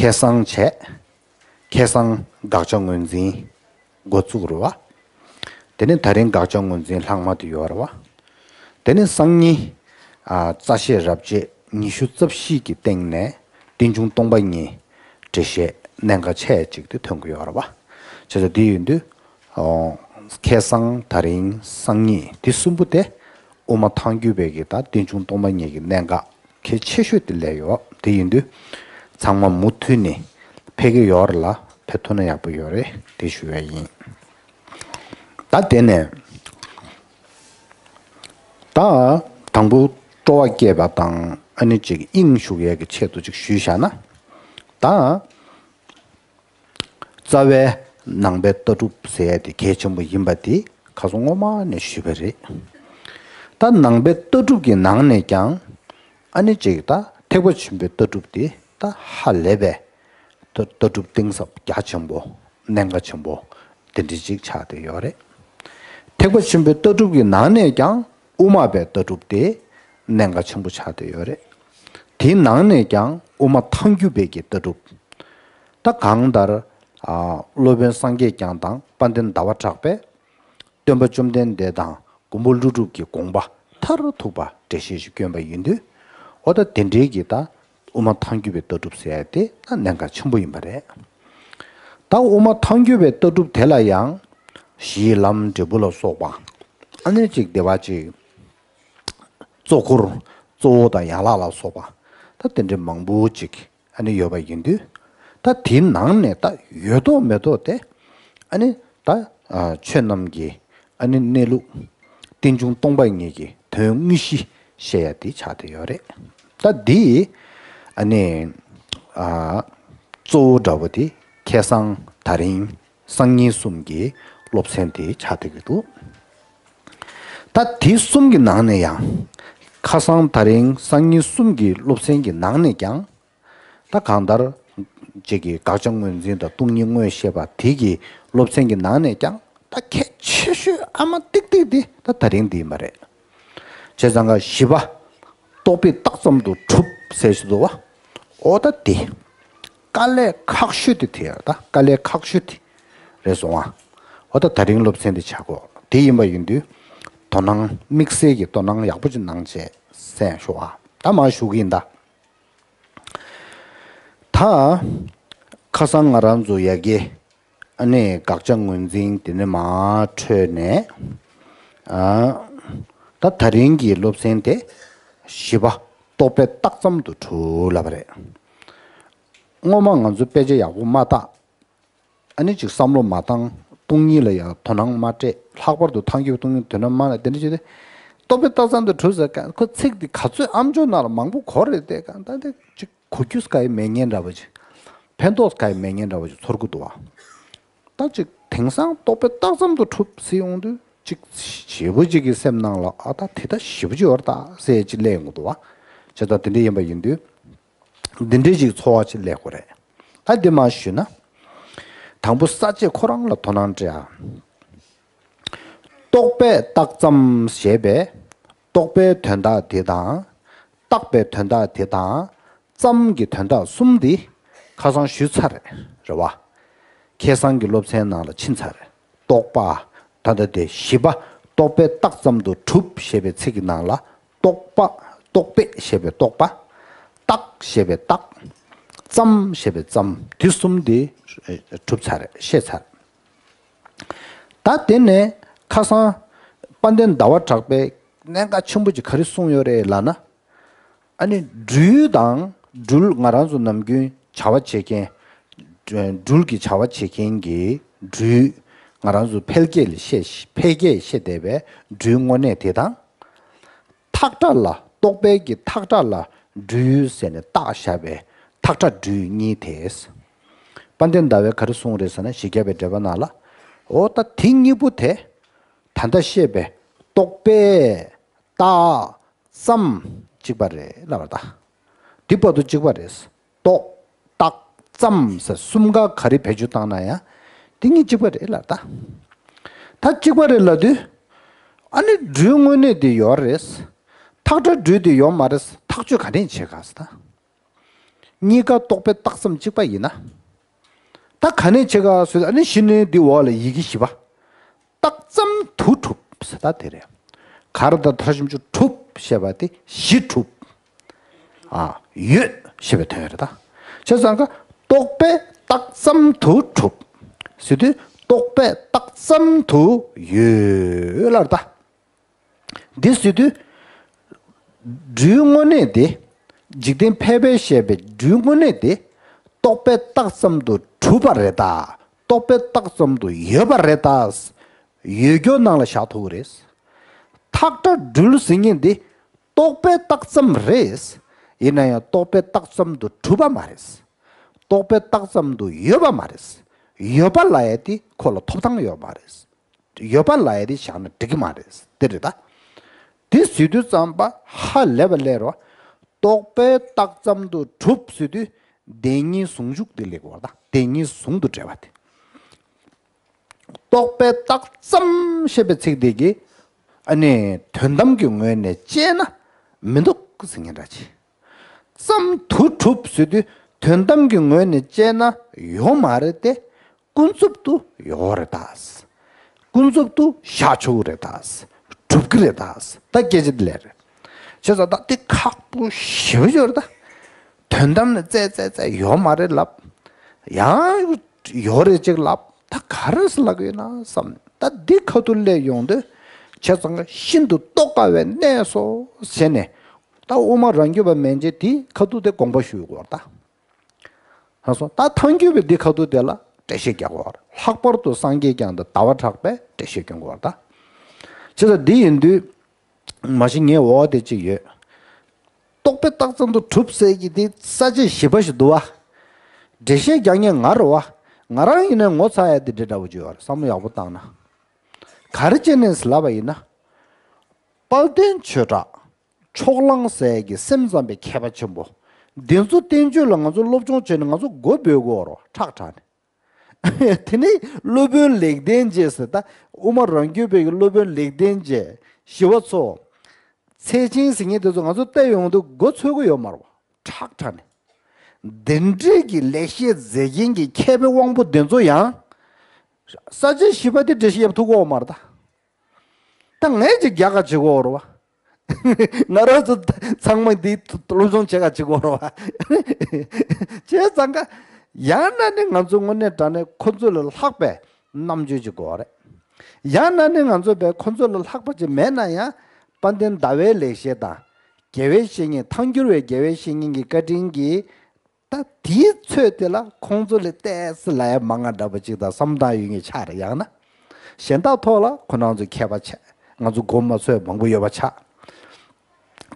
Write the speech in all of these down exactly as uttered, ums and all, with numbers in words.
ཁ་སང་བྱས། ཁ་སང་དགག་བྱ་ངོས་འཛིན་འགོ་བཙུགས་རེད་བ། དེ་ནས་ད་རིང་དགག་བྱ་ངོས་འཛིན་ལྷག་མ་དེ་ཡོད་རེད་བ། དེ་ནས་སང་ཉིན་ཨ་རྩ་བཤད་རབ་བྱེད་ཉི་ཤུ་རྩ་བཞི་གི་སྟེང་ནས་རྟེན་འབྱུང་སྟོང་པ་ཉིད་འགྲེལ་བཤད་གནད་འགག་ཆེ་ཅིག་དེ་ཐོན་གྱི་ཡོད་རེད་བ། བྱས་ཙང་དེ་ཡིན་དུས། ཨོ། ཁ་སང་། ད་རིང་། སང་ཉིན་འདི་གསུམ་པོ་དེ་དབུ་མ་ཐལ་འགྱུར་བའི་གི་ད་རྟེན་འབྱུང་སྟོང་པ་ཉིད་ཀྱི་གནད་འགག་གལ་ཆེ་ཤོས་དེ་སླེབས་ཡོད། དེ་ཡིན་དུས་ཚང་མ་མུ་མཐུད་ནས་ཕེབས་ཀྱི་ཡོད་རེད་ལ། ཕེབས་ཐུབ་ན་ཡག་པོ་ཡོད་རེད་དེ་ཞུ་བ་ཡིན། ད་དེ་ནས་ད་དང་པོ་སྤྲོ་བ་སྐྱེས་པ་དང་ཨ་ནི་ཅིག་དབྱིངས་ཞུགས་ཡས་ཀྱི་ཆེད་དུ་ཅིག་ཞུས་བཞག་ན། ད། རྩ་བའི་ནང་པའི་ལྟ་གྲུབ་ཟེར་ཡ་དེ་གལ་ཆེན་པོ་ཡིན་པ་དེ་ཁ་སང་སྔོན་མ་ནས་ཞུས་པ་རེད། ད་ནང་པའི་ལྟ་གྲུབ་ཀྱི་ནང་ནས་ཀྱང་ཨ་ནི་ཅིག་ད་ཐེག་པ་ཆེན་པོའི་ལྟ་གྲུབ་དེ་ད་ཧ་ལས་པའི་ལྟ་ལྟ་གྲུབ་གཏིང་ཟབ་རྒྱ་ཆེན་པོ། གནད་འགག་ཆེན་པོ་དེ་འདྲ་ཅིག་ཆགས་བསྡད་ཡོད་རེད། ཐེག་པ་ཆེན་པོའི་ལྟ་གྲུབ་ཀྱི་ནང་ནས་ཀྱང་དབུ་མ་པའི་ལྟ་གྲུབ་དེ་གནད་འགག་ཆེན་པོ་ཆགས་བསྡད་ཡོད་རེད། དེའི་ནང་ནས་ཀྱང་དབུ་མ་ཐལ་འགྱུར་བའི་གི་ལྟ་གྲུབ། ད་གང་ལྟར། ཨ། སློབ་དཔོན་སངས་རྒྱས་བསྐྱངས་དང་དཔལ་ལྡན་ཟླ་བ་གྲགས་པས་སྟོན་པ་བཅོམ་ལྡན་འདས་དང་མགོན་པོ་ཀླུ་སྒྲུབ་ཀྱི་དགོངས་པ་མཐར་ཐུག་པ་འགྲེལ་བཤད་ཞིག་བསྐྱོན་པ་ཡིན་དུས། འོ་ད་དེ་འདྲའི་གི་ད་དབུ་མ་ཐལ་འགྱུར་བའི་ལྟ་གྲུབ་ཟེར་ཡ་དེ་ད་གནད་འགག་ཆེན་པོ་ཡིན་པ་རེད། ད་དབུ་མ་ཐལ་འགྱུར་བའི་ལྟ་གྲུབ་དེ་ལ་ཡང་གཞི་ལམ་འབྲས་བུ་ལ་སོགས་པ། ཨ་ནི་ཅིག་བདེ་བ་ཅིག་གཙོ་འཁོར་གཙོ་བོ་དང་ཡན་ལག་ལ་སོགས་པ་ད་དེ་འདྲའི་མང་པོ་ཅིག་ཨ་ནི་ཡོད་པ་ཡིན་དུས། ད་དེའི་ནང་ནས་ད་ཡོད་མདོག་མེད་མདོག་དེ་ཨ་ནི་ད་ཆོས་རྣམས་ཀྱི་ཨ་ནི་གནས་ལུགས། རྟེན་འབྱུང་སྟོང་པ་ཉིད་ཀྱི་དོན་དངོས་གཞི་བཤད་ཡ་དེ་ཆགས་བསྡད་ཡོད་རེད། ད་འདི་ཨ་ནི་གཙོ་བོ་འདྲ་བོ་དེ་ཁ་སང་། ད་རིང་། སང་ཉིན་གསུམ་གྱི་སློབ་ཚན་དེ་ཆགས་བསྡད་ཀྱི་འདུག་ད་དེ་གསུམ་གྱི་ནང་ནས་ཡང་། ཁ་སང་། ད་རིང་། སང་ཉིན་གསུམ་གྱི་སློབ་ཚན་གྱི་ནང་ནས་ཀྱང་། ད་གང་ལྟར། ཅིག་གི་དགག་བྱ་ངོས་འཛིན་དང་སྟོང་ཉིད་དངོས་བཤད་པ་དེ་གི་སློབ་ཚན་གྱི་ནང་ནས་ཀྱང་ད་གལ་ཆེ་ཤོས་ཨ་མ་ཏིག་ཏིག་དེ་ད་ད་རིང་འདི་ཡིན་པ་རེད། བྱས་ཙང་ཀ་བཞི་པ། རྟོག་པས་བཏགས་ཙམ་དུ་གྲུབ་ཟེར་ཞིག་འདུག་བ། འོ་ད་དེ། དཀའ་ལས་ཁག་ཤོས་དེ་དེ་ད་དཀའ་ལས་ཁག་ཤོས་དེ་རེད་སོང་ཨ། འོ་ད་ད་རིང་སློབ་ཚན་དེ་ཆགས་གོ་དེ་ཡིན་པ་ཡིན་དུས། དོ་སྣང་དམིགས་བསལ་གྱི་དོ་སྣང་ཡག་པོ་ཅིག་གནང་བྱས་གསན་ཤོག་ཨ། ད་མར་ཞུ་གི་ཡིན་ད། ད། ཁ་སང་ང་རང་ཚོ་ཡ་གི། ཨ་ནི་དགག་བྱ་ངོས་འཛིན་དེ་ནས་མར་འཕྲོས་ནས། ཨ། ད་ད་རིང་གི་སློབ་ཚན་དེ། བཞི་པ། རྟོག་པས་བཏགས་ཙམ་དུ་གྲུབ་ལབ་པ་རེད། སྔོན་མ་ང་ཚོ་དཔེ་ཆ་ཡག་པོ་མ་བལྟ། ཨ་ནི་ཅིག་བསམ་བློ་མ་བཏང་། སྟོང་ཉིད་ལ་ཡང་དོ་སྣང་མ་སྤྲད། ལྷག་པར་དུ་ཐལ་འགྱུར་སྟོང་ཉིད་དོ་སྣང་མ་ལ་དེ་འདྲ་བྱས་ཏེ། རྟོག་པས་བཏགས་ཙམ་དུ་གྲུབ་ཟེར་ག་ཁོ་ཚིག་འདི་ག་ཚོད་ཨམ་ཅོག་ནང་ལ་མང་པོ་གོ་རེད་དེ་ག་ད་དེ་ཅིག་གོ་རྒྱུ་ག་ཡི་མེད་ངན་འདྲ་བོ་ཅིག་ཕན་ཐོགས་ག་ཡི་མེད་ངན་འདྲ་བོ་ཅིག་ཚོར་གི་འདུག་བ། ད་ཅིག་དེང་སང་རྟོག་པས་བཏགས་ཙམ་དུ་གྲུབ་ཟེར་ཡོང་དུས་ཅིག་ཞེ་པོ་ཅིག་གི་སེམས་ནང་ལ་ཨ་ད་དེ་ད་ཞེ་པོ་ཅིག་ཡོད་རེད་ད་ཟེར་ཅིག་སླེབས་ཡོང་གི་འདུག་བ། བྱས་ཙང་དེ་འདྲ་ཡིན་པ་ཡིན་དུས། འདི་འདྲའི་ཅིག་ཚོར་བ་ཅིག་སླེབས་དགོས་རེད། ད་འདི་མར་ཞུས་ན། དང་པོ་ས་བཅད་ཁོ་རང་ལ་དོ་སྣང་སྤྲད་ཨ། རྟོག་པས་བཏགས་ཙམ་ཞེས་པའི་རྟོག་པའི་དོན་དག་དེ་དང་། བཏགས་པའི་དོན་དག་དེ་དང་། ཙམ་གྱི་དོན་དག་གསུམ་འདི་ཁ་སང་ཞུས་ཚར་རེད་བ། ཁ་སང་གི་སློབ་ཚན་ནང་ལ་ཕྱིན་ཚར་རེད། རྟོག་པ། ད་ལྟ་དེ་བཞི་པ། རྟོག་པས་བཏགས་ཙམ་དུ་གྲུབ་ཞེས་པའི་ཚིག་གི་ནང་ལ། རྟོག་པ། རྟོག་པས་ཞེས་པའི་རྟོག་པ། བཏགས་ཞེས་པའི་བཏགས། ཙམ་ཞེས་པའི་ཙམ། དེ་གསུམ་དེ་གྲུབ་ཚར་རེད། ཤེས་ཚར། ད་དེ་ནས་ཁ་སང་དཔལ་ལྡན་ཟླ་བ་གྲགས་པས་གནད་འགག་ཆེན་པོ་ཅིག་ག་རེ་གསུངས་ཡོད་རེད་ལབ་ན། ཨ་ནི་སྦྲུལ་དང་སྦྲུལ་ང་རང་ཚོ་ནམ་རྒྱུན་བྱ་བ་བྱེད་མཁན། སྦྲུལ་གྱི་བྱ་བ་བྱེད་མཁན་གྱི་སྦྲུལ། ང་རང་ཚོ་འཕེལ་རྒྱས་ལ་བཤད། འཕེལ་རྒྱས་བཤད་བསྡད་པའི་སྦྲུལ་དངོས་གནས་དེ་དང་། ཐག་ཁྲ་ལ། རྟོག་པའི་གི་ཐག་ཁྲ་ལ་སྦྲུལ་ཟེར་ནས་བཏགས་བཞག་པའི་ཐག་ཁྲ་སྦྲུལ་གཉིས་དེ། དཔལ་ལྡན་ཟླ་བས་ག་རེ་གསུངས་རེད་ཟེར་ན་བཞི་བརྒྱ་པའི་འགྲེལ་པ་ནང་ལ། འོ་ད་དེ་གཉིས་པོ་དེ། ད་ལྟ་བཤད་པའི་རྟོག་པས་བཏགས་ཙམ་གཅིག་པ་རེད་ལབ་པ་ད། འདི་བར་དུ་གཅིག་པ་རེད། རྟོག་བཏགས་ཙམ་ཟེར་གསུམ་ཀ་ག་རེ་བེད་སྤྱོད་བཏང་ན་ཡང་དེ་གཉིས་གཅིག་པ་རེད་ལབ་ད། ད་གཅིག་པ་རེད་ལབ་དུས། ཨ་ནི་སྦྲུལ་དངོས་གནས་དེ་ཡོད་རེད། ཐག་ཁྲ་སྦྲུལ་དེ་ཡོད་མ་རེད། ཐག་གཅོད་ག་ནས་བྱེད་ག་ཟེར་ད། གཉིས་ཀ་རྟོག་པས་བཏགས་ཙམ་གཅིག་པ་ཡིན་ན། ད་ག་ནས་བྱེད་ག་ཟེར་ཨ་ནི་གཞི་ནས་འདི་འོག་ལ་ཡི་གེ་བཞི་པ། བཏགས་ཙམ་དུ་གྲུབ་ཟེར་ད་དེ་རེད། ག་རེ་ད་མཐར་ཞབས་ཀྱུ་གྲུབ་ཞེས་པ་དེ་གཞི་གྲུབ། ཨ། ཡོད་ཞེས་པའི་དོན་རེད་ད། བྱས་ཙང་ཀ་རྟོག་པས་བཏགས་ཙམ་དུ་གྲུབ་ཟེར་དུས་རྟོག་པས་བཏགས་ཙམ་དུ་ཡོད་ལབ་ད། འདི་ཟེར་དུས། སྒྲུའི་དངོས་གནས་དེ། འཇིག་རྟེན་ཕལ་པས་བཤད་པའི་སྒྲུའི་དངོས་གནས་དེ། རྟོག་པས་བཏགས་ཙམ་དུ་གྲུབ་པ་རེད་ད། རྟོག་པས་བཏགས་ཙམ་དུ་ཡོད་པ་རེད་ད། ཡོད་རྒྱུ་ནང་ལ་བཞག་ཐུབ་ཀྱི་རེད། ཐག་ཁྲ་སྦྲུལ་ཟེར་མཁན་འདི། རྟོག་པས་བཏགས་ཙམ་རེད། ཡིན་ན་ཡང་རྟོག་པས་བཏགས་ཙམ་དུ་གྲུབ་པ་མ་རེད། རྟོག་པས་བཏགས་ཙམ་དུ་ཡོད་པ་མ་རེད། ཡོད་པ་ལབ་ཡ་དེ་ཁོ་ལ་ཐོབ་ཐང་ཡོད་མ་རེད། ཡོད་པ་ལབ་ཡ་དེ་བཞག་ན་འགྲིག་གི་མ་རེད། དེ་རེད་ད། དེ་ཟེར་དུས་ཙམ་པ་ཧ་ལས་པ་ལས་རོ། རྟོག་པས་བཏགས་ཙམ་དུ་གྲུབ་ཟེར་དུས། བདེན་གཉིས་ཟུང་འཇུག་དེ་ལེགས་པར་ད། བདེན་གཉིས་ཟུང་དུ་འབྲེལ་བ་དེ། རྟོག་པས་བཏགས་ཙམ་ཞེས་པའི་ཚིག་དེ་གིས། ཨ་ནི་དོན་དམ་གྱི་ངོས་ནས་དཔྱད་ན་མི་འདུག་ཟེར་མཁན་འདྲ་ཅིག་ཙམ་དུ་གྲུབ་ཟེར་དུས་དོན་དམ་གྱི་ངོས་ནས་དཔྱད་ན་ཡོད་མ་རེད་དེ། ཀུན་རྫོབ་ཏུ་ཡོད་རེད་ད། ཀུན་རྫོབ་ཏུ་བཞག་ཆོག་གི་རེད་ད། གྲུབ་ཀྱི་རེད་ད། ད་སྐད་ཆ་འདི་ལས་རེད། བྱས་ཙང་ད་འདི་ཁག་པོ་ཞེ་པོ་ཡོད་རེད་ད། དོན་དམ་ནི་རྩད་རྩད་རྩད་ཡོད་མ་རེད་ལབ། ཡང་ཡོད་རེད་ཅིག་ལབ། ད་ག་རེ་ཟེར་ལབ་ཀྱི་ཡོད་ན་བསམ། ད་འདི་ཁ་ཐུག་སླེབས་ཡོང་དུས་བྱས་ཙང་ཤིན་ཏུ་རྟོགས་དཀའ་བའི་གནས་སོ་ཟེར་ནས། ད་དབུ་མ་རང་རྒྱུད་པ་མན་ཆད་དེ་ཁ་ཐུག་དེ་དགོངས་པ་ཞུ་དགོས་རེད་ད། ལྷག་སོང་ད་ཐལ་འགྱུར་བས་འདི་ཁ་ཐུག་དེ་ལ་འགྲེལ་བཤད་རྒྱག་དགོས་རེད། ལྷག་པར་དུ་སངས་རྒྱས་བསྐྱངས་དང་ཟླ་བ་གྲགས་པས་འགྲེལ་བཤད་སྐྱོན་དགོས་རེད་ད། བྱས་ཙང་འདི་ཡིན་དུས། མ་གཞི་ངའི་འོ་དེ་གཅིག་ཡོད། རྟོག་པས་བཏགས་ཙམ་དུ་གྲུབ་ཟེར་གྱི་དེ་ས་བཅད་བཞི་པ་ཞིག་འདུག་བ། འགྲེལ་བཤད་རྒྱག་མཁན་ང་རེད་བ། ང་རང་ཡིན་ན་ངོ་ཚ་ཡ་དེ་འདྲ་འདྲ་བོ་ཅིག་ཡོད་རེད་བསམ་བློ་ཡག་པོ་བཏང་ན། ག་རེ་བྱས་ནས་ལབ་པ་ཡིན་ན། དཔལ་ལྡན་ཆོས་གྲགས། ཕྱོགས་གླང་ཟེར་གྱི་སེམས་ཙམ་པའི་མཁས་པ་ཆེན་པོ། འདི་ཚོ་བསྟན་བཅོས་ལ་ང་ཚོ་སློབ་སྦྱོང་བྱས་ནས་ང་ཚོ་མགོ་འབོད་དགོས་རེད་བ་ཁྲག་ཁྲག་ནས། དེ་ནས་སློབ་དཔོན་ལེགས་ལྡན་འབྱེད་ཟེར་ད་དབུ་མ་རང་རྒྱུད་པའི་སློབ་དཔོན་ལེགས་ལྡན་འབྱེད་ཞི་བ་འཚོ། ཚེ་ཆེན་ཟེར་མཁན་དེ་ཚོ་ང་ཚོ་བལྟས་ཡོང་དུས་མགོ་ཚོས་ཀྱི་ཡོད་མ་རེད་བ་ཁྲག་ཁྲག་ནས། འདི་འདྲས་ཀྱི་ལེགས་བཤད་མཛད་མཁན་གྱི་མཁས་པའི་དབང་པོ་འདི་ཚོ་ཡང་། ས་བཅད་བཞི་པ་དེ་འགྲེལ་བཤད་ཡབ་ཐུག་གོ་མ་རེད་ད། ད་ངས་ཅིག་རྒྱ་ག་བྱེད་གོ་རེད་བ། ང་རང་ཚོ་ཚང་མ་འདི་སློབ་སྦྱོང་བྱེད་ག་བྱེད་གོ་རེད་བ། བྱས་ཙང་ཀ་ཡང་ན་ནི་ང་ཚོ་དངོས་གནས་དྲང་གནས་ཁོ་ཚོ་ལས་ལྷག་པའི་རྣམ་དཔྱོད་ཅིག་དགོས་རེད། ཡང་ན་ནི་ང་ཚོ་བས་ཁོ་ཚོ་ལས་ལྷག་པ་ཅིག་མེད་ན་ཡང་དཔལ་ལྡན་ཟླ་བའི་ལེགས་བཤད་དང་། རྒྱལ་བའི་བཤེས་གཉེན་ཐལ་འགྱུར་བའི་རྒྱལ་བའི་བཤེས་གཉེན་གྱི་བཀའ་དྲིན་གྱིས། ད་དེའི་ཚོད་དེ་ལ་ཁོང་ཚོ་ལས་ཏོག་ཙམ་ལས་མང་ང་འདྲ་པོ་ཅིག་དང་བསམ་སྟངས་ཡོད་ངེས་ཆགས་རེད་ཡང་ན། གཞན་དག་ཐོག་ལ་ཁོ་རང་ཚོ་མཁས་པ་ཆགས་ང་ཚོ་མགོ་མ་ཚོས་མང་པོ་ཡོད་པ་ཆགས།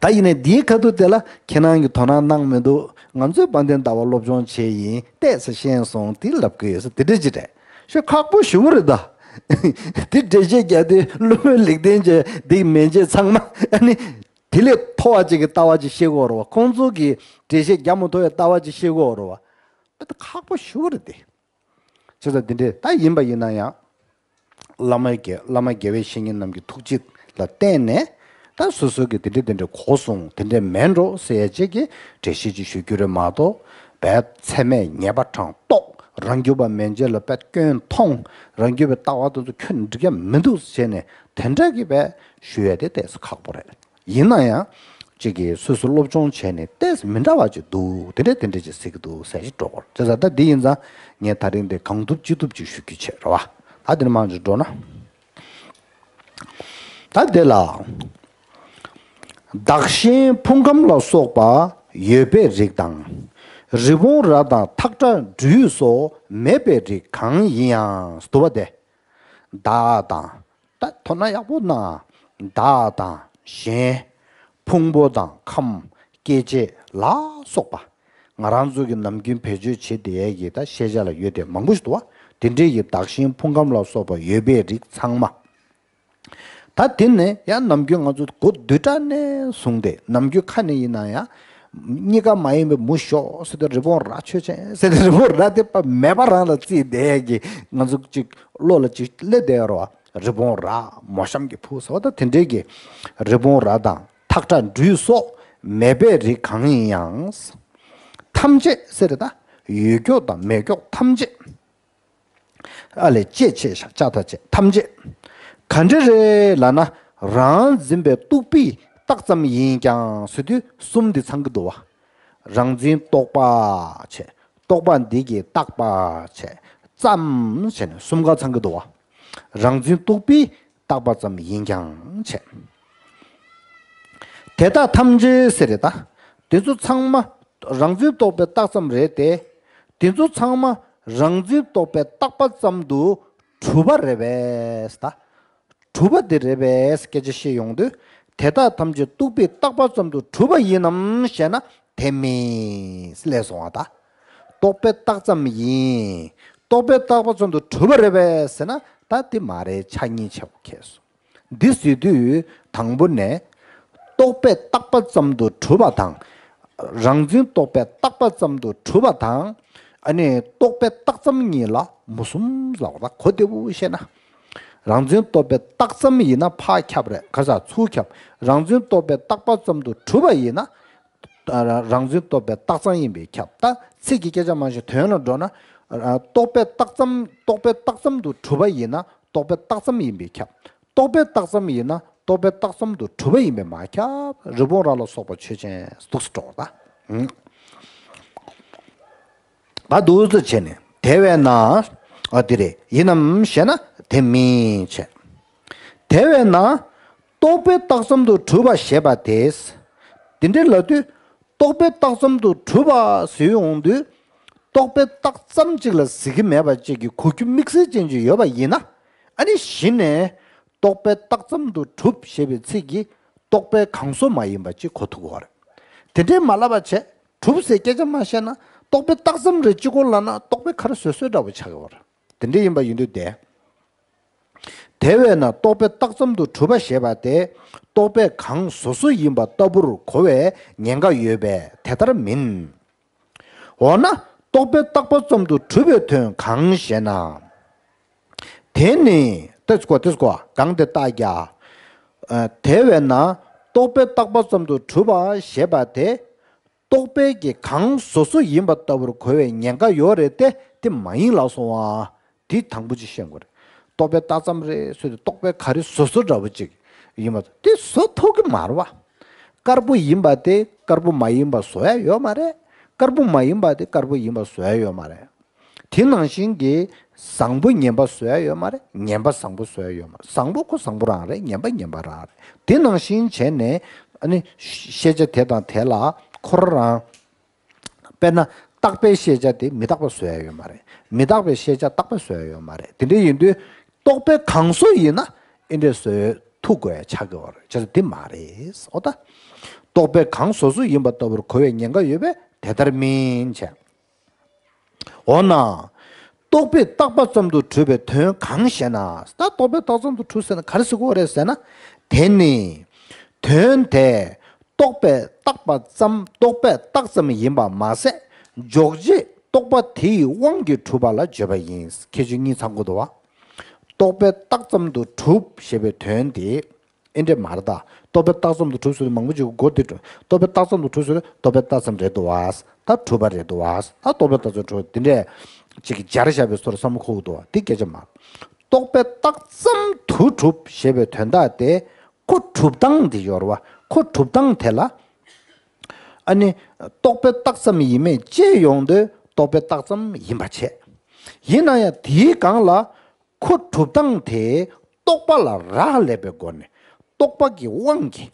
ད་ཡིན་ནའི་འདིའི་ཁ་ཐུག་དེ་ལ་ཁྱེད་རང་གིས་དོ་སྣང་གནང་མི་འདུག་ང་ཚོས་དཔལ་ལྡན་ཟླ་བ་སློབ་སྦྱོང་བྱས་ཡིན་ཏོག་ཙམ་ཤེས་སོང་དེ་ལབ་གི་ཡོད་ས་དེ་འདྲ་ཅིག་རེད། ཤོད་ཁག་པོ་ཞེ་པོ་རེད་ད། དེ་འགྲེལ་བཤད་རྒྱག་དུས་སློབ་དཔོན་ལེགས་ལྡན་འབྱེད་འདི་མན་ཆད་ཚང་མ་ཨ་ནི། དེ་ལས་མཐོ་བ་ཅིག་གི་ལྟ་བ་ཅིག་ཤེས་དགོས་རེད་བ། ཁོང་ཚོ་གིས་འགྲེལ་བཤད་རྒྱག་མ་ཐུབ་པའི་ལྟ་བ་ཅིག་ཤེས་དགོས་རེད་བ། ད་ཁག་པོ་ཞེ་པོ་རེད་དེ། བྱས་ཙང་འདི་འདྲས་ད་ཡིན་པ་ཡིན་ན་ཡང་། བླ་མ་དགེ་བླ་མ་དགེ་བའི་བཤེས་གཉེན་རྣམས་ཀྱི་ཐུགས་རྗེ་ལ་བརྟེན་ནས་ད་སོ་སོ་གིས་འདི་འདྲས་འདི་འདྲས་གོ་སོང་འདི་འདྲས་མེད་འགྲོ་ཟེར་ཡ་ཅིག་གི་འགྲེལ་བཤད་ཅིག་ཞུ་རྒྱུ་རེད་མ་གཏོགས། བས་ཚད་མས་ངེས་པ་དྲང་རྟོགས་རང་རྒྱུད་པ་མན་ཆད་ལ་བས་སྐྱོན་མཐོང་རང་རྒྱུད་པའི་ལྟ་བ་དེ་ཚོ་ཁྱོན་འགྲིག་ཡ་མི་འདུག་ཟེར་ནས་དེ་འདྲ་གི་བས་ཞུ་ཡ་དེ་ཏོག་ཙམ་ཁག་པོ་རེད། ཡིན་ན་ཡང་། གཅིག་གིས་སོ་སོ་སློབ་སྦྱོང་བྱས་ནས་ཏོག་ཙམ་མི་འདྲ་བ་ཅིག་འདུག་དེ་འདྲས་དེ་འདྲས་ཅིག་གཟིགས་འདུག་ཟེར་ཞིག་འགྲོ་དགོས་རེད། བྱས་ཙང་ད་འདི་ཡིན་ཙང་ངས་ད་རིང་འདི་གང་ཐུབ་ཅི་ཐུབ་ཅིག་ཞུ་རྒྱུ་བྱས་རེད་བ། ད་འདི་ནས་མང་ཅིག་འགྲོ་ན། ད་འདི་ལ། བདག་གཞན་ཕུང་ཁམས་ལ་སོགས་པ་ཡོད་པའི་རིགས་དང་། རི་བོང་རྭ་དང་ཐག་ཁྲ་སྦྲུལ་སོགས་མེད་པའི་རིགས་གང་ཡིན་ཡང་འདུག་པ་སྟེ། བདག་དང་། ད་དོ་སྣང་ཡག་པོ་གནང་། བདག་དང་གཞན། ཕུང་པོ་དང་ཁམས་སྐྱེ་མཆེད་ལ་སོགས་པ། ང་རང་ཚོ་གི་ནམ་རྒྱུན་བེད་སྤྱོད་བྱེད་བསྡད་ཡས་ཀྱི་ད་ཤེས་བྱ་ལ་ཡོད་དེ་མང་པོ་ཞིག་འདུག་བ། དེ་འདྲའི་གི་བདག་གཞན་ཕུང་ཁམས་ལ་སོགས་པ་ཡོད་པའི་རིགས་ཚང་མ། ད་དེ་ནས་ཡང་ནམ་རྒྱུན་ང་ཚོ་སྒོ་བསྡུས་གྲྭ་ནས་བཟུང་སྟེ་ནམ་རྒྱུན་ཁ་ནས་ཡིན་ན་ཡང་། གཉིས་ཀ་མ་ཡིན་པའི་མུ་ཤོག་ཟེར་ཏེ་རི་བོང་རྭ་ཆོས་ཅན་ཟེར་ཏེ་རི་བོང་རྭ་དེ་པ་མེད་པ་རང་ལ་བརྩིས་བསྡད་ཀྱི་ང་ཚོ་གཅིག་བློ་ལ་གཅིག་སླེབས་བསྡད་ཡོད་རེད་བ། རི་བོང་རྭ་མོ་གཤམ་གྱི་བུ་ཟེར་བ་ད་དེ་འདྲའི་གི་རི་བོང་རྭ་དང་ཐག་ཁྲ་སྦྲུལ་སོགས་མེད་པའི་རིགས་གང་ཡིན་ཡང་། ཐམས་ཅད་ཟེར་ད། ཡོད་ཀྱོག་དང་མེད་ཀྱོག་ཐམས་ཅད། ཨ་ལས་ཅེས་བྱས་ཤ་ཅ་ཐ་ཅེས་ཐམས་ཅད། ག་འདྲ་རེད་ལབ་ན། རང་འཛིན་པའི་རྟོག་པས་བཏགས་ཙམ་ཡིན་ཀྱང་ཟེར་དུས་གསུམ་འདི་ཚང་གི་འདུག་བ། རང་འཛིན་རྟོག་པ་བྱས། རྟོག་པ་འདི་གིས་བཏགས་པ་བྱས། ཙམ་བྱས་ནས་གསུམ་ཀ་ཚང་གི་འདུག་བ། རང་འཛིན་རྟོག་པས་བཏགས་པ་ཙམ་ཡིན་ཀྱང་བྱས། དེ་དག་ཐམས་ཅད་ཟེར་རེད་ད། དེ་ཚོ་ཚང་མ་རང་འཛིན་རྟོག་པས་བཏགས་ཙམ་རེད་དེ། དེ་ཚོ་ཚང་མ་རང་འཛིན་རྟོག་པས་བཏགས་པ་ཙམ་དུ་གྲུབ་པ་རེད་པས་ད། གྲུབ་པ་དེ་རེད་པས་སྐད་ཆ་བཤད་ཡོང་དུས། དེ་དག་ཐམས་ཅད་རྟོག་པས་བཏགས་པ་ཙམ་དུ་གྲུབ་པ་ཡིན་ནམ་ཞེ་ན། དེ་མིན་ལས་སོང་བ་ད། རྟོག་པས་བཏགས་ཙམ་ཡིན། རྟོག་པས་བཏགས་པ་ཙམ་དུ་གྲུབ་པ་རེད་པས་ཟེར་ན། ད་དེ་མ་རེད། ཆ་གཉིས་ཆེ་བ་ཁེལ་སོང་། འདི་ཟེར་དུས་དང་པོ་ནས། རྟོག་པས་བཏགས་པ་ཙམ་དུ་གྲུབ་པ་དང་། རང་འཛིན་རྟོག་པས་བཏགས་པ་ཙམ་དུ་གྲུབ་པ་དང་། ཨ་ནི་རྟོག་པས་བཏགས་ཙམ་གཉིས་ལ་མུ་གསུམ་ལབ་པ་གོ་བདེ་པོ་བཤད་ན། རང་འཛིན་རྟོག་པས་བཏགས་ཙམ་ཡིན་ན་ཕར་ཁྱབ་རེད། ག་ས་ཚུར་ཁྱབ། རང་འཛིན་རྟོག་པས་བཏགས་པ་ཙམ་དུ་གྲུབ་པ་ཡིན་ན། རང་འཛིན་རྟོག་པས་བཏགས་ཙམ་ཡིན་པས་ཁྱབ། ད་ཚིག་གི་སྐད་ཆ་མང་ཞིང་དོན་ལ་འགྲོ་ན། རྟོག་པས་བཏགས་ཙམ་རྟོག་པས་བཏགས་ཙམ་དུ་གྲུབ་པ་ཡིན་ན་རྟོག་པས་བཏགས་ཙམ་ཡིན་པས་ཁྱབ། རྟོག་པས་བཏགས་ཙམ་ཡིན་ན་རྟོག་པས་བཏགས་ཙམ་དུ་གྲུབ་པ་ཡིན་པས་མ་ཁྱབ། རི་བོང་རྭ་ལ་སོགས་པ་ཆོས་ཅན། འདུག་སེ་འགྲོ་བ་ད། ད་འདུག་སེ་བྱས་ནས་དེ་བས་ན། ཨ་དེ་རེད། ཡིན་ནམ་ཞེ་ན་དེ་མིན་བྱས། དེ་བས་ན། རྟོག་པས་བཏགས་ཙམ་དུ་གྲུབ་པ་ཞེས་པ་དེས། དེ་འདྲའི་ལབ་དུས། རྟོག་པས་བཏགས་ཙམ་དུ་གྲུབ་པ་ཟེར་ཡོང་དུས། རྟོག་པས་བཏགས་ཙམ་གཅིག་ལ་ཟེར་གྱི་མེད་པ་གཅིག་གི་གོ་རྒྱུ་དམིགས་བསལ་ཅན་ཅིག་ཡོད་པ་ཡིན་ན། ཨ་ནི་གཞི་ནས། རྟོག་པས་བཏགས་ཙམ་དུ་གྲུབ་ཞེས་པའི་ཚིག་གིས་རྟོག་པའི་གང་བཟོ་མ་ཡིན་པ་གཅིག་གོ་ཐུབ་དགོས་པ་རེད། དེ་འདྲའི་མ་ལབ་པ་བྱས། གྲུབ་ཟེར་སྐད་ཆ་མ་བཤད་ན། རྟོག་པས་བཏགས་ཙམ་རེད་གཅིག་གོ་ལབ་ན་རྟོག་པས་ག་རེ་བཟོས་བཟོས་འདྲ་པོ་ཆགས་ཀྱི་ཡོད་རེད། དེ་འདྲ་ཡིན་པ་ཡིན་དུས་དེ། དེ་བས་ན་རྟོག་པས་བཏགས་ཙམ་དུ་གྲུབ་པ་ཞེས་པ་དེ། རྟོག་པས་གང་བཟོ་བཟོ་ཡིན་པ་ལྟ་བུར་གོ་བའི་ཉེན་ཁ་ཡོད་པས་དེ་ལྟར་མིན། འོ་ན་རྟོག་པས་བཏགས་པ་ཙམ་དུ་གྲུབ་པའི་དོན་གང་ཞེ་ན། དེ་ནི་ཏེ་སྐོ་ཏེ་སྐོ་གང་དེ་རྟགས་ཀྱང་། དེ་བས་ན་རྟོག་པས་བཏགས་པ་ཙམ་དུ་གྲུབ་པ་ཞེས་པ་དེ། རྟོག་པས་ཀྱི་གང་བཟོ་བཟོ་ཡིན་པ་ལྟ་བུར་གོ་བའི་ཉེན་ཁ་ཡོད་རེད་དེ། དེ་མ་ཡིན་ལབ་སོང་བ། དེ་དང་པོ་ཅིག་ཤེས་དགོས་རེད། རྟོག་པས་བཏགས་ཙམ་རེད་ཟེར་དུས་རྟོག་པས་ག་རེ་བཟོ་བཟོ་འདྲ་པོ་ཅིག་ཡིན་པ་དེ་བཟོ་ཐུབ་ཀྱི་མ་རེད་བ། དཀར་པོ་ཡིན་པ་དེ་དཀར་པོ་མ་ཡིན་པ་བཟོ་ཡ་ཡོད་མ་རེད། དཀར་པོ་མ་ཡིན་པ་དེ་དཀར་པོ་ཡིན་པ་བཟོ་ཡ་ཡོད་མ་རེད། དེ་ནང་བཞིན་གྱི་བཟང་པོ་ངན་པ་བཟོ་ཡ་ཡོད་མ་རེད། ངན་པ་བཟང་པོ་བཟོ་ཡ་ཡོད་མ་རེད། བཟང་པོ་ཁོ་བཟང་པོ་རང་རེད། ངན་པ་ངན་པ་རང་རེད། དེ་ནང་བཞིན་བྱས་ནས་ཨ་ནི་ཤེས་བྱ་དེ་དང་དེ་ལ་ཁོ་རང་། དཔེར་ན་རྟག་པའི་ཤེས་བྱ་དེ་མི་རྟག་པ་བཟོ་ཡ་ཡོད་མ་རེད། མི་རྟག་པའི་ཤེས་བྱ་རྟག་པ་བཟོ་ཡ་ཡོད་མ་རེད། དེ་འདྲ་ཡིན་དུས་རྟོག་པས་གང་བཟོ་ཡིན་ན་ཨེ་འདྲས་བཟོ་ཐུབ་དགོས་ཡ་ཆགས་ཀྱི་ཡོད་རེད། བྱས་ཙང་དེ་མ་རེད། འོ་ད། རྟོག་པས་གང་བཟོ་བཟོ་ཡིན་པ་ལྟ་བུར་གོ་བའི་ཉེན་ཁ་ཡོད་པས་དེ་ལྟར་མིན་བྱས། འོ་ན། རྟོག་པས་བཏགས་པ་ཙམ་དུ་གྲུབ་པའི་དོན་གང་ཞེ་ན། ད་རྟོག་པས་བཏགས་ཙམ་དུ་གྲུབ་ཟེར་ན་ག་རེ་ཟེར་དགོས་རེད་ཟེར་ན། དེ་ནི། དོན་དེ། རྟོག་པས་བཏགས་པ་ཙམ་རྟོག་པས་བཏགས་ཙམ་ཡིན་པ་མ་ཟད། འཇོག་བྱེད་རྟོག་པ་དེ་ཡི་དབང་གིས་གྲུབ་པ་ལ་བརྗོད་པ་ཡིན། ཁྱད་ཆོས་གཉིས་ཚང་དགོས་འདུག་བ། རྟོག་པས་བཏགས་ཙམ་དུ་གྲུབ་ཞེས་པའི་དོན་དེ། ཨེ་འདྲས་མ་རེད་ད། རྟོག་པས་བཏགས་ཙམ་དུ་གྲུབ་ཟེར་དུས་མང་པོ་ཅིག་གོ་དེ་འགྲོ། རྟོག་པས་བཏགས་ཙམ་དུ་གྲུབ་ཟེར་དུས་རྟོག་པས་བཏགས་ཙམ་རེད་འདུག་བ། ད་གྲུབ་པ་རེད་འདུག་བ། ད་རྟོག་པས་བཏགས་ཙམ་གྲུབ་དེ་འདྲས་ཅིག་སྦྱར་བཞག་པའི་བཟོ་འདྲ་བསམ་བློ་འཁོར་གྱི་འདུག་བ། དེ་སྐད་ཆ་མ་རེད། རྟོག་པས་བཏགས་ཙམ་དུ་གྲུབ་ཞེས་པའི་དོན་དག་དེ་ཁོ་གྲུབ་སྟངས་དེ་ཡོད་རེད་བ། ཁོ་གྲུབ་སྟངས་དེ་ལ། ཨ་ནི། རྟོག་པས་བཏགས་ཙམ་ཡིན་མིན་དཔྱད་ཡོང་དུས་རྟོག་པས་བཏགས་ཙམ་ཡིན་པ་བྱས། ཡིན་ན་ཡང་དེའི་སྒང་ལ། ཁོ་གྲུབ་སྟངས་དེ་རྟོག་པ་ལ་རག་ལས་པའི་སྒོ་ནས་རྟོག་པ་གི་དབང་གིས་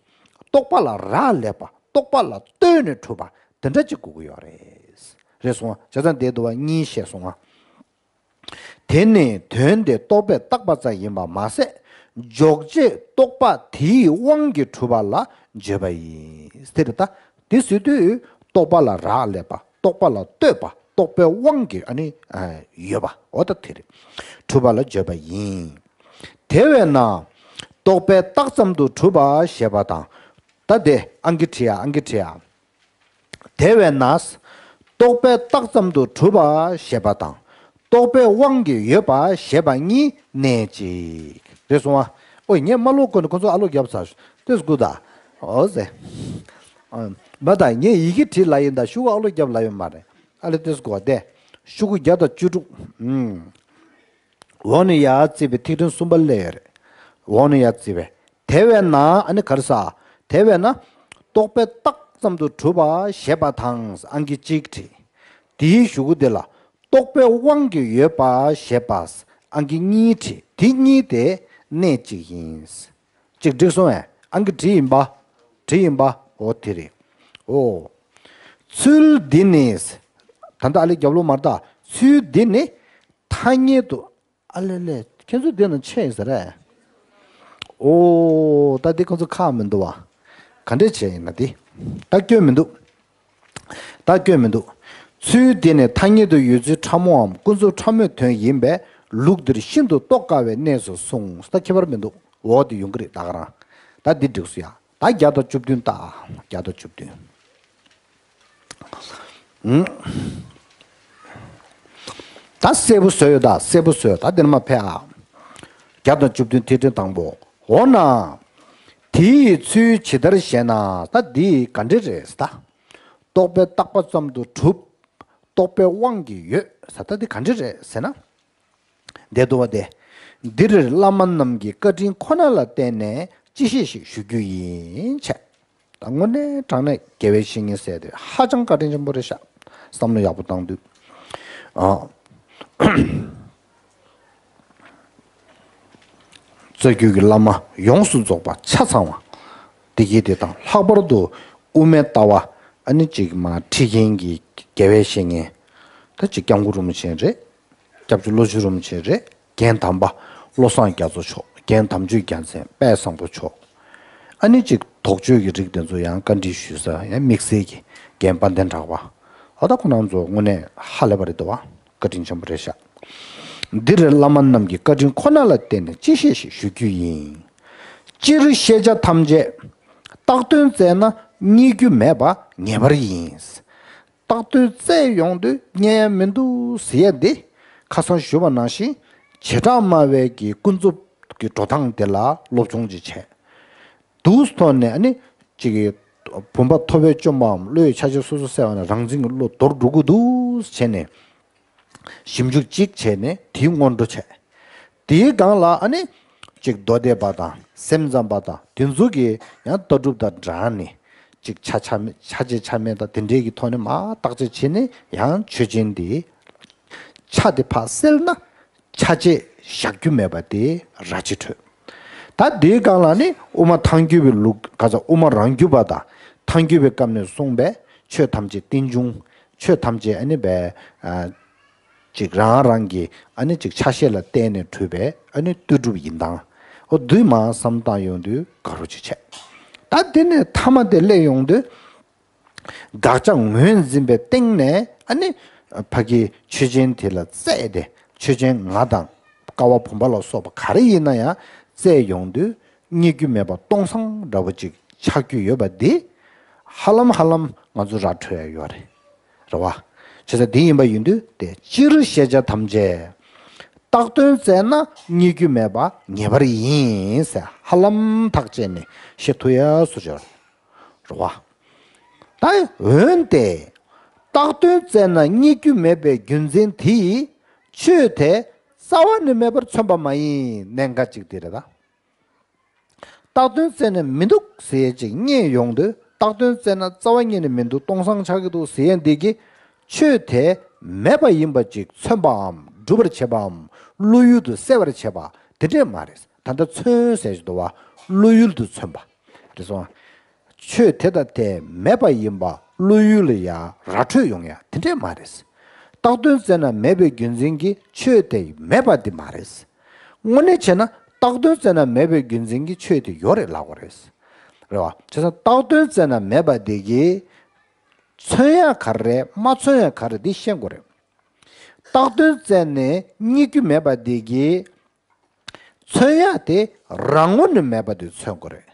རྟོག་པ་ལ་རག་ལས་པ་རྟོག་པ་ལ་ལྟོས་ནས་གྲུབ་པ་དེ་འདྲ་ཅིག་དགོས་ཀྱི་ཡོད་རེད། རེད་སོང་ང་། བྱས་ཙང་དེ་འདུག་བ་གཉིས་བཤད་སོང་ང་། དེ་ནི་དོན་དེ་རྟོག་པས་བཏགས་པ་ཙམ་ཡིན་པ་མ་ཟད། འཇོག་བྱེད་རྟོག་པ་དེའི་དབང་གིས་གྲུབ་པ་ལ་བརྗོད་པ་ཡིན། དེ་རེད་ད། དེ་ཟེར་དུས་རྟོག་པ་ལ་རག་ལས་པ། རྟོག་པ་ལ་ལྟོས་པ། རྟོག་པའི་དབང་གིས་ཨ་ནི་ཡོད་པ། འོ་ད་དེ་རེད། གྲུབ་པ་ལ་བརྗོད་པ་ཡིན། དེ་བས་ན། རྟོག་པས་བཏགས་ཙམ་དུ་གྲུབ་པ་ཞེས་པ་དང་། ད་དེ་ཨང་ཀི་བྲིས་ཡ། ཨང་ཀི་བྲིས་ཡ། དེ་བས་ན། རྟོག་པས་བཏགས་ཙམ་དུ་གྲུབ་པ་ཞེས་པ་དང་། རྟོག་པའི་དབང་གིས་ཡོད་པ་ཞེས་པ་གཉིས་གནས་གཅིག་རེད་སོང་ང་། ཨོ་ངས་མ་ཀློག་གོ་ནས་ཁོ་ཚོ་ཨ་ཀློག་བརྒྱབ་ཚར། ཏེ་སྐུ་ད། ཨོ་ཟེ། ཨ། མ་ད་ངས་ཡི་གེ་བྲིས་ལབ་ཡིན་ད་ཤོག་གུ་ཨ་ལོ་རྒྱབ་ལབ་ཡོད་མ་རེད། ཨ་ལེ་ཏེས་གོ་དེ། ཤོག་གུ་བརྒྱ་དང་བཅུ་དྲུག་ཨུམ། འོག་ནས་ཡར་བརྩིས་པའི་ཐིག་ཕྲེང་གསུམ་པ་སླེབས་ཡོད་རེད། འོག་ནས་ཡར་བརྩིས་པའི། དེ་བས་ན་ཨ་ནི་ག་རེ་ཟེར། དེ་བས་ན། རྟོག་པས་བཏགས་ཙམ་དུ་གྲུབ་པ་ཞེས་པ་དང་ཨང་ཀི་གཅིག་བྲིས། དེའི་གཞུག་གུ་དེ་ལ་རྟོག་པའི་དབང་གིས་ཡོད་པ་ཞེས་པ་ཨང་ཀི་གཉིས་བྲིས། དེ་གཉིས་དེ་གནད་གཅིག་ཡིན། གཅིག་འགྲིག་སོང་ངས། ཨང་ཀི་བྲིས་ཡིན་པ། བྲིས་ཡིན་པ། འོ་དེ་རེད། འོ། ཚུལ་འདི་ནི། ད་ལྟ་ཨ་ལེ་རྒྱབ་ལོགས་མར་ལྟ། ཚུལ་འདི་ནི་ཐ་སྙད་དུ། ཨ་ལེ་ལེ། ཁྱེད་ཚོ་འདི་ན་ཆད་ཡིན་ས་རེད། འོ། ད་འདི་ཁོ་ཚོ་ཁག་མི་འདུག་བ། ག་འདྲས་བྱས་ཡིན་ན་འདི། ད་སྐྱོན་མི་འདུག་ད་སྐྱོན་མི་འདུག་ཚུལ་དེ་ནི་ཐ་སྙད་དུ་ཡོད་ཚུལ་ཕྲ་མོའམ་ཀུན་རྫོབ་ཕྲ་མོའི་དོན་ཡིན་པས་ལུགས་འདིར་ཤིན་ཏུ་རྟོགས་དཀའ་བའི་གནས་སུ་གསུངས། ད་ཁྱད་པར་མི་འདུག་འོ་དེ་ཡོང་གི་རེད་ད་ག་རང་། ད་འདི་འགྲིག་སོང་ཡ། ད་བརྒྱ་དང་བཅུ་བདུན་ལྟ། བརྒྱ་དང་བཅུ་བདུན། ད་གསལ་པོ་བཟོས་ཡོད་ད། གསལ་པོ་བཟོས་ཡོད་ད། འདི་ནས་མར་ཕེབས་ཨ། བརྒྱ་དང་བཅུ་བདུན་ཐིག་ཕྲེང་དང་པོ། འོ་ན། དེ་ཡི་ཚུལ་ཇི་ལྟར་ཞེ་ན། ད་འདི་ག་འདྲ་རེད་ད། རྟོག་པས་བཏགས་པ་ཙམ་དུ་གྲུབ། རྟོག་པའི་དབང་གིས་ཡོད་ཟེར། ད་འདི་ག་འདྲ་རེད་ཟེར་ན། འདས་དུ་བ་སྟེ། འདིར་བླ་མ་རྣམས་ཀྱི་བཀའ་དྲིན་ཁོ་ན་ལ་བརྟེན་ནས་ཅི་ཤེས་ཤིག་ཞུ་རྒྱུ་ཡིན་བྱས། ད་དངོས་གནས་དྲང་གནས་དགེ་བའི་བཤེས་གཉེན་ཟེར་དེ་ཧ་ཅང་བཀའ་དྲིན་ཆེན་པོ་རེད་ཤག་བསམ་བློ་ཡག་པོ་བཏང་དུས། ཨ། རྩ་རྒྱུད་ཀྱི་བླ་མ་ཡོངས་སུ་རྫོགས་པ་ཆ་ཚང་བ། དེ་གྱིས་དེ་དང་ལྷག་པར་དུ་དབུ་མའི་ལྟ་བ་ཨ་ནི་ཅིག་མ་ཁྲིད་མཁན་གྱི་དགེ་བའི་བཤེས་གཉེན། ད་ཅིག་སྐྱབས་མགོན་རིན་པོ་ཆེ་རེད། སྐྱབས་རྗེ་བློ་ཆོས་རིན་པོ་ཆེ་རེད། རྒན་དམ་པ་བློ་བཟང་རྒྱ་མཚོ་མཆོག་རྒན་དམ་ཆོས་རྒྱལ་མཚན་དཔལ་བཟང་པོ་མཆོག་ཨ་ནི་ཅིག་དོགས་གཅོད་ཀྱི་རིགས་དེ་ཚོ་ཡང་བཀའ་འདྲི་ཞུ་ས་ཡང་དམིགས་བསལ་གྱི་རྒན་དཔལ་ལྡན་གྲགས་པ། ཨ་ད་ཁོ་རང་ཚོ་དངོས་གནས་ཧ་ལས་པ་རེད་འདུག་བ། བཀའ་དྲིན་ཆེན་པོ་རེད་ཤག་འདིར་བླ་མ་རྣམས་ཀྱི་བཀའ་དྲིན་ཁོ་ན་ལ་བརྟེན་ནས་ཅི་ཤེས་ཤིག་ཞུ་རྒྱུ་ཡིན། སྤྱིར་ཤེས་བྱ་ཐམས་ཅད་བཏགས་དོན་བཙལ་ན་རྙེད་རྒྱུ་མེད་པ་ངེས་པར་ཡིན། བཏགས་དོན་བཙལ་ཡོང་དུས་རྙེད་ཡ་མི་འདུག་ཟེར་ཡ་འདི། ཁ་སང་ཞུས་པ་ནང་བཞིན་བྱེ་བྲག་སྨྲ་བའི་གི་ཀུན་རྫོབ་ཀྱི་འགྲོ་སྟངས་དེ་ལ་སློབ་སྦྱོང་ཅིག་བྱས། འདུག་ཐོག་ནས་ཨ་ནི་ཅིག་གི་བུམ་པ་ཐོབ་པའི་བཅོམ་པའམ་བློ་ཡི་ཆ་ཤས་སོ་སོ་གསལ་བ་ནས་རང་འཛིན་གྱི་བློ་དོར་འགྲོ་གི་འདུག་བྱས་ནས། ཞིབ་འཇུག་ཅིག་བྱས་ནས་དེའི་སྔོན་འགྲོ་བྱས། དེའི་སྒང་ལ་ཨ་ནི་ཅིག་མདོ་སྡེ་པ་དང་སེམས་ཙམ་པ་དང་དེ་ཚོ་གི་ཡང་ལྟ་གྲུབ་དང་སྦྲགས་ནས་ཅིག་ཆ་ཆ་མེད་ཆ་བྱེད་ཆ་མེད་དང་དེ་འདྲའི་གི་ཐོག་ནས་མར་བརྟག་དཔྱད་བྱས་ནས་ཡང་ཆོས་ཅན་དེ་ཆ་དེ་ཕར་བསལ་ན་ཆ་བྱེད་བཞག་རྒྱུ་མེད་པ་དེ་ར་ཅིག་འཕྲོད། ད་དེའི་སྒང་ལ་ནི་དབུ་མ་ཐལ་འགྱུར་བའི་ལུགས་ག་ཚ་དབུ་མ་རང་རྒྱུད་པ་དང་ཐལ་འགྱུར་བའི་སྐབས་ནས་གསུངས་པའི་ཆོས་ཐམས་ཅད་རྟེན་འབྱུང་། ཆོས་ཐམས་ཅད་ཨ་ནི་བས། ཨ། ཅིག་རང་རང་གི་ཨ་ནི་ཅིག་ཆ་ཤས་ལ་བརྟེན་ནས་གྲུབ་པའི་ཨ་ནི་ལྟོས་གྲུབ་ཡིན་སྟངས། འོ་འདུས་མ་བསམ་བཏང་ཡོང་དུས་དགའ་རོ་ཅིག་བྱས། ད་དེ་ནས་ཐ་མ་དེ་སླེབས་ཡོང་དུས། དགག་བྱ་ངོས་འཛིན་པའི་སྟེང་ནས་ཨ་ནི་ཕ་གི་ཆོས་ཅན་དེ་ལ་བཙལ་ཏེ་ཆོས་ཅན་ང་དང་ཀ་བ་བུམ་པ་ལ་སོགས་པ་ག་རེ་ཡིན་ན་ཡང་བཙལ་ཡོང་དུས། རྙེད་རྒྱུ་མེད་པ་སྟོང་སང་འདྲ་བོ་ཅིག་ཆགས་རྒྱུ་ཡོད་པ་འདི་ཧ་ལམ་ཧ་ལམ་ང་ཚོ་ར་འཕྲོད་ཡ་ཡོད་རེད། རེད་བ། བྱས་ཙང་འདི་ཡིན་པ་ཡིན་དུས་དེ་སྤྱིར་ཤེས་བྱ་ཐམས་ཅད་བཏགས་དོན་བཙལ་ན་རྙེད་རྒྱུ་མེད་པ་ངེས་པར་ཡིན་ཟེར་ཧ་ལམ་ཐག་བཅད་ནས་བཤད་ཐུབ་ཡ་བཟོ་བྱ་རེད་བ། ད་འོན་ཏེ་བཏགས་དོན་བཙལ་ན་རྙེད་རྒྱུ་མེད་པའི་རྒྱུ་མཚན་དེ་ཡིས་ཆོས་དེ་རྩ་བ་ནས་མེད་པར་མཚོན་པ་མ་ཡིན། གནད་འགག་ཅིག་དེ་རེད་ད། བཏགས་དོན་བཙལ་ནས་མི་འདུག་ཟེར་ཅིག་རྙེད་ཡོང་དུས་བཏགས་དོན་བཙལ་ན་རྩ་བ་ཉིད་ནས་མི་འདུག་སྟོང་སང་ཆགས་ཀྱི་འདུག་ཟེར་ཡས་འདི་གིས་ཆོས་དེ་མེད་པ་ཡིན་པ་ཅིག་མཚོན་པའམ་སྒྲུབ་པར་བྱེད་པའམ་བློ་ཡུལ་དུ་གསལ་བར་བྱེད་པ་དེ་འདྲས་མ་རེད། ད་ལྟ་མཚོན་ཟེར་གྱི་འདུག་བ། བློ་ཡུལ་དུ་མཚོན་པ་རེད་སོང་། ཆོས་དེ་དང་དེ་མེད་པ་ཡིན་པ་བློ་ཡུལ་ལ་ཡ་ར་འཕྲོད་ཡོང་ཡ་དེ་འདྲས་མ་རེད། བཏགས་དོན་བཙལ་ན་མེད་པའི་རྒྱུ་མཚན་གྱིས་ཆོས་དེ་མེད་པ་དེ་མ་རེད། དངོས་གནས་བྱས་ན་བཏགས་དོན་བཙལ་ན་མེད་པའི་རྒྱུ་མཚན་གྱིས་ཆོས་དེ་ཡོད་རེད་ལབ་དགོས་རེད། རེད་བ། བྱས་ཙང་བཏགས་དོན་བཙལ་ན་མེད་པ་དེ་གིས་མཚོན་ཡ་ག་རེ་རེད་མ་མཚོན་ཡ་ག་རེ་རེད་འདི་ཤེས་དགོས་རེད། བཏགས་དོན་བཙལ་ནས་རྙེད་རྒྱུ་མེད་པ་དེ་གིས་མཚོན་ཡ་དེ་རང་ངོས་ནས་མེད་པ་དེ་མཚོན་དགོས་རེད།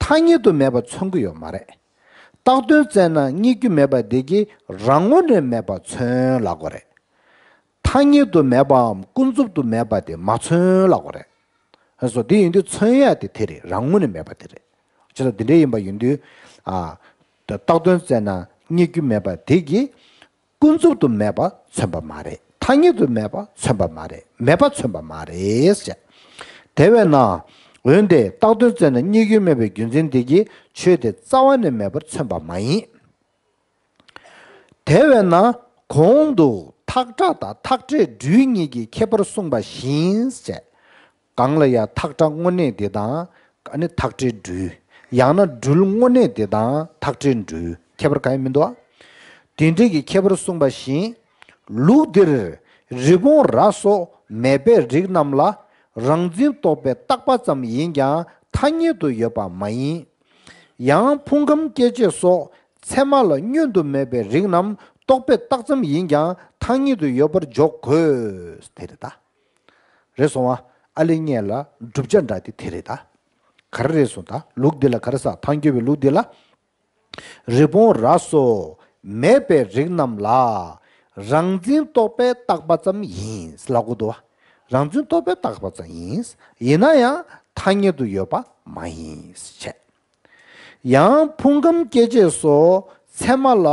ཐ་སྙད་དུ་མེད་པ་མཚོན་གྱི་ཡོད་མ་རེད། བཏགས་དོན་བཙལ་ན་རྙེད་རྒྱུ་མེད་པ་དེ་གིས་རང་ངོས་ནས་མེད་པ་མཚོན་ལབ་དགོས་རེད། ཐ་སྙད་དུ་མེད་པའམ་ཀུན་རྫོབ་ཏུ་མེད་པ་དེ་མ་མཚོན་ལབ་དགོས་རེད། ཨ་སོ་དེ་ཡིན་དུས་མཚོན་ཡ་དེ་དེ་རེད་རང་ངོས་ནས་མེད་པ་དེ་རེད། ཅི་ལ་དེ་འདྲ་ཡིན་པ་ཡིན་དུས། ཨ། བཏགས་དོན་བཙལ་ན་རྙེད་རྒྱུ་མེད་པ་དེ་གིས་ཀུན་རྫོབ་ཏུ་མེད་པ་མཚོན་པ་མ་རེད། ཐ་སྙད་དུ་མེད་པ་མཚོན་པ་མ་རེད། མེད་པ་མཚོན་པ་མ་རེད་ཟེར། དེ་བས་ན། འོན་ཏེ་བཏགས་དོན་བཙལ་ན་རྙེད་རྒྱུ་མེད་པའི་རྒྱུ་མཚན་དེ་གིས་ཆོས་དེ་རྩ་བ་ནས་མེད་པར་མཚོན་པ་མ་ཡིན། དེ་བས་ན། གོང་དུ་ཐག་ཁྲ་དང་ཐག་ཁྲའི་སྦྲུལ་གཉིས་ཀྱི་ཁྱད་པར་གསུངས་པ་བཞིན་ཟེར། གང་ལ་ཡང་ཐག་ཁྲ་དངོས་གནས་དེ་དང་། ཨ་ནི་ཐག་ཁྲའི་སྦྲུལ། ཡང་ན་སྦྲུལ་དངོས་གནས་དེ་དང་ཐག་ཁྲའི་སྦྲུལ་ཁྱད་པར་གང་ཡང་མི་འདུག་ཨ། དེ་འདྲའི་གི་ཁྱད་པར་གསུངས་པ་བཞིན། ལུགས་འདིར་རི་བོང་རྭ་སོགས་མེད་པའི་རིགས་རྣམས་ལ་རང་འཛིན་རྟོག་པས་བཏགས་པ་ཙམ་ཡིན་ཀྱང་ཐ་སྙད་དུ་ཡོད་པ་མ་ཡིན། ཡང་ཕུང་ཁམས་སྐྱེ་མཆེད་སོགས་ཚད་མ་ལ་བསྙོན་དུ་མེད་པའི་རིགས་རྣམས་རྟོག་པས་བཏགས་ཙམ་ཡིན་ཀྱང་ཐ་སྙད་དུ་ཡོད་པར་འཇོག་དགོས། དེ་རེད་ད། རེད་སོང་བ། ཨ་ལེ་ཉེ་ལ་བསྒྲུབ་བྱ་འདྲ་དེ་དེ་རེད་ད། ག་རེ་རེད་སོང་ད། ལུགས་འདི་ལ་ག་རེ་ཟེར། ཐལ་འགྱུར་བའི་ལུགས་འདི་ལ། རི་བོང་རྭ་སོགས་མེད་པའི་རིགས་རྣམས་ལ་རང་འཛིན་རྟོག་པས་བཏགས་པ་ཙམ་ཡིན་ལབ་དགོས་འདུག་བ། རང་འཛིན་རྟོག་པས་བཏགས་པ་ཙམ་ཡིན། ཡིན་ན་ཡང་ཐ་སྙད་དུ་ཡོད་པ་མ་ཡིན་ཞེས། ཡང་ཕུང་ཁམས་སྐྱེ་མཆེད་སོགས་ཚད་མ་ལ་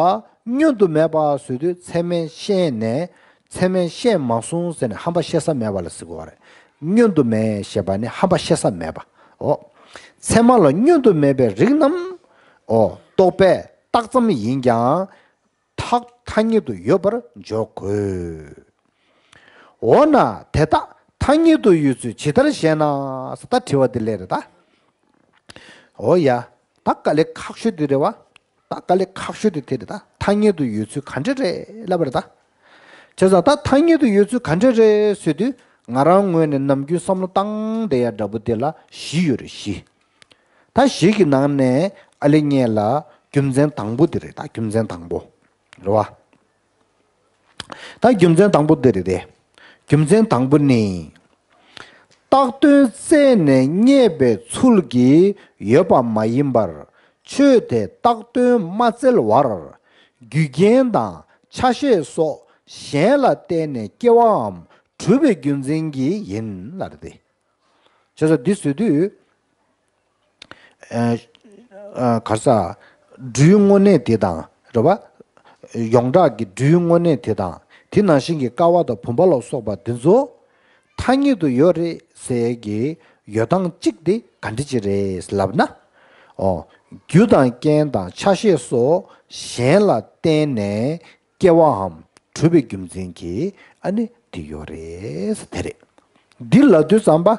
བསྙོན་དུ་མེད་པ་ཟེར་དུས་ཚད་མས་ཤེས་ནས། ཚད་མས་ཤེས་མ་སོང་ཟེར་ནས་ཧམ་པ་བཤད་ས་མེད་པ་ལ་ཟེར་གོ་བ་རེད། བསྙོན་དུ་མེད་ཞེས་པ་ནི་ཧམ་པ་བཤད་ས་མེད་པ། འོ། ཚད་མ་ལ་བསྙོན་དུ་མེད་པའི་རིགས་རྣམས། འོ། རྟོག་པས་བཏགས་ཙམ་ཡིན་ཀྱང་། ཐག་ཐ་སྙད་དུ་ཡོད་པར་འཇོག་དགོས། འོ་ན་དེ་དག་ཐ་སྙད་དུ་ཡོད་ཚུལ་ཇི་ལྟར་ཤེས་ན། ད་དྲི་བ་འདི་སླེབས་རེད་ད། འོ་ཡ། ད་དཀའ་ལས་ཁག་ཤོས་དེ་རེད་བ། ད་དཀའ་ལས་ཁག་ཤོས་དེ་དེ་རེད་ད། ཐ་སྙད་དུ་ཡོད་ཚུལ་ག་འདྲ་རེད་ལབ་པ་རེད་ད། བྱས་ཙང་ད་ཐ་སྙད་དུ་ཡོད་ཚུལ་ག་འདྲ་རེད་ཟེར་དུས། ང་རང་ངོས་ནས་ནམ་རྒྱུན་བསམ་བློ་བཏང་བསྡད་ཡ་འདྲ་པོ་དེ་ལ་བཞི་ཡོད་རེད། བཞི། ད་བཞི་གི་ནང་ནས་ཨ་ལེ་ཉེ་ལ་རྒྱུ་མཚན་དང་པོ་དེ་རེད་ད། རྒྱུ་མཚན་དང་པོ། རེད་བ། ད་རྒྱུ་མཚན་དང་པོ་འདི་རེད་དེ། རྒྱུ་མཚན་དང་པོ་ནི། བཏགས་དོན་བཙལ་ནས་རྙེད་པའི་ཚུལ་གྱིས་ཡོད་པ་མ་ཡིན་པར། ཆོས་དེ་བཏགས་དོན་མ་བཙལ་བར། རྒྱུ་རྐྱེན་དང་ཆ་ཤས་སོགས་གཞན་ལ་བརྟེན་ནས་སྐྱེ་བའམ་གྲུབ་པའི་རྒྱུ་མཚན་གྱིས་ཡིན་ལབ་རེད་དེ། བྱས་ཙང་འདི་བཟོས་དུས། ཨ། ཨ། ག་རེ་ཟ། སྦྲུལ་དངོས་གནས་དེ་དང་རེད་བ། ཡོངས་གྲགས་ཀྱི་སྦྲུལ་དངོས་གནས་དེ་དང་དེ་ནང་བཞིན་གྱི་ཀ་བ་དང་བུམ་པ་ལ་སོགས་པ་འདི་ཚོ་ཐ་སྙད་དུ་ཡོད་རེད་ཟེར་གྱི་ཡོད་སྟངས་གཅིག་དེ་ག་འདྲ་ཅིག་རེད་ལབ་ན། ཨོ། རྒྱུ་དང་རྐྱེན་དང་ཆ་ཤས་སོགས་གཞན་ལ་བརྟེན་ནས་སྐྱེ་བའམ་གྲུབ་པའི་རྒྱུ་མཚན་གྱིས་ཨ་ནི་དེ་ཡོད་རེད་ཟེར་དེ་རེད། འདི་ལབ་དུས་ཙམ་པ།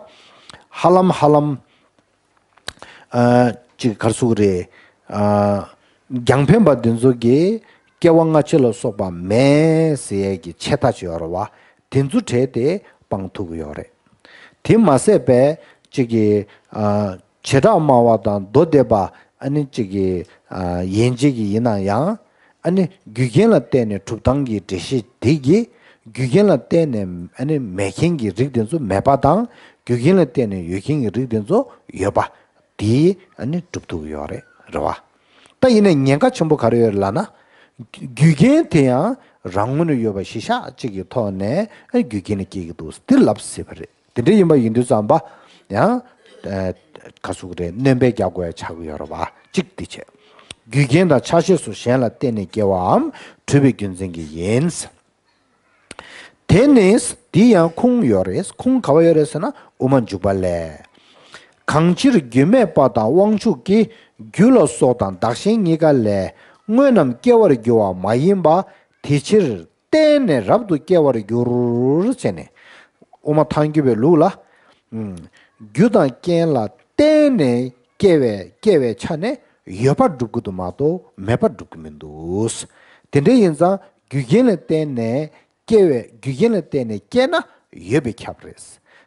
ཧ་ལམ་ཧ་ལམ། ཨ། ཅིག་ག་རེ་ཟེར་དགོས་རེད། ཨ། རྒྱང་འཕེན་པ་འདི་ཚོ་གིས་སྐྱེ་བ་སྔ་ཕྱི་ལ་སོགས་པ་མེད་ཟེར་ཡས་ཀྱི་ཆད་ལྟ་ཅིག་ཡོད་རེད་བ། དེ་ཚོ་བྲལ་ཏེ་སྤང་ཐུབ་ཀྱི་ཡོད་རེད། དེ་མ་ཟད་པའི་ཅིག་གི། ཨ། བྱེ་བྲག་སྨྲ་བ་དང་མདོ་སྡེ་པ། ཨ་ནི་ཅིག་གི། ཨ། ཡན་ཆད་ཀྱི་ཡིན་ན་ཡང་། ཨ་ནི་རྒྱུ་རྐྱེན་ལ་བརྟེན་ནས་གྲུབ་སྟངས་ཀྱི་འགྲེལ་བཤད་དེ་གིས། རྒྱུ་རྐྱེན་ལ་བརྟེན་ནས་ཨ་ནི་མེད་མཁན་གྱི་རིགས་དེ་ཚོ་མེད་པ་དང་། རྒྱུ་རྐྱེན་ལ་བརྟེན་ནས་ཡོད་མཁན་གྱི་རིགས་དེ་ཚོ་ཡོད་པ། དེ་ཨ་ནི་གྲུབ་ཐུབ་ཀྱི་ཡོད་རེད། རེད་བ། ད་ཡིན་ནའི་ཉེན་ཁ་ཆེན་པོ་ག་རེ་ཡོད་རེད་ལབ་ན། རྒྱུ་རྐྱེན་དེ་ཡང་རང་ངོས་ནས་ཡོད་པ་གཞི་བཞག་ཅིག་གི་ཐོག་ནས་ཨ་ནི་རྒྱུ་རྐྱེན་ལ་སྐྱེ་གི་འདུག་འདི་ལབ་སྲིད་པ་རེད། དེ་འདྲ་ཡིན་པ་ཡིན་དུས་ཙམ་པ། ཡང་། ཨ། ག་རེ་ཟེར་དགོས་རེད། སྣོན་པ་རྒྱག་དགོས་ཡ་ཆགས་ཀྱི་ཡོད་རེད་བ། གཅིག་དེ་བྱས། རྒྱུ་རྐྱེན་དང་ཆ་ཤས་སོགས་གཞན་ལ་བརྟེན་ནས་སྐྱེ་བའམ་གྲུབ་པའི་རྒྱུ་མཚན་གྱིས་ཡིན། དེ་ནི་འདི་ཡང་ཁུངས་ཡོད་རེད། ཁུངས་ག་བ་ཡོད་རེད་ཟེར་ན་དབུ་མ་འཇུག་པ་ལས། གང་ཕྱིར་རྒྱུ་མེད་པ་དང་དབང་ཕྱུག་གི། རྒྱུ་ལ་སོགས་དང་བདག་གཞན་གཉིས་ཀ་ལས། དངོས་རྣམས་སྐྱེ་བར་འགྱུར་བ་མ་ཡིན་པ། དེ་ཕྱིར། བརྟེན་ནས་རབ་ཏུ་སྐྱེ་བར་འགྱུར། ཟེར་ནས། དབུ་མ་ཐལ་འགྱུར་བའི་ལུགས་ལ། ཨུམ། རྒྱུ་དང་རྐྱེན་ལ་བརྟེན་ནས་སྐྱེ་བའི་སྐྱེ་བའི་ཆ་ནས་ཡོད་པར་སྒྲུབ་ཀྱི་འདུག་མ་གཏོགས་མེད་པར་སྒྲུབ་ཀྱི་མི་འདུག། དེ་འདྲ་ཡིན་ཙང་རྒྱུ་རྐྱེན་ལ་བརྟེན་ནས་སྐྱེ་བའི་རྒྱུ་རྐྱེན་ལ་བརྟེན་ནས་སྐྱེ་ན་ཡོད་པས་ཁྱབ་རེད།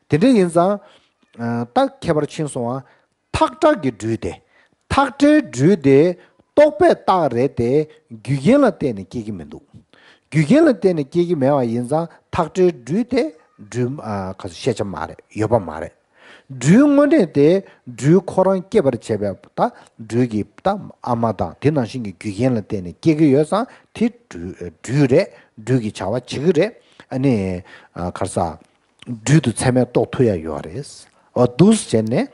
དེ་འདྲ་ཡིན་ཙང་། ཨ། ད་ཁྱད་པར་ཕྱིན་སོང་ང་། ཐག་ཁྲ་གི་སྦྲུལ་དེ། ཐག་ཁྲའི་སྦྲུལ་དེ་རྟོག་པས་བཏགས་རེད་དེ། རྒྱུ་རྐྱེན་ལ་བརྟེན་ནས་སྐྱེ་གི་མི་འདུག། རྒྱུ་རྐྱེན་ལ་བརྟེན་ནས་སྐྱེ་གི་མེད་པ་ཡིན་ཙང་ཐག་ཁྲའི་སྦྲུལ་དེ་སྦྲུལ། ཨ། ག་ཚོད་ཤེས་བྱ་མ་རེད། ཡོད་པ་མ་རེད། སྦྲུལ་དངོས་གནས་དེ་སྦྲུལ་ཁོ་རང་སྐྱེད་པར་བྱེད་པའི་ད་སྦྲུལ་གྱི་ད་ཨ་མ་དང་དེ་ནང་བཞིན་གྱི་རྒྱུ་རྐྱེན་ལ་བརྟེན་ནས་སྐྱེ་གི་ཡོད་ཙང་དེ་སྦྲུལ། སྦྲུལ་རེད། སྦྲུལ་གྱི་བྱ་བ་བྱེད་ཀྱི་རེད། ཨ་ནི། ཨ། ག་རེ་ཟ། སྦྲུལ་དུ་ཚད་མས་རྟོགས་ཐུབ་ཡ་ཡོད་རེད། འོ་འདུག་སེ་བྱས་ནས་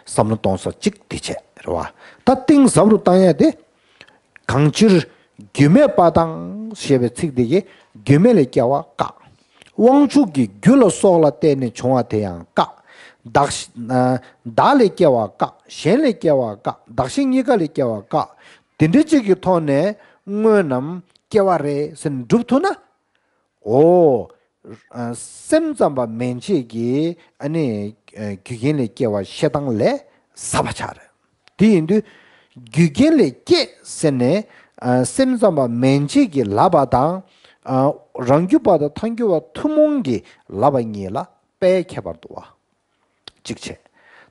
བསམ་བློ་གཏོང་ས་གཅིག་དེ་བྱས་རེད་བ། ད་གཏིང་ཟབ་རུ་བཏང་ཡ་དེ། གང་ཕྱིར་རྒྱུ་མེད་པ་དང་ཞེས་པའི་ཚིག་འདི་གིས་རྒྱུ་མེད་ལས་སྐྱེ་བ་བཀག། དབང་ཕྱུག་གི་རྒྱུ་ལ་སོགས་ལ་བརྟེན་ནས་བྱུང་བ་དེ་ཡང་བཀག། བདག་བདག་ལས་སྐྱེ་བ་བཀག། གཞན་ལས་སྐྱེ་བ་བཀག། བདག་གཞན་གཉིས་ཀ་ལས་སྐྱེ་བ་བཀག། དེ་འདྲ་གཅིག་གི་ཐོག་ནས་དངོས་རྣམས་སྐྱེ་བ་རེད་ཟེར་ནས་སྒྲུབ་ཐུབ་ན། འོ། སེམས་ཙམ་པ་མན་ཆད་ཀྱིས་ཨ་ནི་རྒྱུ་རྐྱེན་ལས་སྐྱེ་བ་བཤད་སྟངས་ལས་ཟབ་པ་ཆགས་རེད། དེ་ཡིན་དུས་རྒྱུ་རྐྱེན་ལས་སྐྱེས་ཟེར་ནས་སེམས་ཙམ་པ་མན་ཆད་ཀྱིས་ལབ་པ་དང་། རང་རྒྱུད་པ་དང་ཐལ་འགྱུར་བ་ཐུན་མོང་གིས་ལབ་པ་གཉིས་ལ་དཔེ་ཁྱད་པར་འདུག་བ། གཅིག་བྱས།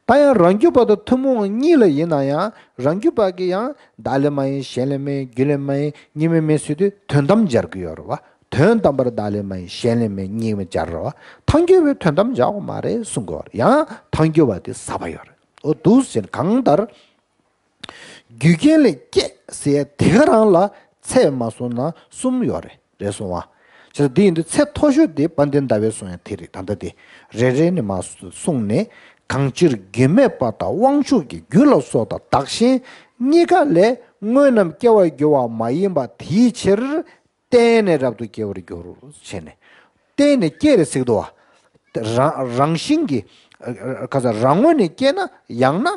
ད་ཡང་རང་རྒྱུད་པ་དང་ཐུན་མོང་གཉིས་ལ་ཡིན་ན་ཡང་རང་རྒྱུད་པ་གིས་ཡང་བདག་ལས་མ་ཡིན་གཞན་ལས་མ་ཡིན་རྒྱུ་ལས་མ་ཡིན་གཉིས་མེད་མིན་ཟེར་དུས་དོན་དམ་སྦྱར་གྱི་ཡོད་རེད་བ། དོན་དམ་པར་བདག་ལས་མ་ཡིན་གཞན་ལས་མ་ཡིན་གཉིས་མེད་སྦྱར་རེད་བ། ཐལ་འགྱུར་བས་དོན་དམ་སྦྱར་དགོས་མ་རེད་གསུང་གི་ཡོད་རེད། ཡང་ཐལ་འགྱུར་བ་དེ་ཟབ་པ་ཡོད་རེད། འོ་འདུག་ཟེར་གང་ལྟར། རྒྱུ་རྐྱེན་ལས་སྐྱེས་ཟེར་དེ་ག་རང་ལ་ཚད་མ་སོང་ན་གསུམ་ཡོད་རེད། རེད་སོང་བ། བྱས་ཙང་འདི་ཡིན་དུས་ཚད་མཐོ་ཤོས་དེ་དཔལ་ལྡན་ཟླ་བས་གསུངས་ཡ་དེ་རེད། ད་ལྟ་དེ་རེ་རེ་ནས་མར་གསུངས་ནས། གང་ཕྱིར་རྒྱུ་མེད་པ་དང་དབང་ཕྱུག་གི་རྒྱུ་ལ་སོགས་དང་བདག་གཞན་གཉིས་ཀ་ལས་དངོས་རྣམས་སྐྱེ་བར་འགྱུར་བ་མ་ཡིན་པ་དེའི་ཕྱིར། བརྟེན་ནས་རབ་ཏུ་སྐྱེ་བར་འགྱུར་བྱས་ནས། བརྟེན་ནས་སྐྱེ་རེད་ཟེར་གི་འདུག་བ། རང་རང་བཞིན་གྱིས་ཁ་ས་རང་ངོས་ནས་སྐྱེ་ན་ཡང་ན་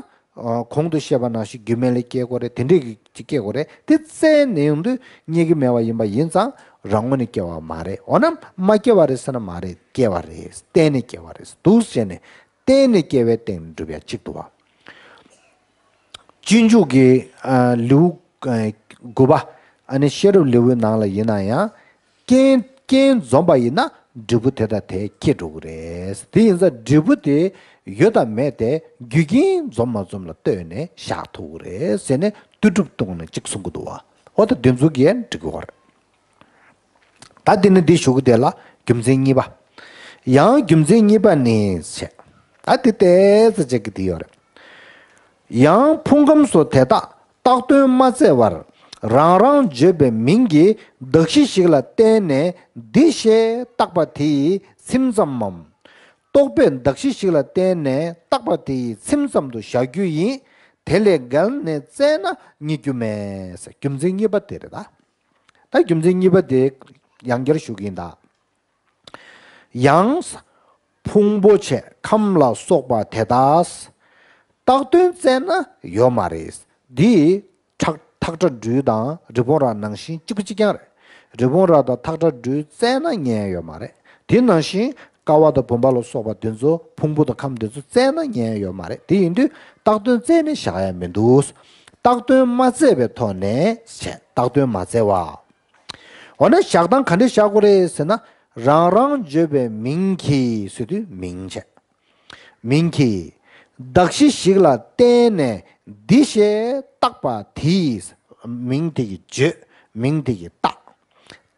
གོང་དུ་བཤད་པ་ནང་བཞིན་རྒྱུ་མེད་ལས་སྐྱེ་དགོས་རེད། དེ་འདྲས་ཀྱི་སྐྱེ་དགོས་རེད། དེ་བཙལ་ནས་ཡོང་དུས་རྙེད་ཀྱི་མེད་པ་ཡིན་པ་ཡིན་ཙང་རང་ངོས་ནས་སྐྱེ་བ་མ་རེད། འོ་ན་མ་སྐྱེ་བ་རེད་ཟེར་ན་མ་རེད། སྐྱེ་བ་རེད། བརྟེན་ནས་སྐྱེ་བ་རེད་འདུག་བྱས་ནས་བརྟེན་ནས་སྐྱེ་བའི་སྟེང་ནས་འགྲུབ་ཡ་གཅིག་འདུག་བ། སྤྱོད་འཇུག་གི་ལེའུ་དགུ་པ། ཨ་ནི་ཤེས་རབ་ལེའུའི་ནང་ལ་ཡིན་ན་ཡང་། རྐྱེན་རྐྱེན་འཛོམས་པ་ཡིན་ན་འབྲས་བུ་དེ་དང་དེ་སྐྱེ་འགྲོ་གི་རེད། དེ་ཡིན་ཙང་འབྲས་བུ་དེ་ཡོད་དང་མེད་དེ་རྒྱུ་རྐྱེན་འཛོམས་མ་འཛོམས་ལ་ལྟོས་ནས་བཞག་ཐུབ་ཀྱི་རེད་ཟེར་ནས་ལྟོས་གྲུབ་གཏོང་ནས་གཅིག་གསུང་གི་འདུག་བ། འོ་ད་དེ་ཚོ་གིས་འགྲིག་གི་ཡོད་རེད། ད་འདི་ནི་འདི་ཞུ་གི་དེ་ལ་རྒྱུ་མཚན་གཉིས་པ། ཡང་རྒྱུ་མཚན་གཉིས་པ་ནི་ཞེས། ད་འདི་ཏོག་ཙམ་ཅིག་གི་འདི་ཡོད་རེད། ཡང་ཕུང་ཁམས་སུ་དེ་དག་བཏགས་དོན་མ་བཙལ་བར་རང་རང་བརྗོད་པའི་མིང་གི་གདགས་གཞི་ཞིག་ལ་བརྟེན་ནས་འདི་ཞེས་བཏགས་པ་དེ་ཡི་ཚིམ་ཙམ་མམ། རྟོག་པས་གདགས་གཞི་ཞིག་ལ་བརྟེན་ནས་བཏགས་པ་དེ་ཡི་ཚིམ་ཙམ་དུ་བཞག་རྒྱུ་ཡིན། དེ་ལས་འགལ་ནས་བཙལ་ན་རྙེད་རྒྱུ་མེད། རྒྱུ་མཚན་གཉིས་པ་དེ་རེད་ད། ད་རྒྱུ་མཚན་གཉིས་པ་དེ་ཡང་བསྐྱར་ཞུ་གི་ཡིན་ད། ཡང་། ཕུང་པོ་ཆེ་ཁམས་ལ་སོགས་པ་དེ་དག་བཏགས་དོན་བཙལ་ན་ཡོད་མ་རེད། འདི་ཐག་ཐག་ཁྲ་སྦྲུལ་དང་རི་བོང་རྭ་ནང་བཞིན་གཅིག་པ་གཅིག་རྐྱང་རེད། རི་བོང་རྭ་དང་ཐག་ཁྲ་སྦྲུལ་བཙལ་ན་རྙེད་ཡ་ཡོད་མ་རེད། དེ་ནང་བཞིན་ཀ་བ་དང་བུམ་པ་ལ་སོགས་པ་དེ་ཚོ་ཕུང་པོ་དང་ཁམས་དེ་ཚོ་བཙལ་ན་རྙེད་ཡ་ཡོད་མ་རེད། དེ་ཡིན་དུས་བཏགས་དོན་བཙལ་ནས་བཞག་ཡ་མི་འདུག་བཏགས་དོན་མ་བཙལ་བའི་ཐོག་ནས་བྱས་བཏགས་དོན་མ་བཙལ་བ། འོ་ན་བཞག་སྟངས་ག་འདྲ་བཞག་དགོས་རེད་ཟེར་ན། རང་རང་བརྗོད་པའི་མིང་གིས་ཟེར་དུས་མིང་བྱས། མིང་གིས་གདགས་གཞི་ཞིག་ལ་བརྟེན་ནས་འདི་ཞེས་བཏགས་པ་དེ་ཡི། མིང་དེ་གིས་བརྗོད། མིང་དེ་གིས་བཏགས།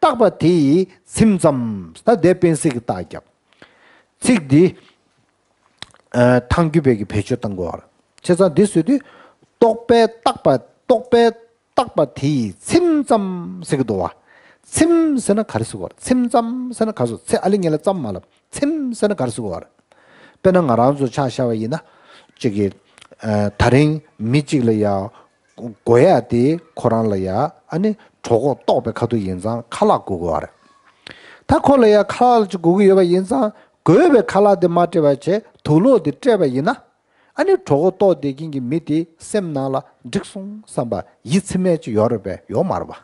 བཏགས་པ་དེ་ཡི་ཚིམ་ཙམ། ད་དེ་དཔེ་སྲིད་ཀྱི་རྟགས་རྒྱབ། ཚིག་འདི། ཨ། ཐལ་འགྱུར་བས་ཀྱི་བེད་སྤྱོད་བཏང་དགོས་པ་རེད། བྱས་ཙང་འདི་ཟེར་དུས། རྟོག་པས་བཏགས་པ་རྟོག་པས་བཏགས་པ་དེ་ཡི་ཚིམ་ཙམ་ཟེར་གི་འདུག་བ། ཚིམ་ཟེར་ན་ག་རེ་ཟེར་དགོས་རེད། ཚིམ་ཙམ་ཟེར་ན་ག་རེ་ཟེར། ཚེ་ཨ་ལི་ཉེ་ལ་ཙམ་མ་ལབ། ཚིམ་ཟེར་ན་ག་རེ་ཟེར་དགོས་རེད། དཔེར་ན་ང་རང་ཚོ་ཆ་བཞག་པ་ཡིན་ན། གཅིག་གིས། ཨ། ད་རིང་མི་གཅིག་ལ་ཡ། དགོས་ཡ་དེ་ཁོ་རང་ལ་ཡ། ཨ་ནི་གྲོད་ཁོག་ལྟོགས་པའི་ཁ་ཐུག་ཡིན་ཙང་ཁ་ལག་དགོས་དགོས་པ་རེད། ད་ཁོ་ལ་ཡ་ཁ་ལག་ཅིག་དགོས་ཀྱི་ཡོད་པ་ཡིན་ཙང་དགོས་པའི་ཁ་ལག་དེ་མ་སྤྲད་པ་བྱས་དུག་ལོག་དེ་སྤྲད་པ་ཡིན་ན། ཨ་ནི་གྲོད་ཁོག་ལྟོགས་བསྡད་མཁན་གྱི་མི་དེ་སེམས་ནང་ལ་འགྲིག་སོང་བསམ་པ་ཡིད་ཚིམ་ཡས་ཅིག་ཡོད་རེད་པས། ཡོད་མ་རེད་པ།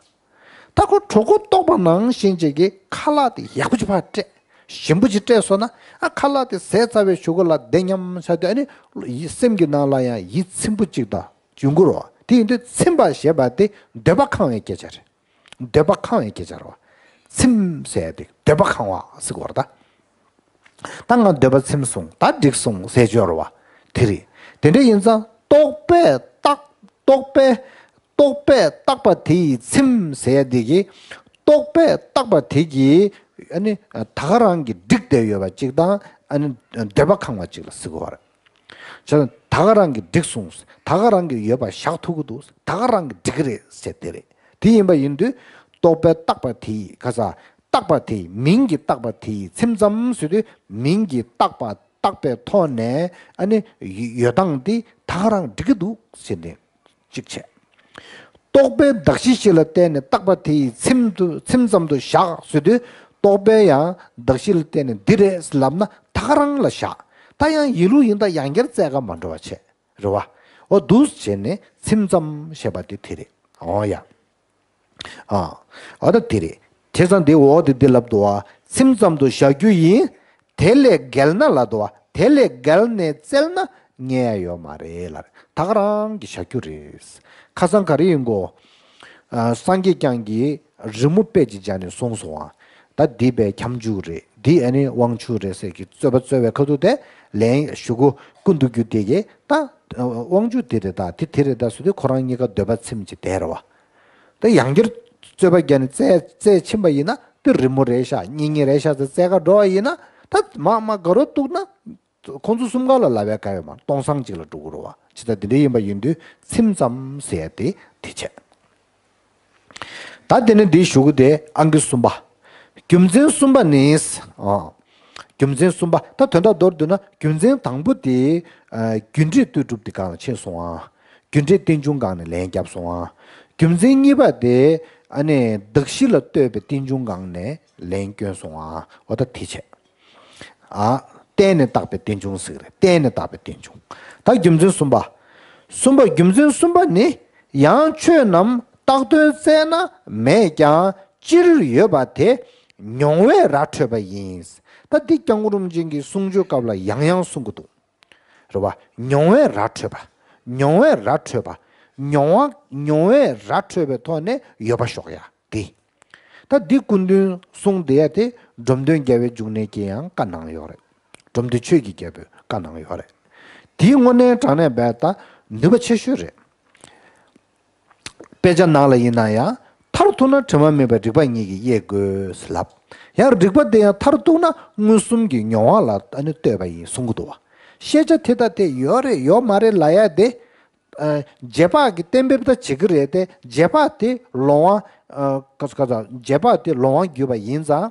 ད་ཁོ་གྲོད་ཁོག་ལྟོགས་པ་ནང་བཞིན་ཅིག་གི་ཁ་ལག་དེ་ཡག་པོ་ཅིག་ཕར་སྤྲད། ཞིམ་པོ་ཅིག་སྤྲད་སོང་ན། ཨ། ཁ་ལག་དེ་ཟས་ཚར་བའི་གཞུག་གུ་ལ་བདེ་མཉམ་ཆགས་དུས་ཨ་ནི་སེམས་ཀྱི་ནང་ལ་ཡང་ཡིད་ཚིམ་པོ་ཅིག་དང་ཡོང་གི་རེད་པ། དེ་ཡིན་དུས་ཚིམ་པ་ཞེས་པ་དེ་འདོད་པ་ཁེངས་པའི་སྐད་ཆ་རེད། འདོད་པ་ཁེངས་པའི་སྐད་ཆ་རེད་པ། ཚིམ་ཟེར་ཡ་དེ་འདོད་པ་ཁེངས་པ་ཟེར་གི་རེད་ད། ད་ང་འདོད་པ་ཚིམ་སོང་། ད་འགྲིག་སོང་ཟེར་ཆོག་རེད་པ། དེ་རེད། དེ་འདྲ་ཡིན་ཙང་རྟོག་པས་བཏགས། རྟོག་པས། རྟོག་པས་བཏགས་པ་དེ་ཡི་ཚིམ་ཟེར་ཡ་དེ་གིས། རྟོག་པས་བཏགས་པ་དེ་གིས། ཨ་ནི་ད་ག་རང་གིས་འགྲིག་བསྡད་ཡོད་པ་ཅིག་དང་། ཨ་ནི་འདོད་པ་ཁེངས་པ་ཅིག་ལ་ཟེར་གི་རེད་པ། བྱས་ཙང་ད་ག་རང་གིས་འགྲིག་སོང་། ད་ག་རང་གིས་ཡོད་པ་བཞག་ཐུབ་ཀྱི་འདུག། ད་ག་རང་གིས་འགྲིག་གི་རེད་ཟེར་དེ་རེད། དེ་ཡིན་པ་ཡིན་དུས་རྟོག་པས་བཏགས་པ་དེ་ཡི། ག་ས། བཏགས་པ་དེ་ཡི། མིང་གིས་བཏགས་པ་དེ་ཡི་ཚིམ་ཙམ་ཟེར་དུས་མིང་གིས་བཏགས་པ་བཏགས་པའི་ཐོག་ནས་ཨ་ནི་ཡོད་སྟངས་དེ་ད་ག་རང་འགྲིག་གི་འདུག་ཟེར་ནས་གཅིག་བྱས། རྟོག་པས་གདགས་གཞི་ཞིག་ལ་བརྟེན་ནས་བཏགས་པ་དེ་ཡི་ཚིམ་དུ་ཚིམ་ཙམ་དུ་བཞག་ཟེར་དུས། རྟོག་པས་ཡང་གདགས་གཞི་ལ་བརྟེན་ནས་འདི་རེད་ལབ་ན་ད་ག་རང་ལ་བཞག་ད་ཡང་ཡིན་ལུགས་ཡིན་ད་ཡང་བསྐྱར་བཙལ་ག་མ་འགྲོ་བ་བྱས། རེད་བ། འོ་འདུག་བྱས་ནས་ཚིམ་ཙམ་ཞེས་པ་དེ་དེ་རེད། འོ་ཡ། ཨ། འོ་ད་དེ་རེད། བྱས་ཙང་དེ་འོ་དེ་འདི་ལབ་འདུག་བ། ཚིམ་ཙམ་དུ་བཞག་རྒྱུ་ཡིན། དེ་ལས་བརྒལ་ན་ལབ་འདུག་བ། དེ་ལས་བརྒལ་ནས་བཙལ་ན་རྙེད་ཡ་ཡོད་མ་རེད་ལབ་རེད། ད་ག་རང་གི་བཞག་རྒྱུ་རེད། ཁ་སང་ག་རེ་ཡིན་གོ། ཨ། སངས་རྒྱས་བསྐྱངས་ཀྱིས་རི་མོ་དཔེ་ཅིག་སྦྱར་ནས་གསུངས་སོང་བ། ད་འདི་པའི་ཁྱབ་འཇུག་རེད། འདི་ཨ་ནི་དབང་ཕྱུག་རེད་ཟེར་གྱི་རྩོད་པ་རྩོད་པའི་ཁ་ཐུག་དེ་ལན་ཞུ་གོ་ཀུན་ཏུ་རྒྱུ་དེ་གས་ད་དབང་ཕྱུག་དེ་རེད་ད་དེ་དེ་རེད་ད་ཟེར་དུས་ཁོ་རང་གཉིས་ཀ་འདོད་པ་ཚིམ་གྱི་བསྡད་རེད་བ། ད་ཡང་བསྐྱར་རྩོད་པ་བརྒྱབ་ནས་རྩད་རྩད་ཕྱིན་པ་ཡིན་ན་དེ་རི་མོ་རེད་ཤག་སྙིང་ཉེ་རེད་ཤག་ཟེར་རྩད་ག་འགྲོ་བ་ཡིན་ན་ད་མ་མ་དགའ་རོགས་གཏུག་ན་ཁོང་ཚོ་གསུམ་ཀ་ལ་ལབ་ཡ་ག་ཡོད་མ་རེད། སྟོང་སང་གཅིག་ལ་འགྲོ་གི་རེད་བ། ཇི་ལྟར་འདི་འདྲ་ཡིན་པ་ཡིན་དུས་ཚིམ་ཙམ་ཟེར་ཡ་དེ་དེ་བྱས། ད་དེ་ནས་འདི་ཞུ་གི་དེ་ཨང་ཀི་གསུམ་པ། རྒྱུ་མཚན་གསུམ་པ་ནི། ཨ། རྒྱུ་མཚན་གསུམ་པ་ད་དོན་དག་མདོར་བསྡུས་ན་རྒྱུ་མཚན་དང་པོ་དེ། ཨ། རྒྱུ་འབྲས་ལྟོས་གྲུབ་དེ་སྒང་ལ་ཕྱིན་སོང་ཨ། རྒྱུ་འབྲས་རྟེན་འབྱུང་སྒང་ནས་ལན་བརྒྱབ་སོང་ཨ། རྒྱུ་མཚན་གཉིས་པ་དེ་ཨ་ནི་གདགས་གཞི་ལ་ལྟོས་པའི་རྟེན་འབྱུང་སྒང་ནས་ལན་བསྐྱོན་སོང་ཨ། འོ་ད་དེ་བྱས། ཨ། བརྟེན་ནས་བཏགས་པའི་རྟེན་འབྱུང་ཟེར་གི་རེད། བརྟེན་ནས་བཏགས་པའི་རྟེན་འབྱུང་། ད་རྒྱུ་མཚན་གསུམ་པ། གསུམ་པ་རྒྱུ་མཚན་གསུམ་པ་ནི། ཡང་ཆོས་རྣམས་བཏགས་དོན་བཙལ་ན་མེད་ཀྱང་སྤྱིར་ཡོད་པ་དེ་མྱོང་བས་ར་འཕྲོད་པ་ཡིན། ད་འདི་སྐྱབས་མགོན་རིན་པོ་ཆེ་གི་གསུང་ཆོས་སྐབས་ལ་ཡང་ཡང་གསུང་གི་འདུག་རེད་བ། མྱོང་བས་ར་འཕྲོད་པ། མྱོང་བས་ར་འཕྲོད་པ། མྱོང་བ་མྱོང་བས་ར་འཕྲོད་པའི་ཐོག་ནས་ཡོད་པ་ཞོག་ཡ་དེ། ད་འདི་སྐུ་མདུན་གསུང་བསྡད་ཡ་དེ་འབྲོམ་སྟོན་རྒྱལ་བའི་འབྱུང་གནས་ཀྱིས་ཡང་བཀའ་གནང་ཡོད་རེད། འབྲོམ་སྟོན་ཆོས་ཀྱི་རྒྱལ་པོས་བཀའ་གནང་ཡོད་རེད། དེའི་དངོས་གནས་དྲང་གནས་བས་ད་ནུས་པ་ཆེ་ཤོས་རེད། དཔེ་ཆ་ནང་ལ་ཡིན་ན་ཡང་མཐར་ཐུག་ན་དྲི་མ་མེད་པའི་རིག་པ་ཉིད་ཀྱིས་དབྱེ་དགོས་ལབ། ཡང་རིག་པ་དེ་ཡང་མཐར་ཐུག་ན་མངོན་སུམ་གྱི་མྱོང་བ་ལ་ཨ་ནི་ལྟོས་པ་ཡིན་གསུང་གི་འདུག་བ། ཤེས་བྱ་དེ་ལྟ་དེ་ཡོད་རེད་ཡོད་མ་རེད་ལབ་ཡ་དེ། ཨ། རྗེས་དཔག་གི་གཏན་འབེབས་ད་བྱེད་ཀྱི་རེད་དེ་རྗེས་དཔག་དེ་ལོང་བ། ཨ། ག་ཚོད་ག་ཚོད་རྗེས་དཔག་དེ་ལོང་བ་བརྒྱུད་པ་ཡིན་ཙང་།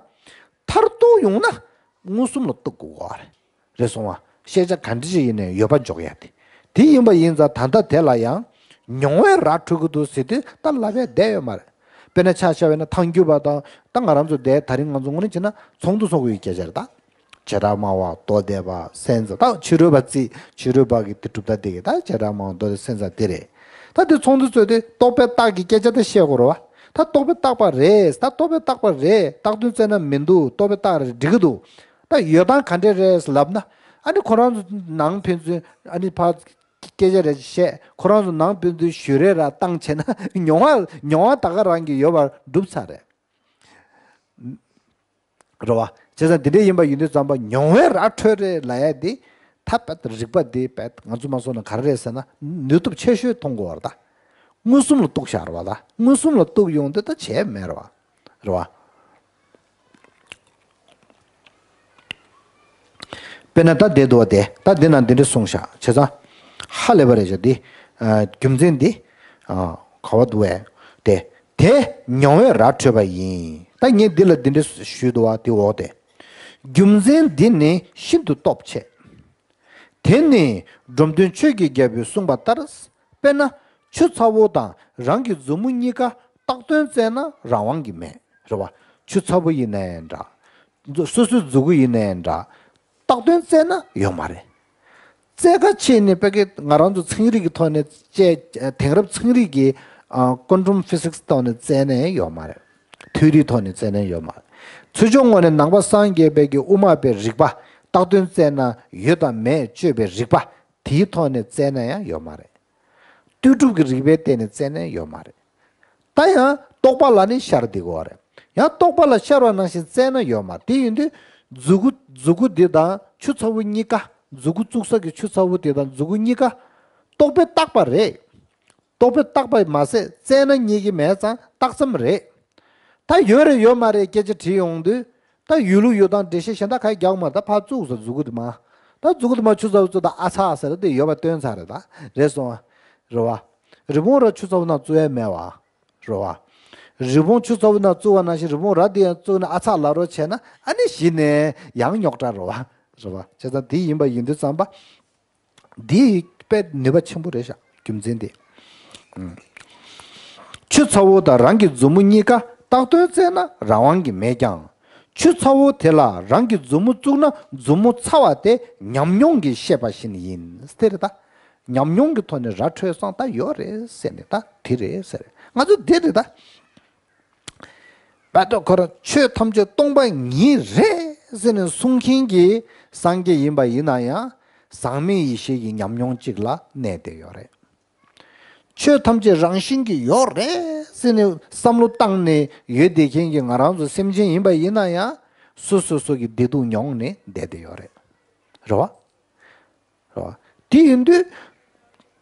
མཐར་ཐུག་ཡོང་ན་མངོན་སུམ་ལ་གཏུག་དགོས་བ་རེད། རེད་སོང་བ། ཤེས་བྱ་ག་འདྲ་ཞིག་ཡིན་ནའི་ཡོད་པ་འཇོག་ཡ་དེ། དེ་ཡིན་པ་ཡིན་ཙང་ད་ལྟ་དེ་ལ་ཡང་མྱོང་བས་ར་འཕྲོད་ཀྱི་འདུག་ཟེར་དུས་ད་ལབ་ཡ་བསྡད་ཡོད་མ་རེད། དཔེར་ན་ཆ་བཞག་པ་ཡིན་ན་ཐང་རྒྱུད་པ་དང་ད་ང་རང་ཚོ་དེ་ད་རིང་ང་ཚོ་དངོས་གནས་བྱས་ན་ཚོགས་འདུ་ཚོགས་དགོས་ཀྱི་སྐད་ཆ་རེད་ད། བྱེ་བྲག་སྨྲ་བ་མདོ་སྡེ་པ་སེང་བློན་ད་ཕྱི་རོལ་པ་རྩིས་ཕྱི་རོལ་པ་གི་དེ་གྲུབ་མཐའ་དེ་གི་ད་བྱེ་བྲག་སྨྲ་བ་མདོ་སྡེ་སེང་བློན་དེ་རེད། ད་དེ་ཚོགས་འདུ་ཚོགས་དུས་རྟོག་པས་བཏགས་ཀྱི་སྐད་ཆ་དེ་བཤད་དགོས་རེད་བ། ད་རྟོག་པས་བཏགས་པ་རེད། ད་རྟོག་པས་བཏགས་པ་རེད། བཏགས་དོན་བཙལ་ན་མི་འདུག་རྟོག་པས་བཏགས་རེད་འགྲིག་གི་འདུག་ད་ཡོད་སྟངས་ག་འདྲས་རེད་ལབ་ན། ཨ་ནི་ཁོ་རང་ཚོ་ནང་ཕན་ཚུན་ཨ་ནི་ཕ་སྐད་ཆ་རེ་བཤད། ཁོ་རང་ཚོ་ནང་ཕན་ཚུན་ཞུ་རེ་ར་བཏང་བྱས་ན་མྱོང་བ་མྱོང་བ་ད་ག་རང་གི་ཡོད་པར་གྲུབ་ཚར་རེད། རེད་བ། བྱས་ཙང་འདི་འདྲ་ཡིན་པ་ཡིན་དུས་ཙམ་པ་མྱོང་བས་ར་འཕྲོད་རེད་ལབ་ཡ་འདི། ད་དཔེ་རིག་པ་འདི་དཔེ་ང་ཚོ་མ་སོང་ན་ག་རེ་རེད་ཟེར་ན་ནུས་སྟོབས་ཆེ་ཤོས་མཐོང་དགོས་བ་རེད་ད། མངོན་སུམ་ལ་གཏུག་བཞག་རེད་བ་ད། མངོན་སུམ་ལ་གཏུག་ཡོང་དུས་ད་བྱས་མེད་རེད་བ། རེད་བ། དཔེར་ན་ད་བསྡད་འདུག་བ་དེ་ད་འདི་ན་འདི་འདྲ་གསུངས་ཤག་བྱས་ཙང་། ཧ་ལས་པ་རེད་ཤག་འདི། ཨ། རྒྱུ་མཚན་འདི། ཨ། ག་བ་འདུག་བས། དེ། དེ་མྱོང་བས་ར་འཕྲོད་པ་ཡིན། ད་ངས་འདི་ལ་འདི་འདྲ་ཞུས་འདུག་བ་དེ་འོག་དེ། རྒྱུ་མཚན་འདི་ནི་ཤིན་ཏུ་སྟོབས་ཆེ། དེ་ནི་འབྲོམ་སྟོན་ཆོས་ཀྱི་རྒྱལ་པོས་གསུངས་པ་ལྟར། དཔེར་ན། ཆུ་ཚ་བོ་དང་རང་གི་མཛུབ་མོ་གཉིས་ཀ་བཏགས་དོན་བཙལ་ན་རང་དབང་གིས་མེད། རེད་བ། ཆུ་ཚ་བོ་ཡིན་ན་ཡང་འདྲ། མཛུ་སོ་སོའི་མཛུ་གུ་ཡིན་ན་ཡང་འདྲ། བཏགས་དོན་བཙལ་ན་ཡོད་མ་རེད། བཙལ་ཁ་ཕྱེ་ནས་དཔེ་ཀའི་ང་རང་ཚོ་ཚན་རིག་གི་ཐོག་ནས་དཔྱད་དེང་རབས་ཚན་རིག་གི་ཨ། ཀོན་ཊམ་ཕི་སིག་སི་ཐོག་ནས་བཙལ་ནས་ཡོད་མ་རེད། ཐིའོ་རི་ཐོག་ནས་བཙལ་ནས་ཡོད་མ་རེད། ཚུར་ཕྱོགས་ངོས་ནས་ནང་པ་སངས་རྒྱས་པའི་གི་དབུ་མ་པའི་རིག་པ་བཏགས་དོན་བཙལ་ན་ཡོད་དམ་མེད་དཔྱོད་པའི་རིག་པ་དེའི་ཐོག་ནས་བཙལ་ན་ཡང་ཡོད་མ་རེད། ལྟོས་གྲུབ་ཀྱི་རིགས་པའི་སྟེང་ནས་བཙལ་ནས་ཡོད་མ་རེད། ད་ཡང་རྟོག་པ་ལ་ནི་ཤར་བསྡད་དགོས་པ་རེད། ཡང་རྟོག་པ་ལ་ཤར་བ་ནང་བཞིན་བཙལ་ན་ཡོད་མ་རེད། དེ་ཡིན་དུས་མཛུ་གུ་མཛུ་གུ་འདི་དང་ཆུ་ཚ་བོ་གཉིས་ཀ་མཛུ་གུ་བཙུགས་ས་གི་ཆུ་ཚ་བོ་དེ་དང་མཛུ་གུ་གཉིས་ཀ་རྟོག་པས་བཏགས་པ་རེད། རྟོག་པས་བཏགས་པ་མ་ཟད་བཙལ་ན་རྙེད་ཀྱི་མེད་ཙང་རྟགས་ཙམ་རེད། ད་ཡོད་རེད་ཡོད་མ་རེད་སྐད་ཆ་དྲིས་ཡོང་དུས། ད་ཡོད་ལུགས་ཡོད་སྟངས་འགྲེལ་བཤད་གཞན་དག་ག་རྒྱག་མ་ད་ཕར་བཙུགས་སོ་མཛུ་གུ་དེ་མ། ད་མཛུ་གུ་དེ་མ་ཆུ་ཚ་བོ་བཙུགས་ད་ཨ་ཚ་ཟེར་དེ་ཡོད་པ་སྟོན་ཚར་རེད་ད། རེད་སོང་། རེད་བ། རི་བོང་ར་ཆུ་ཚ་བོ་ནང་བཙུགས་ཡ་མེད་བ། རེད་བ། རི་བོང་ཆུ་ཚ་བོ་ནང་བཙུགས་པ་ནང་བཞིན་རི་བོང་ར་དེ་ཡང་བཙུགས་ནས་ཨ་ཚ་ལབ་རོགས་བྱས་ན་ཨ་ནི་གཞི་ནས་ཡང་རྙོག་དྲ་རེད་བ། རེད་བ། བྱས་ཙང་དེ་ཡིན་པ་ཡིན་དུས་ཙམ་པ། འདི་དཔེ་ནུས་པ་ཆེན་པོ་རེད་ཤག་རྒྱུ་མཚན་དེ། ཨུམ། ཆུ་ཚ་བོ་དང་རང་གི་མཛུབ་མོ་གཉིས་ཀ་བཏགས་དོན་བཙལ་ན་རང་དབང་གིས་མེད་ཀྱང་། ཆུ་ཚ་བོ་དེ་ལ་རང་གི་མཛུབ་མོ་བཙུགས་ན་མཛུབ་མོ་ཚ་བ་དེ་ཉམས་མྱོང་གིས་ཤེས་པ་བཞིན་ཡིན། དེ་རེད་ད། ཉམས་མྱོང་གི་ཐོག་ནས་ར་འཕྲོད་སོང་། ད་ཡོད་རེད་ཟེར་ནས། ད་དེ་རེད་ཟེར། ང་ཚོ་དེ་རེད་ད། བར་དོ་ཁོ་རང་ཆོས་ཐམས་ཅད་སྟོང་པ་ཉིད་རེད་ཟེར་ནས་གསུང་མཁན་གྱི་སངས་རྒྱས་ཡིན་པ་ཡིན་ན་ཡང་། ཟག་མེད་ཡེ་ཤེས་ཀྱི་ཉམས་མྱོང་གཅིག་ལ་གནས་བསྡད་ཡོད་རེད། ཆོས་ཐམས་ཅད་རང་བཞིན་གྱིས་ཡོད་རེད་ཟེར་ནས་བསམ་བློ་བཏང་ནས་ཡོད་བསྡད་མཁན་གྱི་ང་རང་ཚོ་སེམས་ཅན་ཡིན་པ་ཡིན་ན་ཡང་། སོ་སོ་སོ་གི་བདེ་སྡུག་མྱོང་ནས་བསྡད་བསྡད་ཡོད་རེད། རེད་བ། རེད་བ། དེ་ཡིན་དུས།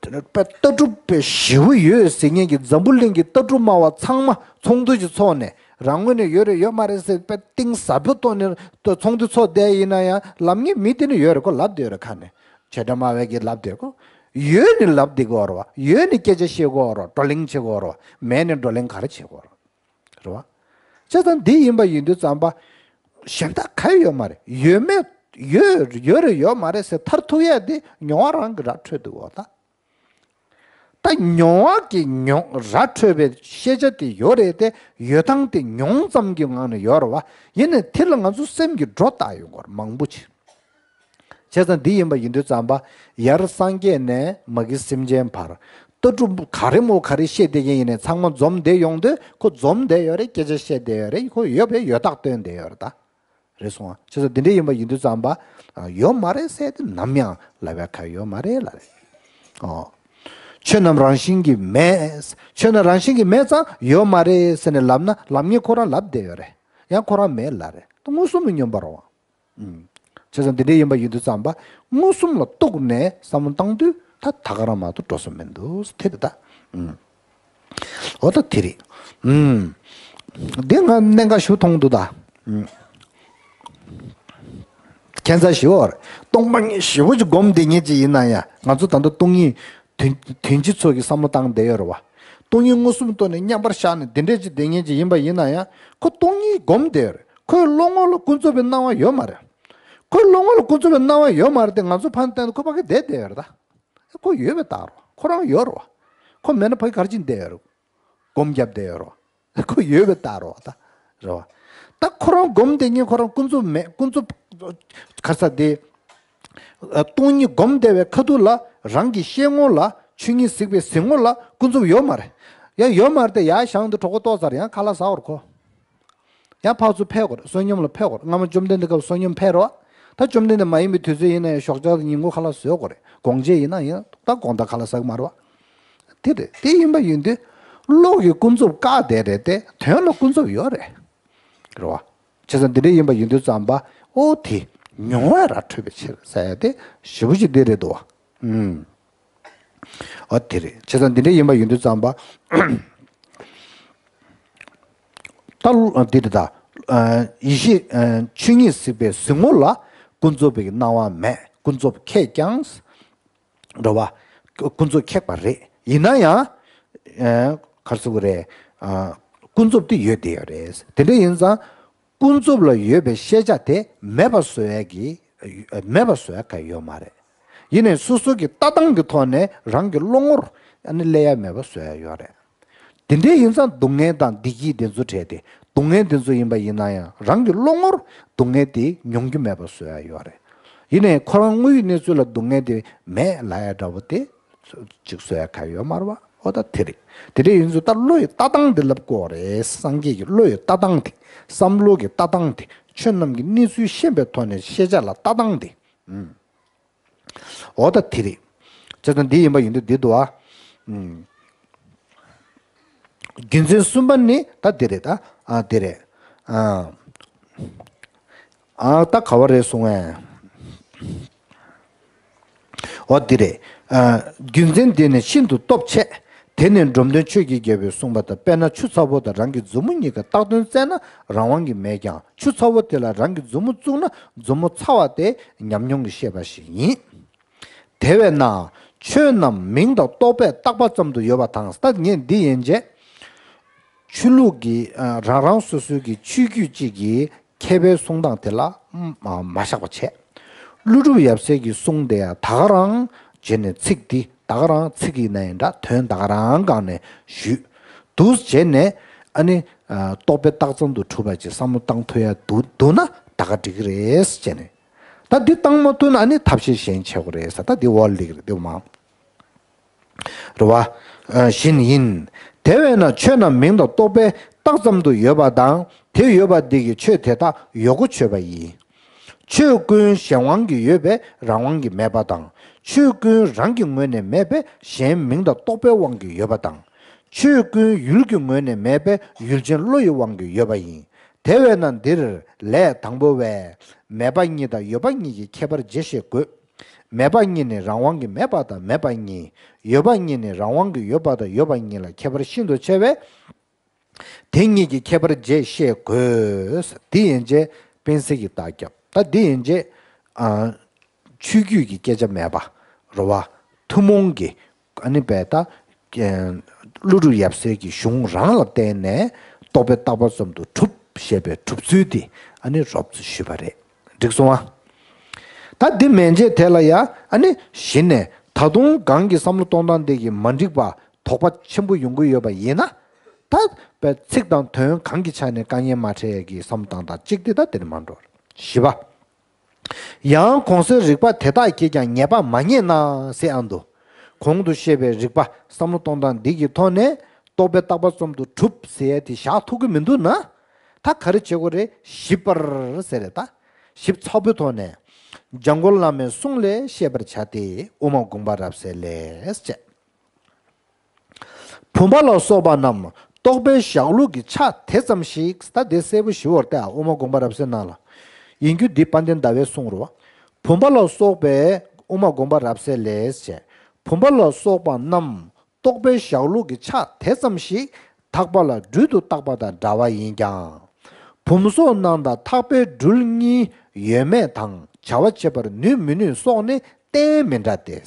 དཔེ་ལྟ་གྲུབ་དཔེ་ཞེ་པོ་ཡོད་ཟེར་མཁན་གྱི་འཛམ་བུ་གླིང་གི་ལྟ་གྲུབ་སྨྲ་བ་ཚང་མ་ཚོགས་འདུ་ཅིག་ཚོགས་ནས་རང་ངོས་ནས་ཡོད་རེད་ཡོད་མ་རེད་ཟེར། དཔེ་གཏིང་ཟབ་པོ་ཐོག་ནས་ཚོགས་འདུ་ཚོགས་བསྡད་ཡིན་ན་ཡང་། ལབ་མཁན་མི་དེ་ནི་ཡོད་རེད། ཁོ་ལབ་བསྡད་ཡོད་རེད། ཁ་ནས་བྱེད་སྒྲ་སྨྲ་བའི་གིས་ལབ་བསྡད། ཁོ་ཡོད་ནི་ལབ་བསྡད་ཀྱི་ཡོད་རེད་བ། ཡོད་ནི་སྐད་ཆ་བཤད་ཀྱི་ཡོད་རེད་བ། བགྲོ་གླེང་བྱེད་ཀྱི་ཡོད་རེད་བ། མེད་ནི་བགྲོ་གླེང་ག་རེ་བྱེད་ཀྱི་ཡོད་རེད། རེད་བ། བྱས་ཙང་འདི་ཡིན་པ་ཡིན་དུས་ཙམ་པ། གཞན་དག་ག་ཡོད་མ་རེད། ཡོད་མེད། ཡོད་ཡོད་རེད་ཡོད་མ་རེད་ཟེར་མཐར་ཐུག་ཡ་དེ་མྱོང་བ་རང་གི་ར་འཕྲོད་འདུག་འོ་ད། ད་མྱོང་བ་གི་མྱོང་ར་འཕྲོད་པའི་ཤེས་བྱ་དེ་ཡོད་རེད་དེ། ཡོད་སྟངས་དེ་མྱོང་ཙམ་གྱི་ངང་ནས་ཡོད་རེད་བ། ཡིན་ནའི་དེ་ལ་ང་ཚོ་སེམས་ཀྱིས་སྒྲོ་བཏགས་ཡོང་གི་ཡོད་རེད་མང་པོ་ཅིག་བྱས་ཙང་འདི་ཡིན་པ་ཡིན་དུས་ཙམ་པ། ཡར་སངས་རྒྱས་ནས་མ་གི་སེམས་ཅན་བར། ལྟ་གྲུབ་ག་རེ་མོ་ག་རེ་བཤད་བསྡད་མཁན་ཡིན་ནའི་ཚང་མ་འཛོམས་བསྡད་ཡོང་དུས། ཁོ་འཛོམས་བསྡད་ཡོད་རེད། སྐད་ཆ་བཤད་བསྡད་ཡོད་རེད། ཁོ་ཡོད་པའི་ཡོད་རྟགས་སྟོན་བསྡད་ཡོད་རེད་ད། རེད་སོང་ང་། བྱས་ཙང་འདི་འདྲ་ཡིན་པ་ཡིན་དུས་ཙམ་པ། ཡོད་མ་རེད་ཟེར་དེ་ནམ་ཡང་ལབ་ཡ་ག་ཡོད་མ་རེད་ལབ་རེད། ཨོ། ཆོས་རྣམས་རང་བཞིན་གྱིས་མེད། ཆོས་རྣམས་རང་བཞིན་གྱིས་མེད་ཙང་ཡོད་མ་རེད་ཟེར་ནས་ལབ་ན། ལབ་མཁན་ཁོ་རང་ལབ་བསྡད་ཡོད་རེད། ཡང་ཁོ་རང་མེད་ལབ་རེད། ད་མངོན་སུམ་ལ་སྙོམས་པར་འོང་། ཨུམ། བྱས་ཙང་འདི་འདྲ་ཡིན་པ་ཡིན་དུས་ཙམ་པ། མངོན་སུམ་ལ་གཏུགས་ནས་བསམ་བློ་བཏང་དུས་ད་ད་ག་རང་མ་གཏོགས་འགྲོ་ས་མི་འདུག་དེ་རེད་ད། ཨུམ། འོ་ད་དེ་རེད། ཨུམ། འདི་ང་གནད་འགག་ཞིག་མཐོང་འདུག་ད། ཨུམ། ཁྱད་མཚར་ཞིག་ཡོད་རེད། སྟོང་པ་ཉིད་ཞེ་པོ་ཅིག་སྒོམ་བསྡད་མཁན་ཅིག་ཡིན་ན་ཡང་། ང་ཚོ་ད་ལྟ་སྟོང་ཉིད་དོན་དོན་སྤྱི་ཚོགས་ཀྱི་བསམ་བློ་བཏང་བསྡད་ཡོད་རེད་བ། སྟོང་ཉིད་མངོན་སུམ་ཐོག་ནས་མཉམ་པར་བཞག་ནས་དེ་འདྲས་ཅིག་བསྡད་མཁན་ཅིག་ཡིན་པ་ཡིན་ན་ཡང་། ཁོ་སྟོང་ཉིད་སྒོམ་བསྡད་ཡོད་རེད། ཁོའི་བློ་ངོར་ལ་ཀུན་རྫོབ་པའི་སྣང་བ་ཡོད་མ་རེད། ཁོའི་བློ་ངོར་ལ་ཀུན་རྫོབ་པའི་སྣང་བ་ཡོད་མ་རེད་དེ། ང་ཚོ་ཕར་བལྟས་ན་ཁོ་ཕ་གི་བསྡད་བསྡད་ཡོད་རེད་ད། ཁོ་ཡོད་པའི་རྟགས་རེད་བ། ཁོ་རང་ཡོད་རེད་བ། ཁོ་མེད་ན་ཕ་གི་ག་རེ་བྱས་ནས་བསྡད་ཡོད་རེད། སྒོམ་བརྒྱབ་བསྡད་ཡོད་རེད་བ། ཁོ་ཡོད་པའི་རྟགས་རེད་བ་ད། རེད་བ། ད་ཁོ་རང་སྒོམ་བསྡད་མཁན་ཁོ་རང་ཀུན་རྫོབ་མེད། ཀུན་རྫོབ་ག་རེ་ཟེར་དེ། སྟོང་ཉིད་སྒོམ་བསྡད་པའི་ཁ་ཐུག་ལ། རང་གི་ཤེལ་ངོ་ལ། ཆོས་ཉིད་གཟིགས་པའི་གཟིགས་ངོ་ལ་ཀུན་རྫོབ་ཡོད་མ་རེད། ཡང་ཡོད་མ་རེད་དེ། ཡར་བཞེངས་ཏེ་གྲོད་ཁོག་ལྟོགས་ཚར། ཡང་ཁ་ལག་ཟ་དགོས་རེད་ཁོ། ཡང་ཕར་ཚུར་ཕེབས་དགོས་རེད། བསོད་སྙོམས་ལ་ཕེབས་དགོས་རེད། སྔ་མོ་བཅོམ་ལྡན་འདས་སྐབས་བསོད་སྙོམས་ཕེབས་རེད་བ། ད་བཅོམ་ལྡན་འདས་མ་ཡིན་པའི་དུས་ཚོད་ཡིན་ན་ཡང་ཞོགས་ཇ་དང་ཉིན་གུང་ཁ་ལག་ཟ་དགོས་རེད། དགོང་ཅིག་ཡིན་ན་ཡང་ད་དགོང་དག་ཁ་ལག་ཟ་གི་མ་རེད་བ། དེ་རེད། དེ་ཡིན་པ་ཡིན་དུས། བློ་གིས་ཀུན་རྫོབ་བཀག་བསྡད་རེད་དེ། དོན་ལ་ཀུན་རྫོབ་ཡོད་རེད། རེད་བ། བྱས་ཙང་འདི་འདྲ་ཡིན་པ་ཡིན་དུས་ཙམ་པ། ཨོ་དེ་མྱོང་བས་ར་འཕྲོད་པའི་ཕྱིར་ཟེར་ཡ་དེ་ཞེ་པོ་ཅིག་འདི་རེད་འདུག་བ། ཨུམ། ཨོ་དེ་རེད། བྱས་ཙང་འདི་འདྲ་ཡིན་པ་ཡིན་དུས་ཙམ་པ། ད་ལོ་འདི་རེད་ད། ཡེ་ཤེས་ཆོས་ཉིད་གཟིགས་པའི་གཟིགས་ངོ་ལ་ཀུན་རྫོབ་པའི་སྣང་བ་མེད། ཀུན་རྫོབ་ཁེགས་ཀྱང་། འགྲོ་བ། ཀུན་རྫོབ་ཁེགས་པ་རེད། ཡིན་ན་ཡང་། ཨ། ག་རེ་ཟེར་དགོས་རེད། ཨ། ཀུན་རྫོབ་དེ་ཡོད་བསྡད་ཡོད་རེད། དེ་འདྲ་ཡིན་ཙང་། ཀུན་རྫོབ་ལ་ཡོད་པའི་ཤེས་བྱ་དེ་མེད་པ་བཟོ་ཡ་གི། མེད་པ་བཟོ་ཡ་ག་ཡོད་མ་རེད། ཡིན་ནའི་སོ་སོ་གི་ལྟ་སྟངས་ཀྱི་ཐོག་ནས་རང་གི་བློ་ངོར་ཨ་ནི་སླེབས་ཡ་མེད་པ་བཟོ་ཡ་ཡོད་རེད། དེ་འདྲ་ཡིན་ཙང་སྡུག་བསྔལ་དང་བདེ་སྐྱིད་དེ་ཚོ་བྲལ་ཏེ། སྡུག་བསྔལ་དེ་ཚོ་ཡིན་པ་ཡིན་ན་ཡང་། རང་གི་བློ་ངོར་སྡུག་བསྔལ་དེ་མྱོང་རྒྱུ་མེད་པ་བཟོ་ཡ་ཡོད་རེད། ཡིན་ནའི་ཁོ་རང་དངོས་ཡོད་གནས་ཚུལ་ལ་སྡུག་བསྔལ་དེ་མེད་ལབ་ཡ་འདྲ་བོ་དེ་ཅིག་བཟོ་ཡ་ག་ཡོད་མ་རེད་བ། ཨོ་ད་དེ་རེད། དེ་འདྲ་ཡིན་ཙང་ད་བློ་ཡི་ལྟ་སྟངས་དེ་ལབ་དགོས་རེད། སངས་རྒྱས་ཀྱི་བློ་ཡི་ལྟ་སྟངས་དེ། བསམ་བློ་གི་ལྟ་སྟངས་དེ། ཆོས་རྣམས་ཀྱི་གནས་ཚུལ་ཤེས་པའི་ཐོག་ནས་ཤེས་བྱ་ལ་ལྟ་སྟངས་དེ། ཨུམ། འོ་ད་དེ་རེད། བྱས་ཙང་འདི་ཡིན་པ་ཡིན་དུས་འདི་འདུག་ཨ། ཨུམ། རྒྱུ་མཚན་གསུམ་པ་ནི་ད་འདི་རེད་ད། ཨ། འདི་རེད། ཨ། ཨ། ད་ག་བ་རེད་གསུང་ཨེ། འོ་འདི་རེད། ཨ། རྒྱུ་མཚན་འདི་ནི་ཤིན་ཏུ་སྟོབས་ཆེ། དེ་ནི་འབྲོམ་སྟོན་ཆོས་ཀྱི་རྒྱལ་པོས་གསུངས་པ་ལྟར། དཔེར་ན་ཆུ་ཚ་བོ་དང་རང་གི་མཛུབ་མོ་གཉིས་ཀ་བཏགས་དོན་བཙལ་ན་རང་དབང་གིས་མེད་ཀྱང་། ཆུ་ཚ་བོ་དེ་ལ་རང་གི་མཛུབ་མོ་བཙུགས་ན་མཛུབ་མོ་ཚ་བ་དེ་ཉམས་མྱོང་གིས་ཤེས་པ་ཞིག་ཡིན། དེ་བས་ན་ཆོས་རྣམས་མིང་དང་རྟོག་པས་བཏགས་པ་ཙམ་དུ་ཡོད་པ་དང་། ད་ངས་འདི་ཡན་ཆད་ཆོས་ལུགས་ཀྱི། ཨ། རང་རང་སོ་སོའི་གི་ཆོས་བརྒྱུད་ཅིག་གི་མཁས་པའི་གསུང་སྟངས་དེ་ལ་མ་མ་བཞག་པ་བྱས། ཀླུ་སྒྲུབ་ཡབ་སྲས་ཀྱི་གསུང་དེ་ཡང་ད་ག་རང་བྱས་ནས་ཚིག་འདི་ད་ག་རང་ཚིག་ཡིན་ན་ཡང་འདྲ། དོན་ད་ག་རང་སྒང་ནས་ཞུས། འདུག་བྱས་ནས་ཨ་ནི་རྟོག་པས་རྟགས་ཙམ་དུ་གྲུབ་པ་ཅིག་བསམ་བློ་བཏང་ཐུབ་ཡ་འདུག་འདུག་ན་ད་ག་འགྲིག་གི་རེད་བྱས་ནས། ད་འདི་བཏང་མ་ཐུབ་ན་ཨ་ནི་ཐབས་ཤེས་གཞན་བྱེད་དགོས་རེད་ཟེར། ད་འདི་འོག་ལ་སླེབས་ཀྱི་རེད་འདུག་མ། རེད་བ། བཞིན་ཡིན། དེ་བས་ན་ཆོས་རྣམས་མིང་དང་རྟོག་པའི་རྟགས་ཙམ་དུ་ཡོད་པ་དང་དེ་ཡོད་པ་འདི་གིས་ཆོས་དེ་དག་ཡོད་དགུ་ཆོད་པ་ཡིན། ཆོས་ཀུན་གཞན་དབང་གིས་ཡོད་པས་རང་དབང་གིས་མེད་པ་དང་། ཆོས་ཀུན་རང་གི་ངོས་ནས་མེད་པས་གཞན་མིང་དང་རྟོག་པའི་དབང་གིས་ཡོད་པ་དང་། ཆོས་ཀུན་ཡུལ་གྱི་ངོས་ནས་མེད་པས་ཡུལ་ཅན་བློ་ཡི་དབང་གིས་ཡོད་པ་ཡིན། དེ་བས་ན་འདིར་ལས་དང་པོ་བས་མེད་པ་གཉིས་དང་ཡོད་པ་གཉིས་ཀྱི་ཁྱད་པར་འབྱེད་ཤེས་དགོས། མེད་པ་གཉིས་ནི་རང་དབང་གིས་མེད་པ་དང་མེད་པ་གཉིས། ཡོད་པ་གཉིས་ནི་རང་དབང་གིས་ཡོད་པ་དང་ཡོད་པ་གཉིས་ལ་ཁྱད་པར་ཤིན་ཏུ་ཆེ་བས། དེ་གཉིས་ཀྱི་ཁྱད་པར་འབྱེད་ཤེས་དགོས། དེ་ཡན་ཆད་དཔེ་གསལ་གྱི་རྟགས་རྒྱབ། ད་དེ་ཡན་ཆད་ཨ། ཆོས་བརྒྱུད་ཀྱི་སྐད་ཆ་མེད་པ་རེད་བ། ཐུན་མོང་གི་ཨ་ནི་པས་ད་ཀླུ་སྒྲུབ་ཡབ་སྲས་ཀྱི་གཞུང་རང་ལ་བརྟེན་ནས་རྟོག་པས་རྟག་པ་ཙམ་དུ་གྲུབ་ཞེས་པའི་གྲུབ་ཚུལ་དེ་ཨ་ནི་རོབ་ཙམ་ཞུས་པ་རེད། འགྲིག་སོང་ཨ། ད་འདི་མན་ཆད་དེ་ལ་ཡ་ཨ་ནི་གཞི་ནས་ད་དུང་གང་གི་བསམ་བློ་གཏོང་སྟངས་དེ་གི་མ་འགྲིག་པ་དོགས་པ་ཆེན་པོ་ཡོང་གི་ཡོད་པ་ཡིན་ན། ད་པའི་ཚིག་དང་དོན་གང་གི་ཆ་ནས་དཀའ་ངལ་མ་འཕྲད་ཡས་ཀྱི་བསམ་བློ་བཏང་སྟངས་གཅིག་དེ་ད་དེ་ནས་མ་འགྲོ། བཞི་པ། ཡང་གོང་གསལ་རིགས་པ་དེ་དག་གིས་ཀྱང་ངེས་པ་མ་རྙེད་ན་ཟེར་ཨ་འདུག་གོང་དུ་བཤད་པའི་རིགས་པ་བསམ་བློ་གཏོང་སྟངས་འདི་གི་ཐོག་ནས་རྟོག་པས་རྟག་པ་ཙམ་དུ་གྲུབ་ཟེར་ཡས་དེ་བཞག་ཐུབ་ཀྱི་མི་འདུག་ན། ད་ག་རེ་བྱེད་དགོས་རེད། ཞིབ་པར་ཟེར་རེད་ད། ཞིབ་ཚགས་པོའི་ཐོག་ནས། འཇམ་མགོན་བླ་མའི་གསུང་ལས་ཤེས་པར་བྱ་སྟེ་དབུ་མ་དགོངས་པ་རབ་གསལ་ལས་བྱས། བུམ་པ་ལ་སོགས་པ་རྣམས་རྟོག་པའི་གཞག་ལུགས་ཀྱི་ཆ་དེ་ཙམ་ཞིག་ད་དེ་གསལ་པོ་ཞུ་བར་ལྟ། དབུ་མ་དགོངས་པ་རབ་གསལ་ནང་ལ། ཡིན་རྒྱུ་འདི་དཔལ་ལྡན་ཟླ་བའི་གསུང་རེད་བ། བུམ་པ་ལ་སོགས་པའི་དབུ་མ་དགོངས་པ་རབ་གསལ་ལས་བྱས། བུམ་པ་ལ་སོགས་པ་རྣམས་རྟོག་པའི་གཞག་ལུགས་ཀྱི་ཆ་དེ་ཙམ་ཞིག་ཐག་པ་ལ་སྦྲུལ་དུ་བཏགས་པ་དང་འདྲ་བ་ཡིན་ཀྱང་། བུམ་སོགས་རྣམས་དང་ཐག་པའི་སྦྲུལ་གཉིས་ཡོད་མེད་དང་བྱ་བ་བྱེད་པར་ནུས་མི་ནུས་སོགས་ནི་གཏན་མི་འདྲ་སྟེ།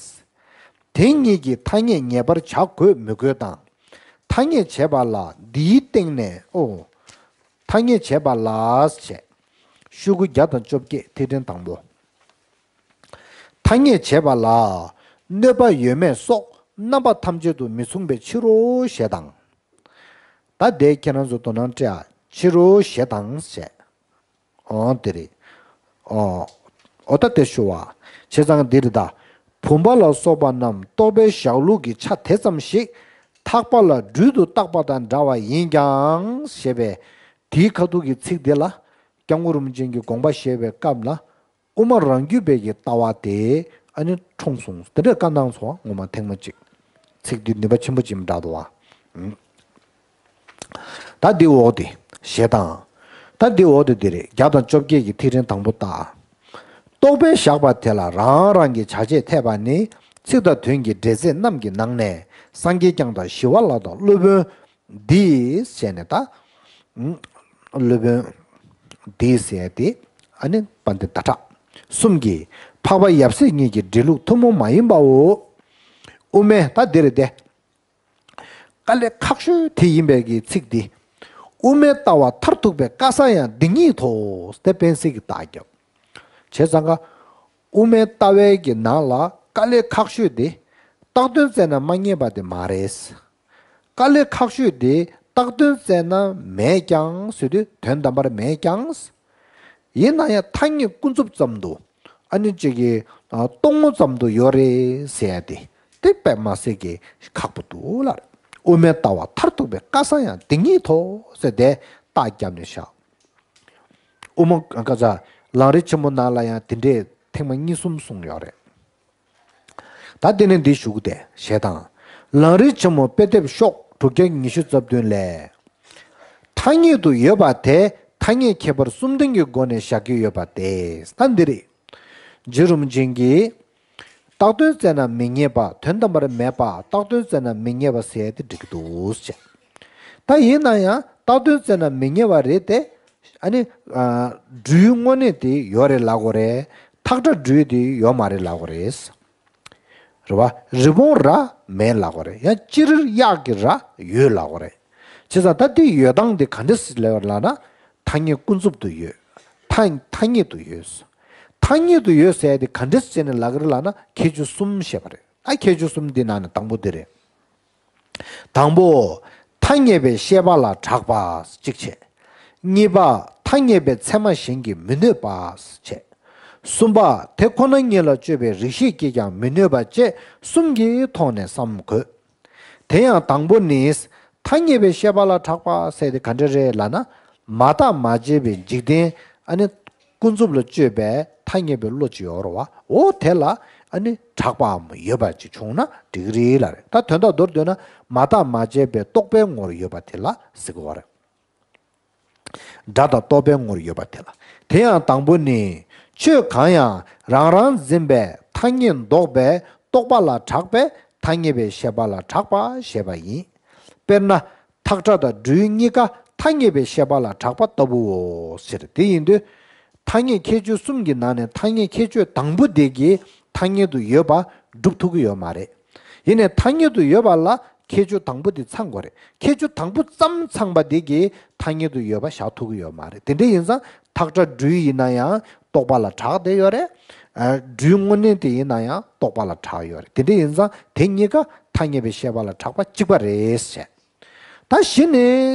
དེ་གཉིས་ཀྱི་ཐ་སྙད་ངེས་པར་བྱ་དགོས་མི་དགོས་དང་། ཐ་སྙད་བྱེད་པ་ལ་འདིའི་སྟེང་ནས་ཨོ། ཐ་སྙད་བྱེད་པ་ལ་བྱས། ཤོག་གུ་བརྒྱ་དང་བཅོ་བརྒྱད་ཐིག་ཕྲེང་དང་པོ། ཐ་སྙད་བྱེད་པ་ལ་གནོད་པ་ཡོད་མེད་སོགས་རྣམ་པ་ཐམས་ཅད་དུ་མི་མཚུངས་པའི་ཕྱིར་རོ་ཞེས་དང་། ད་དེ་ཁྱེད་རང་ཚོ་དོ་སྣང་སྤྲད་ཨ། ཕྱིར་རོ་ཞེས་དང་ཞེས། ཨོ་དེ་རེད། ཨོ། ཨོ་ད་དེ་ཞུ་བ། བྱས་ཙང་འདི་རེད་ད། བུམ་པ་ལ་སོགས་པ་རྣམས་རྟོག་པའི་གཞག་ལུགས་ཀྱི་ཆ་དེ་ཙམ་ཞིག་ཐག་པ་ལ་སྦྲུལ་དུ་བཏགས་པ་དང་འདྲ་བ་ཡིན་ཀྱང་ཞེས་པའི་དེའི་ཁ་ཐུག་གི་ཚིག་འདི་ལ་སྐྱབས་མགོན་རིན་པོ་ཆེ་གིས་དགོངས་པ་བཞེས་པའི་སྐབས་ལ། དབུ་མ་རང་རྒྱུད་པའི་གི་ལྟ་བ་དེ་ཨ་ནི་འཁྲུངས་སོང་དེ་འདྲ་བཀའ་གནང་སོང་ངོ་མ་ཐེངས་མ་གཅིག་ཚིག་འདི་ནུས་པ་ཆེན་པོ་ཅིག་འདྲ་འདུག་བ། ད་འདི་འོག་དེ་ཞེས་དང་། ད་འདི་འོག་དེ་འདི་རེད། བརྒྱ་དང་བཅོ་བརྒྱད་ཀྱི་ཐིག་ཕྲེང་དང་པོ་ལྟ། རྟོག་པས་བཞག་པ་དེ་ལ་རང་རང་གི་བྱ་བྱེད་འཐད་པ་ནི་ཚིག་དང་དོན་གྱི་འབྲེལ་ཚད་རྣམས་ཀྱི་ནང་ནས་སངས་རྒྱས་བསྐྱངས་དང་ཞི་བ་ལྷ་དང་སློབ་དཔོན་འདིས་ཟེར་ནས་ད། སློབ་དཔོན་འདིས་ཟེར་ཏེ་ཨ་ནི་དཔལ་ལྡན་ཟླ་གྲགས་གསུམ་གྱིས་འཕགས་པ་ཡབ་སྲས་གཉིས་ཀྱི་འབྲི་ལུགས་ཐུན་མོང་མ་ཡིན་པའོ། དབུ་མའི་ད་འདི་རེད་དེ། དཀའ་ལས་ཁག་ཤོས་དེ་ཡིན་པའི་གི་ཚིག་འདི། དབུ་མའི་ལྟ་བ་མཐར་ཐུག་པའི་བཀའ་གསང་ཡང་འདི་ཉིད་དོ། དེ་དཔེ་གསལ་གྱི་རྟགས་རྒྱབ། བྱས་ཙང་ཀ་དབུ་མའི་ལྟ་བའི་གི་ནང་ལ་དཀའ་ལས་ཁག་ཤོས་དེ་བཏགས་དོན་བཙལ་ན་མ་རྙེད་པ་དེ་མ་རེད། དཀའ་ལས་ཁག་ཤོས་དེ་བཏགས་དོན་བཙལ་ན་མེད་ཀྱང་ཟེར་དུས་དོན་དམ་པར་མེད་ཀྱང་། ཡིན་ན་ཡང་ཐ་སྙད་ཀུན་རྫོབ་ཙམ་དུ་ཨ་ནི་གཅིག་གི་སྟོང་ངོ་ཙམ་དུ་ཡོད་རེད་ཟེར་ཡ་དེ་དེ་དཔེ་མ་སྲིད་ཀྱི་ཁག་པོ་འདུག་ལ། དབུ་མའི་ལྟ་བ་མཐར་ཐུག་པའི་བཀའ་གསང་ཡང་འདི་ཉིད་དོ་ཟེར་ཏེ་རྟགས་བརྒྱབ་ནས་བཞག་དབུ་མ་ཀ་ཙ་ལམ་རིམ་ཆེན་མོ་ནང་ལ་ཡང་དེ་འདྲས་ཐེངས་མ་གཉིས་གསུམ་གསུངས་ཡོད་རེད། ད་དེ་ནས་འདི་ཞུ་གི་དེ་ཞེས་དང་། ལམ་རིམ་ཆེན་མོ་དཔེ་དེབ་ཤོག་དྲུག་བརྒྱ་ཉི་ཤུ་རྩ་བདུན་ལས། ཐ་སྙད་དུ་ཡོད་པ་དེ་ཐ་སྙད་ཁྱད་པར་གསུམ་ལྡན་གྱི་སྒོ་ནས་བཞག་གི་ཡོད་པ་དེ་ད་འདི་རེད། རྗེ་རིན་པོ་ཆེ་གིས་བཏགས་དོན་བཙལ་ན་མི་རྙེད་པ། དོན་དམ་པར་མེད་པ། བཏགས་དོན་བཙལ་ན་མི་རྙེད་པ་ཟེར་ཏེ་འགྲིག་གི་འདུག་ཅེས། ད་ཡིན་ན་ཡང་བཏགས་དོན་བཙལ་ན་མི་རྙེད་པ་རེད་དེ། ཨ་ནི། སྦྲུལ་དངོས་གནས་དེ་ཡོད་རེད་ལབ་དགོས་རེད། ཐག་ཁྲ་སྦྲུལ་དེ་ཡོད་མ་རེད་ལབ་དགོས་རེད། རེད་བ། རི་བོང་རྭ་མེད་ལབ་དགོས་རེད། ཡང་སྤྱིར་གཡག་གི་རྭ་ཡོད་ལབ་དགོས་རེད། བྱས་ཙང་ད་དེ་ཡོད་སྟངས་དེ་ག་འདྲ་ཞིག་ལབ་ལབ་ན། ཐ་སྙད་ཀུན་རྫོབ་ཏུ་ཡོད། ཐ་ཐ་སྙད་དུ་ཡོད། ཐ་སྙད་དུ་ཡོད་ཟེར་ཡ་དེ་ག་འདྲ་ཞིག་བྱས་ནས་ལབ་ཀྱི་རེད་ལབ་ན་ཁྱད་ཆོས་གསུམ་བཤད་པ་རེད། ད་ཁྱད་ཆོས་གསུམ་འདི་ནང་ནས་དང་པོ་འདི་རེད། དང་པོ། ཐ་ ཐ་སྙད་པའི་ཤེས་པ་ལ་གྲགས་པ་གཅིག་བྱས། གཉིས་པ་ཐ་སྙད་པའི་ཚད་མ་གཞན་གྱིས་མི་གནོད་པ་བྱས། གསུམ་པ་དེ་ཁོ་ན་ཉིད་ལ་དཔྱོད་པའི་རིགས་ཤེས་ཀྱིས་ཀྱང་མི་གནོད་པ་བཅས་གསུམ་གྱི་ཐོག་ནས་བསམ་དགོས། དེ་ཡང་དང་པོ་ནི། ཐ་སྙད་པའི་ཤེས་པ་ལ་གྲགས་པ་ཟེར་དེ་ག་འདྲ་རེད་ལབ་ན། མ་བརྟགས་མ་དཔྱད་པའི་འཇིག་རྟེན་ཨ་ནི་ཀུན་རྫོབ་ལ་དཔྱོད་པའི་ཐ་སྙད་པའི་བློ་ཅིག་ཡོད་རེད་བ། འོ་དེ་ལ་ཨ་ནི་གྲགས་པའམ་ཡོད་པ་ཅིག་བྱུང་ན་འགྲིག་གི་རེད་ལབ་རེད། ད་དོན་དག་མདོར་བསྡུས་ན་མ་བརྟགས་མ་དཔྱད་པའི་རྟོག་པའི་ངོར་ཡོད་པ་དེ་ལ་ཟེར་གི་ཡོད་རེད། སྒྲ་དང་རྟོག་པའི་ངོར་ཡོད་པ་དེ་ལ། དེ་ཡང་དང་པོ་ནི། ཆོས་གང་ཡང་རང་རང་འཛིན་པའི་ཐ་སྙད་འདོགས་པའི་རྟོག་པ་ལ་གྲགས་པས་ཐ་སྙད་པའི་ཤེས་པ་ལ་གྲགས་པ་ཞེས་པ་ཡིན། དཔེར་ན། ཐག་ཁྲ་དང་སྦྲུལ་གཉིས་ཀ་ཐ་སྙད་པའི་ཤེས་པ་ལ་གྲགས་པ་ལྟ་བུའོ་ཟེར། དེ་ཡིན་དུས། ཐ་སྙད་ཁྱད་ཆོས་གསུམ་གྱི་ནང་ནས་ཐ་སྙད་ཁྱད་ཆོས་དང་པོ་དེ་གིས་ཐ་སྙད་དུ་ཡོད་པ་སྒྲུབ་ཐུབ་ཀྱི་ཡོད་མ་རེད། ཡིན་ནའི་ཐ་སྙད་དུ་ཡོད་པ་ལ་ཁྱད་ཆོས་དང་པོ་དེ་ཚང་དགོས་རེད། ཁྱད་ཆོས་དང་པོ་ཙམ་ཚང་པ་དེ་གིས་ཐ་སྙད་དུ་ཡོད་པ་བཞག་ཐུབ་ཀྱི་ཡོད་མ་རེད། དེ་འདྲ་ཡིན་ཙང་ཐག་ཁྲ་སྦྲུལ་ཡིན་ན་ཡང་རྟོག་པ་ལ་གྲགས་བསྡད་ཡོད་རེད། ཨ། སྦྲུལ་དངོས་གནས་དེ་ཡིན་ན་ཡང་རྟོག་པ་ལ་གྲགས་ཡོད་རེད། དེ་འདྲ་ཡིན་ཙང་དེ་གཉིས་ཀ་ཐ་སྙད་པའི་ཤེས་པ་ལ་གྲགས་པ་གཅིག་པ་རེད་ཟེར། ད་གཞི་ནས་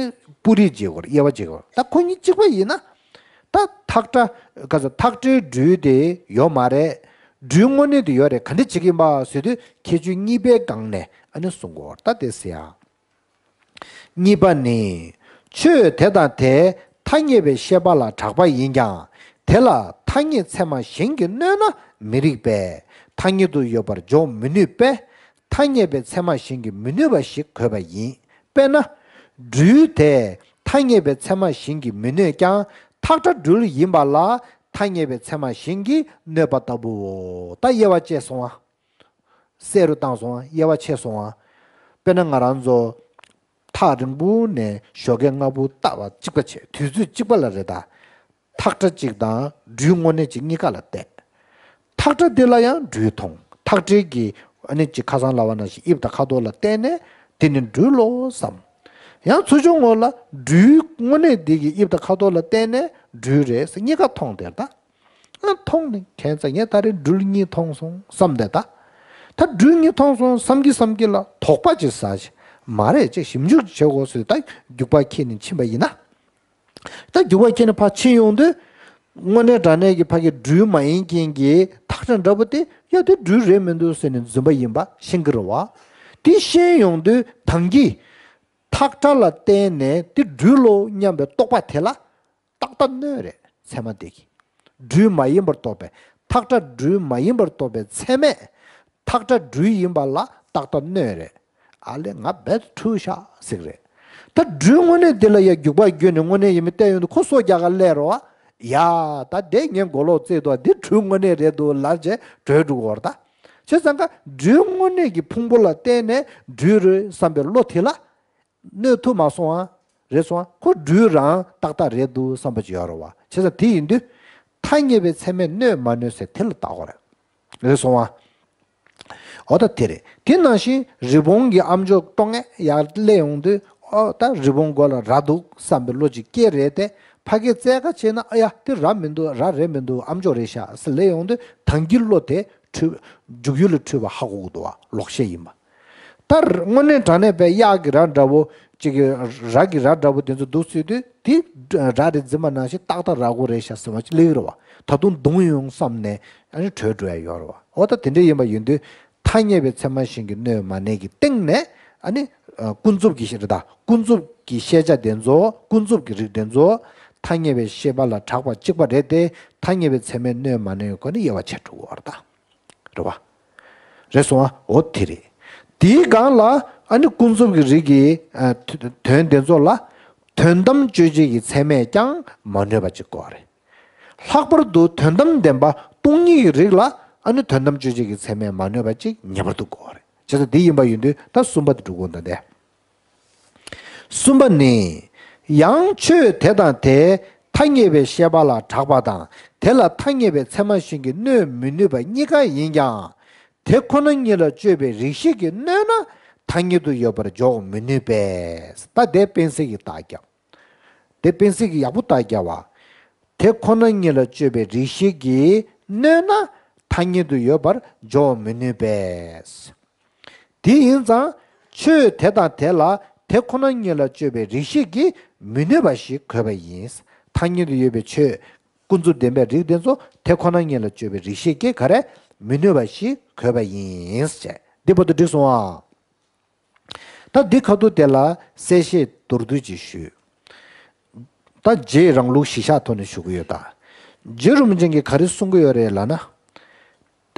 སྤུ་རིས་བྱེད་དགོས་རེད། དབྱེ་བ་བྱེད་དགོས་རེད། ད་ཁོ་གཉིས་གཅིག་པ་ཡིན་ན། ད་ཐག་ཁྲ། ག་ཚོད་ཐག་ཁྲའི་སྦྲུལ་དེ་ཡོད་མ་རེད། སྦྲུལ་དངོས་གནས་དེ་ཡོད་རེད། ག་འདྲ་བྱེད་ཀྱི་ཡིན་པ་ཟེར་དུས་ཁྱད་ཆོས་གཉིས་པའི་སྒང་ནས་ཨ་ནི་གསུང་དགོས་རེད། ད་དེ་ཟེར་ཡ། གཉིས་པ་ནི། ཆོས་དེ་དང་དེ་ཐ་སྙད་པའི་ཤེས་པ་ལ་གྲགས་པ་ཡིན་ཀྱང་། དེ་ལ་ཐ་སྙད་ཚད་མ་གཞན་གྱིས་གནོད་ན་མི་རིགས་པས་ཐ་སྙད་དུ་ཡོད་པར་འཇོག་མི་ནུས་པས། ཐ་སྙད་པའི་ཚད་མ་གཞན་གྱིས་མི་གནོད་པ་ཞིག་དགོས་པ་ཡིན། དཔེར་ན། སྦྲུལ་དེ་ཐ་སྙད་པའི་ཚད་མ་གཞན་གྱིས་མི་གནོད་ཀྱང་ཐག་ཁྲ་སྦྲུལ་ཡིན་པ་ལ་ཐ་སྙད་པའི་ཚད་མ་གཞན་གྱིས་གནོད་པ་ལྟ་བུའོ། ད་དབྱེ་བ་ཕྱེ་སོང་ཨ། གསལ་རུ་བཏང་སོང་ཨ། དབྱེ་བ་ཕྱེ་སོང་ཨ། དཔེར་ན་ང་རང་ཚོ་ཐག་རིང་པོ་ནས་ཞོགས་ཀས་སྔ་པོ་ལྟ་བ་གཅིག་པ་བྱས། དུས་ཚོད་གཅིག་པ་ལ་རེད་ད། ཐག་ཁྲ་གཅིག་དང་སྦྲུལ་དངོས་གནས་གཅིག་གཉིས་ཀ་ལ་བལྟས། ཐག་ཁྲ་འདི་ལ་ཡང་སྦྲུལ་མཐོང་། ཐག་ཁྲའི་གི་ཨ་ནི་གཅིག་ཁ་སང་ལབ་པ་ནང་བཞིན་དབྱིབས་དང་ཁ་དོག་ལ་བལྟས་ནས་དེ་ནི་སྦྲུལ་ལོ་བསམ། ཡང་ཚུར་ཕྱོགས་ངོས་ལ་སྦྲུལ་དངོས་གནས་འདི་གི་དབྱིབས་དང་ཁ་དོག་ལ་བལྟས་ནས་སྦྲུལ་རེད་ཟེར་གཉིས་ཀ་མཐོང་དེར་ད། ཨ། མཐོང་ནས་ཁྱད་མཚར། ངས་ད་རེས་སྦྲུལ་གཉིས་མཐོང་སོང་བསམ་བསྡད་ད། ད་སྦྲུལ་གཉིས་མཐོང་སོང་བསམ་གྱི་བསམ་གྱི་ལ་དོགས་པ་ཅིག་ཟ་ཞིག་མ་རེད་ཅེས་ཞིབ་འཇུག་བྱེད་དགོས་ཟེར་ད་རྒྱུག་པ་ཁྱེར་ནས་ཕྱིན་པ་ཡིན་ན། ད་རྒྱུག་པ་ཁྱེར་ནས་ཕར་ཕྱིན་ཡོང་དུས། དངོས་གནས་དྲང་གནས་ཀྱི་ཕ་གི་སྦྲུལ་མ་ཡིན་མཁན་གྱི་ཐག་ཁྲ་འདྲ་པོ་དེ་ཡ་དེ་སྦྲུལ་རེད་མི་འདུག་ཟེར་ནས་རྫུན་པ་ཡིན་པ་ཤེས་ཀྱི་རེད་བ། དེ་ཤེས་ཡོང་དུས་ད་གིན་ཐག་ཁྲ་ལ་བརྟེན་ནས་དེ་སྦྲུལ་ལོ་སྙམ་པའི་རྟོག་པ་དེ་ལ། ཏག་ཏག་གནོད་རེད་ཚད་མ་དེ་གིས། སྦྲུལ་མ་ཡིན་པར་རྟོགས་པའི་ཐག་ཁྲ་སྦྲུལ་མ་ཡིན་པར་རྟོགས་པའི་ཚད་མས་ཐག་ཁྲ་སྦྲུལ་ཡིན་པ་ལ་ཏག་ཏག་གནོད་རེད། ཨ་ལས་ང་རྦད་འཁྲུལ་ཤག་ཟེར་གི་རེད། ད་སྦྲུལ་དངོས་གནས་འདི་ལ་ཡ་རྒྱུག་པ་བརྒྱུད་ནས་དངོས་གནས་ཡིན་མིན་བལྟས་ཡོང་དུས་ཁོ་སོ་རྒྱག་ག་སླེབས་རོགས། ཡ་ད་དེ་ངས་མགོ་ལོག་བཙེས་འདུག་འདི་སྦྲུལ་དངོས་གནས་རེད་འདུག་ལབ་བྱས་བྲོས་འགྲོ་གི་ཡོད་རེད་ད། བྱས་ཙང་ཀ་སྦྲུལ་དངོས་གནས་ཀྱི་ཕུང་པོ་ལ་བརྟེན་ནས་སྦྲུལ་རེད་བསམ་པའི་བློ་དེ་ལ། གནོད་ཐུབ་མ་སོང་ཨ། རེད་སོང་ཨ། ཁོ་སྦྲུལ་རང་ཏག་ཏག་རེད་འདུག་བསམ་པ་ཅིག་ཡོད་རེད་བ། བྱས་ཙང་དེ་ཡིན་དུས། ཐ་སྙད་པའི་ཚད་མས་གནོད་མ་གནོད་ཟེར་དེ་ལ་བལྟ་དགོས་རེད། རེད་སོང་ཨ། འོ་ད་དེ་རེད། དེ་ནང་བཞིན་རི་བོང་གི་ཨ་མཆོག་ལྟོ་ངན་ཡར་སླེབས་ཡོང་དུས། ཨོ་ད་རི་བོང་མགོ་ལ་རྭ་འདུག་བསམ་པའི་བློ་ཅིག་སྐྱེ་རེད་དེ། ཕ་གིར་བཙལ་ཁ་བྱས་ན་ཨ་ཡ་དེ་རྭ་མི་འདུག་རྭ་རེད་མི་འདུག་ཨ་མཆོག་རེད་ཤག་ཟེར་སླེབས་ཡོང་དུས་ད་གིན་བློ་དེ་འཁྲུལ། འཇུག་ཡུལ་ལ་འཁྲུལ་བ་ཧ་གོ་གི་འདུག་བ། ལོག་ཤེས་ཡིན་པ། ད་དངོས་གནས་དྲང་གནས་པའི་གཡག་གི་རྭ་འདྲ་བོ་གཅིག་གི་རྭ་གི་རྭ་འདྲ་བོ་དེ་ཚོ་འདུག་སྲིད་དུས་དེ་རྭ་རེད་འཛིན་པ་ནང་བཞིན་ཏག་ཏག་རྭ་མགོ་རེད་ཤག་ཟེར་བ་ཅིག་སླེབས་ཀྱི་རེད་བ། ད་དུང་རྡུང་ཡོང་བསམ་ནས་ཨ་ནི་བྲོས་འགྲོ་ཡ་ཡོད་རེད་བ། འོ་ད་དེ་འདྲ་ཡིན་པ་ཡིན་དུས་ཐ་སྙད་པའི་ཚད་མ་གཞན་གྱིས་གནོད་མ་ནུས་ཀྱི་སྟེང་ནས་ཨ་ནི་ཀུན་རྫོབ་ཀྱི་ཤེས་རེད་ད། ཀུན་རྫོབ་ཀྱི་ཤེས་བྱ་དེ་ཚོ་ཀུན་རྫོབ་ཀྱི་རིགས་དེ་ཚོ་ཐ་སྙད་པའི་ཤེས་པ་ལ་གྲགས་པ་གཅིག་པ་རེད་དེ། ཐ་སྙད་པའི་ཚད་མས་གནོད་མ་ནུས་ཀྱི་སྒོ་ནས་དབྱེ་བ་ཕྱེ་འགྲོ་གི་ཡོད་རེད་ད། རེད་བ། རེད་སོང་ཨ། འོ་དེ་རེད། དེའི་སྒང་ལ་ཨ་ནི་ཀུན་རྫོབ་ཀྱི་རིགས་ཀྱི་ཨ་དོན་དེ་ཚོ་ལ་དོན་དམ་དཔྱོད་བྱེད་ཀྱི་ཚད་མས་ཀྱང་མ་གནོད་པ་ཅིག་དགོས་རེད། ལྷག་པར་དུ་དོན་དམ་བདེན་པ་སྟོང་ཉིད་ཀྱི་རིགས་ལ་ཨ་ནི་དོན་དམ་དཔྱོད་བྱེད་ཀྱི་ཚད་མས་མ་གནོད་པ་ཅིག་ངེས་པར་དུ་དགོས་རེད། བྱས་ཙང་དེ་ཡིན་པ་ཡིན་དུས་ད་གསུམ་པ་དེ་འགྲུབ་དགོས་འདུག་སྟེ། གསུམ་པ་ནི། ཡང་ཆོས་དེ་དང་དེ་ཐ་སྙད་པའི་ཤེས་པ་ལ་གྲགས་པ་དང་དེ་ལ་ཐ་སྙད་པའི་ཚད་མ་གཞན་གྱིས་གནོད་མི་ནུས་པ་གཉིས་ཀ་ཡིན་ཀྱང་། དེ་ཁོ་ན་ཉིད་ལ་དཔྱོད་པའི་རིགས་ཤེས་ཀྱིས་གནོད་ན་ཐ་སྙད་དུ་ཡོད་པར་འཇོག་མི་ནུས་པས། ད་དེ་སྤེན་སྲེག་གི་རྟགས་རྒྱབ། དེ་སྤེན་སྲེག་གི་ཡག་པོ་རྟགས་རྒྱབ་པ། དེ་ཁོ་ན་ཉིད་ལ་དཔྱོད་པའི་རིགས་ཤེས་ཀྱིས་གནོད་ན་ཐ་སྙད་དུ་ཡོད་པར་འཇོག་མི་ནུས་པས། དེ་ཡིན་ཙང་ཆོས་དེ་དང་དེ་ལ་ དེ་ཁོ་ན་ཉིད་ལ་དཔྱོད་པའི་རིགས་ཤེས་ཀྱིས་མི་གནོད་པ་ཞིག་འགོད་པ་ཡིན། ཐ་སྙད་དུ་ཡོད་པའི་ཆོས་ཀུན་རྫོབ་བདེན་པའི་རིགས་དེ་ཚོ་དེ་ཁོ་ན་ཉིད་ལ་དཔྱོད་པའི་རིགས་ཤེས་ཀྱིས་ག་རེ་མི་གནོད་པ་ཞིག་འགོད་པ་ཡིན། ཅེས་འདི་བར་དུ་འགྲིག་སོང་ཨ། ད་འདི་ཁ་ཐུག་དེ་ལ་གསལ་བཤད་མདོར་བསྡུས་ཅིག་ཞུས། ད་རྗེས་རང་ལུགས་གཞི་བཞག་ཐོག་ནས་ཞུ་གི་ཡོད་ད། རྗེ་རིན་པོ་ཆེ་གིས་ག་རེ་གསུང་གི་ཡོད་རེད་ལབ་ན།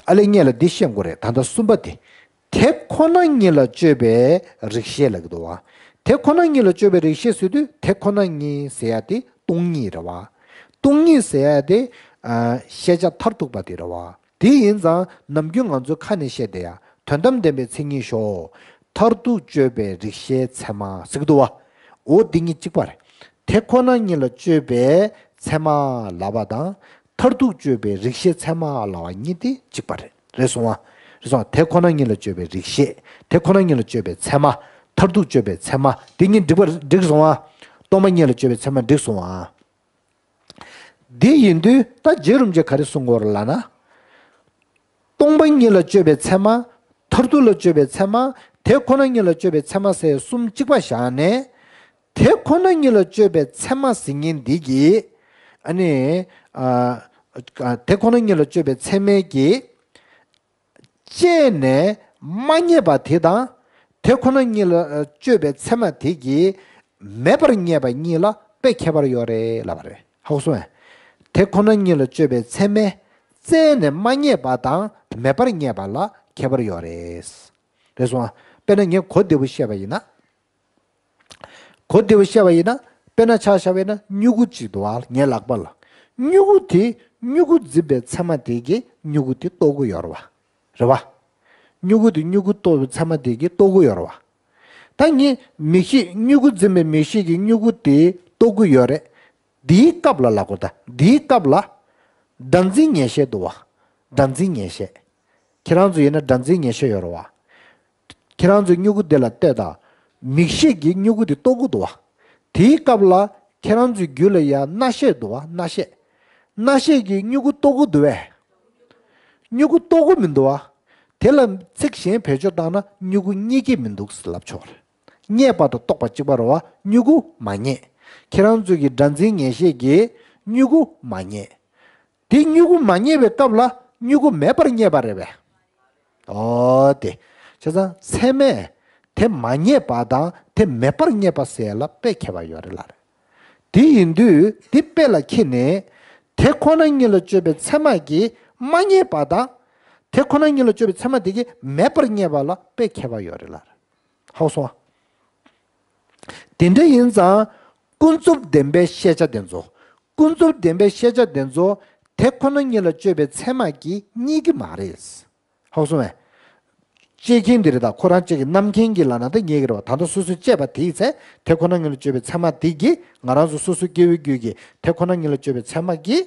ཨ་ལས་ངས་ལ་འདི་བཤད་དགོས་རེད། ད་ལྟ་གསུམ་པ་དེ། དེ་ཁོ་ན་ཉིད་ལ་དཔྱོད་པའི་རིགས་ཤེས་ལབ་ཀྱི་འདུག་བ། དེ་ཁོ་ན་ཉིད་ལ་དཔྱོད་པའི་རིགས་ཤེས་ཟེར་དུས་དེ་ཁོ་ན་ཉིད་ཟེར་ཡ་དེ་སྟོང་ཉིད་རེད་བ། སྟོང་ཉིད་ཟེར་ཡ་དེ་ཨ། ཤེས་བྱ་མཐར་ཐུག་པ་དེ་རེད་བ། དེ་ཡིན་ཙང་ནམ་རྒྱུན་ང་ཚོའི་ཁ་ནས་བཤད་བསྡད་ཡ་དོན་དམ་བདེན་པའི་མཚན་ཉིད་ཤོག་མཐར་ཐུག་དཔྱོད་པའི་རིགས་ཤེས་ཚད་མ་ཟེར་གི་འདུག་བ། འོ་འདི་གཉིས་གཅིག་པ་རེད། དེ་ཁོ་ན་ཉིད་ལ་དཔྱོད་པའི་ཚད་མ་ལབ་པ་དང་མཐར་ཐུག་དཔྱོད་པའི་རིགས་ཤེས་ཚད་མ་ལབ་པ་གཉིས་དེ་གཅིག་པ་རེད། རེད་སོང་ང་། རེད་སོང་ང་། དེ་ཁོ་ན་ཉིད་ལ་དཔྱོད་པའི་རིགས་ཤེས། དེ་ཁོ་ན་ཉིད་ལ་དཔྱོད་པའི་ཚད་མ། མཐར་ཐུག་དཔྱོད་པའི་ཚད་མ་དེ་གཉིས་འགྲིག་པ་འགྲིག་སོང་ང་། སྟོང་པ་ཉིད་ལ་དཔྱོད་པའི་ཚད་མ་འགྲིག་སོང་ང་། འདི་ཡིན་དུས་ད་རྗེ་རིན་པོ་ཆེས་ག་རེ་གསུང་གི་ཡོད་རེད་ལབ་ན། སྟོང་པ་ཉིད་ལ་དཔྱོད་པའི་ཚད་མ། མཐར་ཐུག་ལ་དཔྱོད་པའི་ཚད་མ། དེ་ཁོ་ན་ཉིད་ལ་དཔྱོད་པའི་ཚད་མ་ཟེར་གསུམ་གཅིག་པ་བཞག་ནས། དེ་ཁོ་ན་ཉིད་ལ་དཔྱོད་པའི་ཚད་མ་ཟེར་མཁན་འདི་གིས་ཨ་ནི་ཨ། དེ་ཁོ་ན་ཉིད་ལ་དཔྱོད་པའི་ཚད་མས་ཀྱིས་དཔྱད་ནས་མ་རྙེད་པ་དེ་དང་། དེ་ཁོ་ན་ཉིད་ལ་དཔྱོད་པའི་ཚད་མ་དེ་གིས་མེད་པར་རྙེད་པ་གཉིས་ལ་དཔེ་ཁྱད་པར་ཡོད་རེད་ལབ་པ་རེད། ཧ་གོ་སོང་ངས། དེ་ཁོ་ན་ཉིད་ལ་དཔྱོད་པའི་ཚད་མས་བཙལ་ནས་མ་རྙེད་པ་དང་མེད་པར་རྙེད་པ་ལ་ཁྱད་པར་ཡོད་རེད། རེད་སོང་ང་། དཔེར་ན་ངས་གོ་བདེ་པོ་བཤད་པ་ཡིན་ན། གོ་བདེ་པོ་བཤད་པ་ཡིན་ན། དཔེར་ན་ཆ་བཞག་པ་ཡིན་ན་སྨྱུ་གུ་གཅིག་འདུག་བ། ངའི་ལག་པ་ལ། སྨྱུ་གུ་དེ་སྨྱུ་གུ་འཛིན་པའི་ཚད་མ་དེ་གིས་སྨྱུ་གུ་དེ་རྟོགས་ཀྱི་ཡོད་རེད་བ། རེད་བ། སྨྱུ་གུ་དེ་སྨྱུ་གུ་རྟོགས་པའི་ཚད་མ་དེ་གིས་རྟོགས་ཀྱི་ཡོད་རེད་བ། ད་ངས་མིག་ཤེས་སྨྱུ་གུ་འཛིན་པའི་མིག་ཤེས་ཀྱིས་སྨྱུ་གུ་དེ་རྟོགས་ཀྱི་ཡོད་རེད། འདིའི་སྐབས་ལ་ལབ་དགོས་ད། འདིའི་སྐབས་ལ། སྒྲ་འཛིན་ཉན་ཤེས་འདུག་བ། སྒྲ་འཛིན་ཉན་ཤེས། ཁྱེད་རང་ཚོ་ཡིན་ན་སྒྲ་འཛིན་ཉན་ཤེས་ཡོད་རེད་བ། ཁྱེད་རང་ཚོས་སྨྱུ་གུ་དེ་ལ་ལྟོས་དང་། མིག་ཤེས་ཀྱིས་སྨྱུ་གུ་དེ་རྟོགས་ཀྱི་འདུག་བ། དེའི་སྐབས་ལ་ཁྱེད་རང་ཚོའི་རྒྱུད་ལ་ཡང་རྣ་ཤེས་འདུག་བ། རྣ་ཤེས། རྣ་ཤེས་ཀྱིས་སྨྱུ་གུ་རྟོགས་ཀྱི་འདུག་བས། སྨྱུ་གུ་རྟོགས་ཀྱི་མི་འདུག་བ། དེ་ལ་ཚིག་གཞན་བེད་སྤྱོད་བཏང་ན་སྨྱུ་གུ་རྙེད་ཀྱི་མི་འདུག་ལབ་ཆོག་རེད། རྙེད་པ་དང་རྟོགས་པ་གཅིག་པ་རེད་བ། སྨྱུ་གུ་མ་རྙེད། ཁྱེད་རང་ཚོའི་གི་སྒྲ་འཛིན་ཉན་ཤེས་ཀྱིས་སྨྱུ་གུ་མ་རྙེད། དེ་སྨྱུ་གུ་མ་རྙེད་པའི་སྐབས་ལ་སྨྱུ་གུ་མེད་པར་རྙེད་པ་རེད་པས། ཨོ་དེ། བྱས་ཙང་ཚད་མས་དེ་མ་རྙེད་པ་དང་དེ་མེད་པར་རྙེད་པ་ཟེར་ལ་དཔེ་ཁྱད་པར་ཡོད་རེད་ལབ་རེད། དེ་ཡིན་དུས་དེ་དཔེ་ལ་ཁྱེར་ནས། དེ་ཁོ་ན་ཉིད་ལ་དཔྱོད་པའི་ཚད་མ་གིས་མ་རྙེད་པ་དང་། དེ་ཁོ་ན་ཉིད་ལ་དཔྱོད་པའི་ཚད་མ་དེ་གིས་མེད་པར་རྙེད་པ་ལ་དཔེ་ཁྱད་པར་ཡོད་རེད་ལབ་རེད། ཧ་གོ་སོང་ཨ། དེ་འདྲ་ཡིན་ཙང་། ཀུན་རྫོབ་བདེན་པའི་ཤེས་བྱ་དེ་ཚོ། ཀུན་རྫོབ་བདེན་པའི་ཤེས་བྱ་དེ་ཚོ། དེ་ཁོ་ན་ཉིད་ལ་དཔྱོད་པའི་ཚད་མ་གིས་རྙེད་ཀྱི་མ་རེད། ཧ་གོ་སོང་ངས། དཔྱད་མཁན་འདི་རེད་ད། ཁོ་རང་གཅིག་གི་རྣམ་མཁྱེན་གྱིས་ལབ་ན་ད་རྙེད་ཀྱི་རེད་བ། ད་ལྟ་སོ་སོས་དཔྱད་པ་དེའི་ཚེ་དེ་ཁོ་ན་ཉིད་ལ་དཔྱོད་པའི་ཚད་མ་དེ་གིས་ང་རང་ཚོ་སོ་སོའི་སྐྱེ་བོའི་རྒྱུད་ཀྱི་དེ་ཁོ་ན་ཉིད་ལ་དཔྱོད་པའི་ཚད་མ་གིས་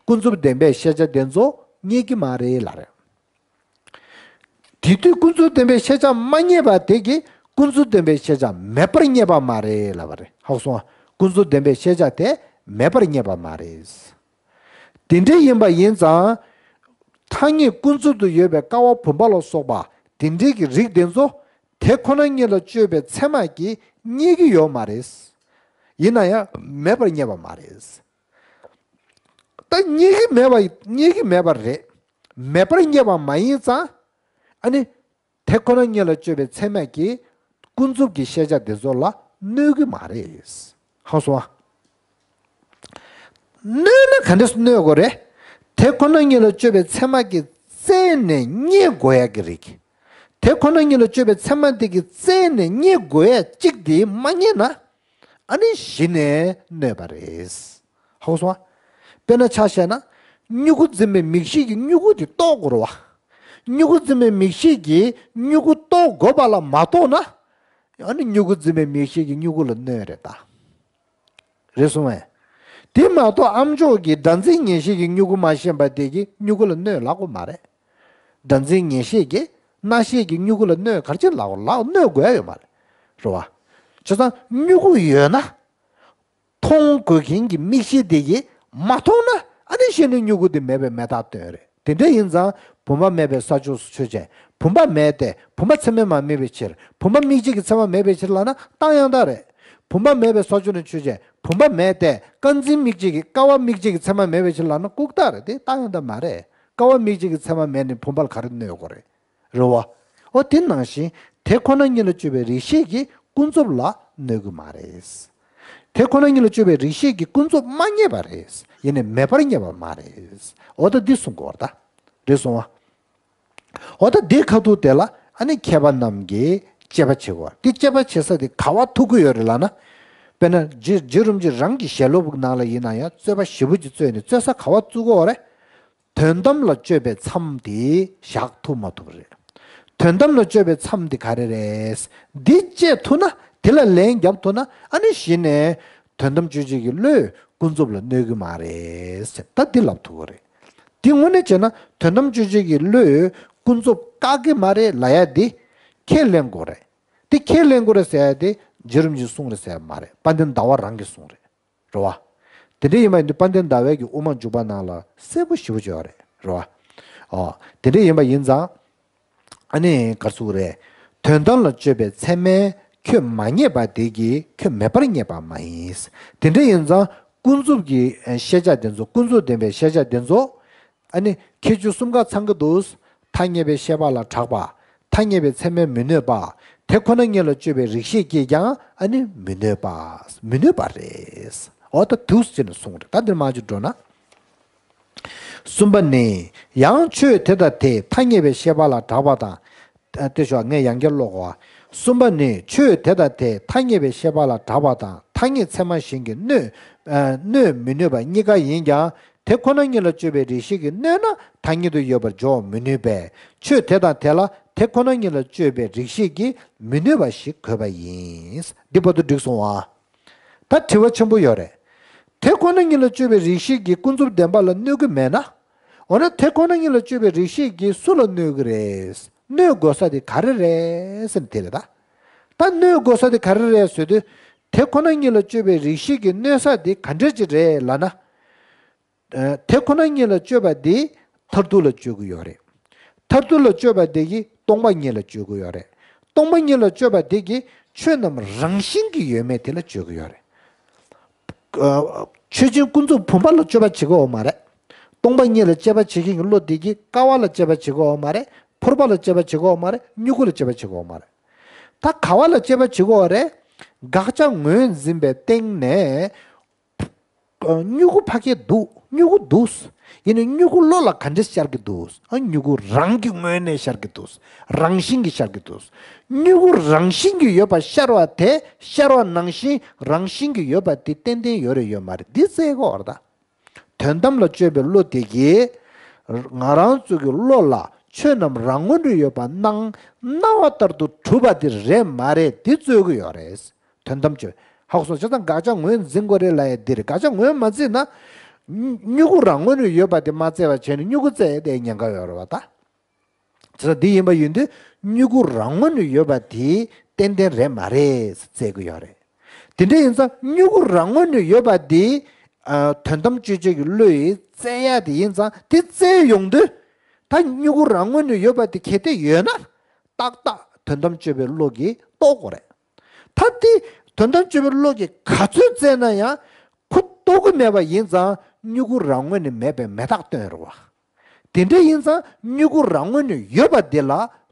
ཀུན་རྫོབ་བདེན་པའི་ཤེས་བྱ་དེ་ཚོ་རྙེད་ཀྱི་མ་རེད་ལབ་རེད། དེ་དུས་ཀུན་རྫོབ་བདེན་པའི་ཤེས་བྱ་མ་རྙེད་པ་དེ་གིས་ཀུན་རྫོབ་བདེན་པའི་ཤེས་བྱ་མེད་པར་རྙེད་པ་མ་རེད་ལབ་པ་རེད། ཧ་གོ་སོང་ཨ། ཀུན་རྫོབ་བདེན་པའི་ཤེས་བྱ་དེ་མེད་པར་རྙེད་པ་མ་རེད། དེ་འདྲ་ཡིན་པ་ཡིན་ཙང་། ཐ་སྙད་ཀུན་རྫོབ་ཏུ་ཡོད་པའི་ཀ་བ་བུམ་པ་ལ་སོགས་པ་དེ་འདྲའི་གི་རིགས་དེ་ཚོ་དེ་ཁོ་ན་ཉིད་ལ་དཔྱོད་པའི་ཚད་མ་གིས་རྙེད་ཀྱི་ཡོད་མ་རེད། ཡིན་ན་ཡང་མེད་པར་རྙེད་པ་མ་རེད། ད་རྙེད་ཀྱི་མེད་པ་རྙེད་ཀྱི་མེད་པ་རེད། མེད་པར་རྙེད་པ་མ་ཡིན་ཙང་། ཨ་ནི། དེ་ཁོ་ན་ཉིད་ལ་དཔྱོད་པའི་ཚད་མས་ཀྱིས་ཀུན་རྫོབ་ཀྱི་ཤེས་བྱ་དེ་ཚོ་ལ་གནོད་ཀྱི་མ་རེད། ཧ་གོ་སོང་ཨ། གནོད་ན་ག་འདྲས་སེ་གནོད་དགོས་རེད། དེ་ཁོ་ན་ཉིད་ལ་དཔྱོད་པའི་ཚད་མ་གིས་བཙལ་ནས་རྙེད་དགོས་ཡ་གི་རིགས། དེ་ཁོ་ན་ཉིད་ལ་དཔྱོད་པའི་ཚད་མ་དེ་གིས་བཙལ་ནས་རྙེད་དགོས་ཡ་གཅིག་དེ་མ་རྙེད་ན། ཨ་ནི་གཞི་ནས་གནོད་པ་རེད། ཧ་གོ་སོང་ཨ། དཔེར་ན་ཆ་བཞག་ན། སྨྱུ་གུ་འཛིན་པའི་མིག་ཤེས་ཀྱིས་སྨྱུ་གུ་དེ་རྟོགས་དགོས་རེད་བ། སྨྱུ་གུ་འཛིན་པའི་མིག་ཤེས་ཀྱིས་སྨྱུ་གུ་རྟོགས་དགོས་པ་ལ་མ་རྟོགས་ན། ཨ་ནི་སྨྱུ་གུ་འཛིན་པའི་མིག་ཤེས་ཀྱིས་སྨྱུ་གུ་ལ་གནོད་རེད་ད། རེད་སོང་ངས། དེ་མ་གཏོགས་ཨ་མཆོག་གིས་སྒྲ་འཛིན་ཉན་ཤེས་ཀྱིས་སྨྱུ་གུ་མ་ཤེས་པ་དེ་གིས་སྨྱུ་གུ་ལ་གནོད་ལབ་དགོས་མ་རེད། སྒྲ་འཛིན་ཉན་ཤེས་ཀྱིས་རྣ་ཤེས་ཀྱིས་སྨྱུ་གུ་ལ་གནོད་ག་རེ་བྱས་ལབ་དགོས་ལབ་གནོད་དགོས་ཡ་ཡོད་མ་རེད། རེད་བ། བྱས་ཙང་སྨྱུ་གུ་ཡོད་ན། མཐོང་དགོས་མཁན་གྱི་མིག་ཤེས་དེ་གིས་མ་མཐོང་ན་ཨ་ནི་གཞི་ནས་སྨྱུ་གུ་དེ་མེད་པའི་མེད་རྟགས་སྟོན་རེད། དེ་འདྲ་ཡིན་ཙང་བུམ་པ་མེད་པའི་ས་ཕྱོགས་སུ་ཆོས་ཅན། བུམ་པ་མེད་དེ། བུམ་པ་ཚད་མས་མ་དམིགས་པའི་ཕྱིར། བུམ་པ་དམིགས་བྱེད་ཀྱི་ཚད་མ་མེད་པའི་ཕྱིར་ལབ་ན་རྟགས་ཡང་དག་རེད། བུམ་པ་མེད་པའི་ས་ཕྱོགས་ནས་ཆོས་ཅན། བུམ་པ་མེད་དེ། ཀ་འཛིན་དམིགས་བྱེད་ཀྱི། ཀ་བ་དམིགས་བྱེད་ཀྱི་ཚད་མ་མེད་པའི་ཕྱིར་ལབ་ན་ལྐུགས་རྟགས་རེད། དེ་རྟགས་ཡང་དག་མ་རེད། ཀ་བ་དམིགས་བྱེད་ཀྱི་ཚད་མ་མེད་ནས་བུམ་པ་ལ་ག་རེ་གནོད་དགོས་རེད། རེད་བ། འོ་དེ་ནང་བཞིན་དེ་ཁོ་ན་ཉིད་ལ་དཔྱོད་པའི་རིགས་ཤེས་ཀྱིས་ཀུན་རྫོབ་ལ་གནོད་ཀྱི་མ་རེད། དེ་ཁོ་ན་ཉིད་ལ་དཔྱོད་པའི་རིགས་ཤེས་ཀྱིས་ཀུན་རྫོབ་མ་རྙེད་པ་རེད། ཡིན་ནའི་མེད་པར་རྙེད་པ་མ་རེད། འོ་ད་འདི་གསུང་དགོས་པ་རེད་ད། རེད་སོང་བ། འོ་ད་འདི་ཁ་ཐུག་དེ་ལ་ཨ་ནི་མཁས་པ་རྣམས་ཀྱིས་དཔྱད་པ་བྱེད་དགོས། འདི་དཔྱད་པ་བྱེད་ས་དེ་ག་བ་ཐུག་གི་ཡོད་རེད་ལབ་ན། དཔེར་ན་རྗེ་རྗེ་རིན་པོ་ཆེ་རང་གི་ཞལ་སློབ་ནང་ལ་ཡིན་ན་ཡང་རྩོད་པ་ཞེ་པོ་ཅིག་རྩོད་ནས་རྩོད་ས་ག་བ་བཙུགས་ཀྱི་ཡོད་རེད། དོན་དམ་ལ་དཔྱོད་པའི་མཚམས་དེ་བཞག་ཐུབ་མ་ཐུབ་རེད། དོན་དམ་ལ་དཔྱོད་པའི་མཚམས་དེ་ག་རེ་རེད། འདི་དཔྱད་ཐུབ་ན། དེ་ལ་ལན་བརྒྱབ་ཐུབ་ན། ཨ་ནི་གཞི་ནས་དོན་དམ་དཔྱོད་བྱེད་ཀྱི་བློས་ཀུན་རྫོབ་ལ་གནོད་ཀྱི་མ་རེད་ཟེར། ད་འདི་ལབ་ཐུབ་ཀྱི་རེད། འདི་དངོས་གནས་བྱས་ན་དོན་དམ་དཔྱོད་བྱེད་ཀྱི་བློས་ཀུན་རྫོབ་བཀག་གི་མ་རེད་ལབ་ཡ་འདི་ཁས་ལེན་དགོས་རེད། འདི་ཁས་ལེན་དགོས་རེད་ཟེར་ཡ་འདི་རྗེ་རིན་པོ་ཆེའི་གསུང་རེད་ཟེར་ཡ་མ་རེད། དཔལ་ལྡན་ཟླ་བ་རང་གི་གསུང་རེད། རེད་བ། དེ་འདྲ་ཡིན་པ་ཡིན་དུས་དཔལ་ལྡན་ཟླ་བའི་གི་དབུ་མ་འཇུག་པ་ནང་ལ་གསལ་པོ་ཞེ་པོ་ཅིག་ཡོད་རེད། རེད་བ། ཨོ། དེ་འདྲ་ཡིན་པ་ཡིན་ཙང་། ཨ་ནི་ག་རེ་ཟེར་དགོས་རེད། དོན་དམ་ལ་དཔྱོད་པའི་ཚད་མས་ཁྱོད་མ་རྙེད་པ་དེ་གིས་ཁྱོད་མེད་པར་རྙེད་པ་མ་ཡིན། དེ་འདྲ་ཡིན་ཙང་ཀུན་རྫོབ་ཀྱི་ཤེས་བྱ་དེ་ཚོ། ཀུན་རྫོབ་བདེན་པའི་ཤེས་བྱ་དེ་ཚོ། ཨ་ནི་ཁྱད་ཆོས་གསུམ་ཀ་ཚང་གི་འདུག་ཐ་སྙད་པའི་ཤེས་པ་ལ་གྲགས་པ། ཐ་སྙད་པའི་ཚད་མས་མི་གནོད་པ། དེ་ཁོ་ན་ཉིད་ལ་དཔྱོད་པའི་རིགས་ཤེས་ཀྱིས་ཀྱང་ཨ་ནི་མི་གནོད་པ། མི་གནོད་པ་རེད། འོ་ད་འདུག་ཟེར་ནས་གསུངས་རེད། ད་འདིར་མར་ཅིག་འགྲོ་ན། གསུམ་པ་ནི། ཡང་ཆོས་དེ་དང་དེ་ཐ་སྙད་པའི་ཤེས་པ་ལ་གྲགས་པ་དང་། ཨ། དེ་ཞོག་ངས་ཡང་བསྐྱར་ཀློག་གོ། གསུམ་པ་ནི་ཆོས་དེ་དང་དེ་ཐ་སྙད་པའི་ཤེས་པ་ལ་གྲགས་པ་དང་ཐ་སྙད་ཚད་མ་གཞན་གྱིས་གནོད། ཨ། གནོད་མི་གནོད་པ་གཉིས་ཀ་ཡིན་ཀྱང་། དེ་ཁོ་ན་ཉིད་ལ་དཔྱོད་པའི་རིགས་ཤེས་ཀྱིས་གནོད་ན་ཐ་སྙད་དུ་ཡོད་པར་འཇོག་མི་ནུས་པས། ཆོས་དེ་དང་དེ་ལ་དེ་ཁོ་ན་ཉིད་ལ་དཔྱོད་པའི་རིགས་ཤེས་ཀྱིས་མི་གནོད་པ་ཞིག་དགོས་པ་ཡིན། འདི་བར་དུ་འགྲིག་སོང་ཨ། ད་དྲི་བ་ཆེན་པོ་ཡོད་རེད། དེ་ཁོ་ན་ཉིད་ལ་དཔྱོད་པའི་རིགས་ཤེས་ཀྱིས་ཀུན་རྫོབ་བདེན་པ་ལ་གནོད་ཀྱི་མེད་ན། འོ་ན་དེ་ཁོ་ན་ཉིད་ལ་དཔྱོད་པའི་རིགས་ཤེས་ཀྱིས་སུ་ལ་གནོད་ཀྱི་རེད། གནོད་དགོས་ས་དེ་ག་རེ་རེད་ཟེར་ན་དེ་རེད་ད། ད་གནོད་དགོས་ས་དེ་ག་རེ་རེད་ཟེར་དུས། དེ་ཁོ་ན་ཉིད་ལ་དཔྱོད་པའི་རིགས་ཤེས་ཀྱིས་གནོད་ས་དེ་ག་འདྲ་ཅིག་རེད་ལབ་ན། ཨ། དེ་ཁོ་ན་ཉིད་ལ་དཔྱོད་པ་དེ་མཐར་ཐུག་ལ་དཔྱོད་ཀྱི་ཡོད་རེད། མཐར་ཐུག་ལ་དཔྱོད་པ་དེ་གིས་སྟོང་པ་ཉིད་ལ་དཔྱོད་ཀྱི་ཡོད་རེད། སྟོང་པ་ཉིད་ལ་དཔྱོད་པ་དེ་གིས་ཆོས་རྣམས་རང་བཞིན་གྱིས་ཡོད་མེད་དེ་ལ་དཔྱོད་ཀྱི་ཡོད་རེད། ཨ། ཆོས་ཅན་ཀུན་རྫོབ་བུམ་པ་ལ་དཔྱོད་པ་བྱེད་ཀྱི་ཡོད་མ་རེད། སྟོང་པ་ཉིད་ལ་དཔྱད་པ་བྱེད་མཁན་གྱི་བློ་དེ་གིས་ཀ་བ་ལ་དཔྱད་པ་བྱེད་ཀྱི་ཡོད་མ་རེད། ཕོར་པ་ལ་དཔྱད་པ་བྱེད་ཀྱི་ཡོད་མ་རེད། མྱུ་གུ་ལ་དཔྱད་པ་བྱེད་ཀྱི་ཡོད་མ་རེད། ད་ག་བ་ལ་དཔྱད་པ་བྱེད་ཀྱི་ཡོད་རེད། དགག་བྱ་ངོས་འཛིན་པའི་སྟེང་ནས། ཨ། མྱུ་གུ་ཕ་གིར་འདུག་མྱུ་གུ་འདུག་ཡིན་ནའི་མྱུ་གུ་བློ་ལ་ག་འདྲས་ཤར་གྱི་འདུག་ཨ། མྱུ་གུ་རང་གི་ངོས་ནས་ཤར་གྱི་འདུག་རང་བཞིན་གྱིས་ཤར་གྱི་འདུག་མྱུ་གུ་རང་བཞིན་གྱིས་ཡོད་པ་ཤར་བ་དེ། ཤར་བ་ནང་བཞིན་རང་བཞིན་གྱིས་ཡོད་པ་དེ་ཏན་ཏན་ཡོད་རེད་ཡོད་མ་རེད། འདི་བཙལ་དགོས་རེད་ད། དོན་དམ་ལ་དཔྱོད་པའི་བློ་དེ་གིས་ང་རང་ཚོ་གི་བློ་ལ་ཆོས་རྣམས་རང་ངོས་ནས་ཡོད་པ་སྣང་སྣང་བ་ལྟར་དུ་གྲུབ་པ་དེ་རེད་མ་རེད། དེ་རྩོད་ཀྱི་ཡོད་རེད། དོན་དམ་དཔྱོད། ཧ་གོ་སོང་། བྱས་ཙང་དགག་བྱ་ངོས་འཛིན་དགོས་རེད་ལབ་ཡ་འདི་རེད། དགག་བྱ་ངོས་མ་འཛིན་ན། མྱུ་མྱུ་གུ་རང་ངོས་ནས་ཡོད་པ་དེ་མ་བཙལ་བ་བྱས་ནས་མྱུ་གུ་བཙལ་ཡ་དེ་ཉེན་ཁ་ཡོད་རེད་བ་ད། བྱས་ཙང་འདི་ཡིན་པ་ཡིན་དུས་མྱུ་གུ་རང་ངོས་ནས་ཡོད་པ་དེ་ཏན་ཏན་རེད་མ་རེད་བཙལ་གྱི་ཡོད་རེད། དེ་འདྲ་ཡིན་ཙང་མྱུ་གུ་རང་ངོས་ནས་ཡོད་པ་དེ། ཨ། དོན་དམ་དཔྱོད་བྱེད་ཀྱི་བློ་ཡིས་བཙལ་ཡ་དེ་ཡིན་ཙང་དེ་བཙལ་ཡོང་དུས། ད་མྱུ་གུ་རང་ངོས་ནས་ཡོད་པ་དེ་གལ་ཏེ་ཡོད་ན། ཏག་ཏག་དོན་དམ་དཔྱོད་པའི་བློ་གིས་རྟོགས་དགོས་རེད། ད་དེ་དོན་དམ་དཔྱོད་པའི་བློ་གིས་ག་ཚོད་བཙལ་ན་ཡང་ཁོ་རྟོགས་ཀྱི་མེད་པ་ཡིན་ཙང་མྱུ་གུ་རང་ངོས་ནས་མེད་པའི་མེད་རྟགས་སྟོན་རེད་བ། དེ་འདྲ་ཡིན་ཙང་མྱུ་གུ་རང་ངོས་ནས་ཡོད་པ་དེ་ལ་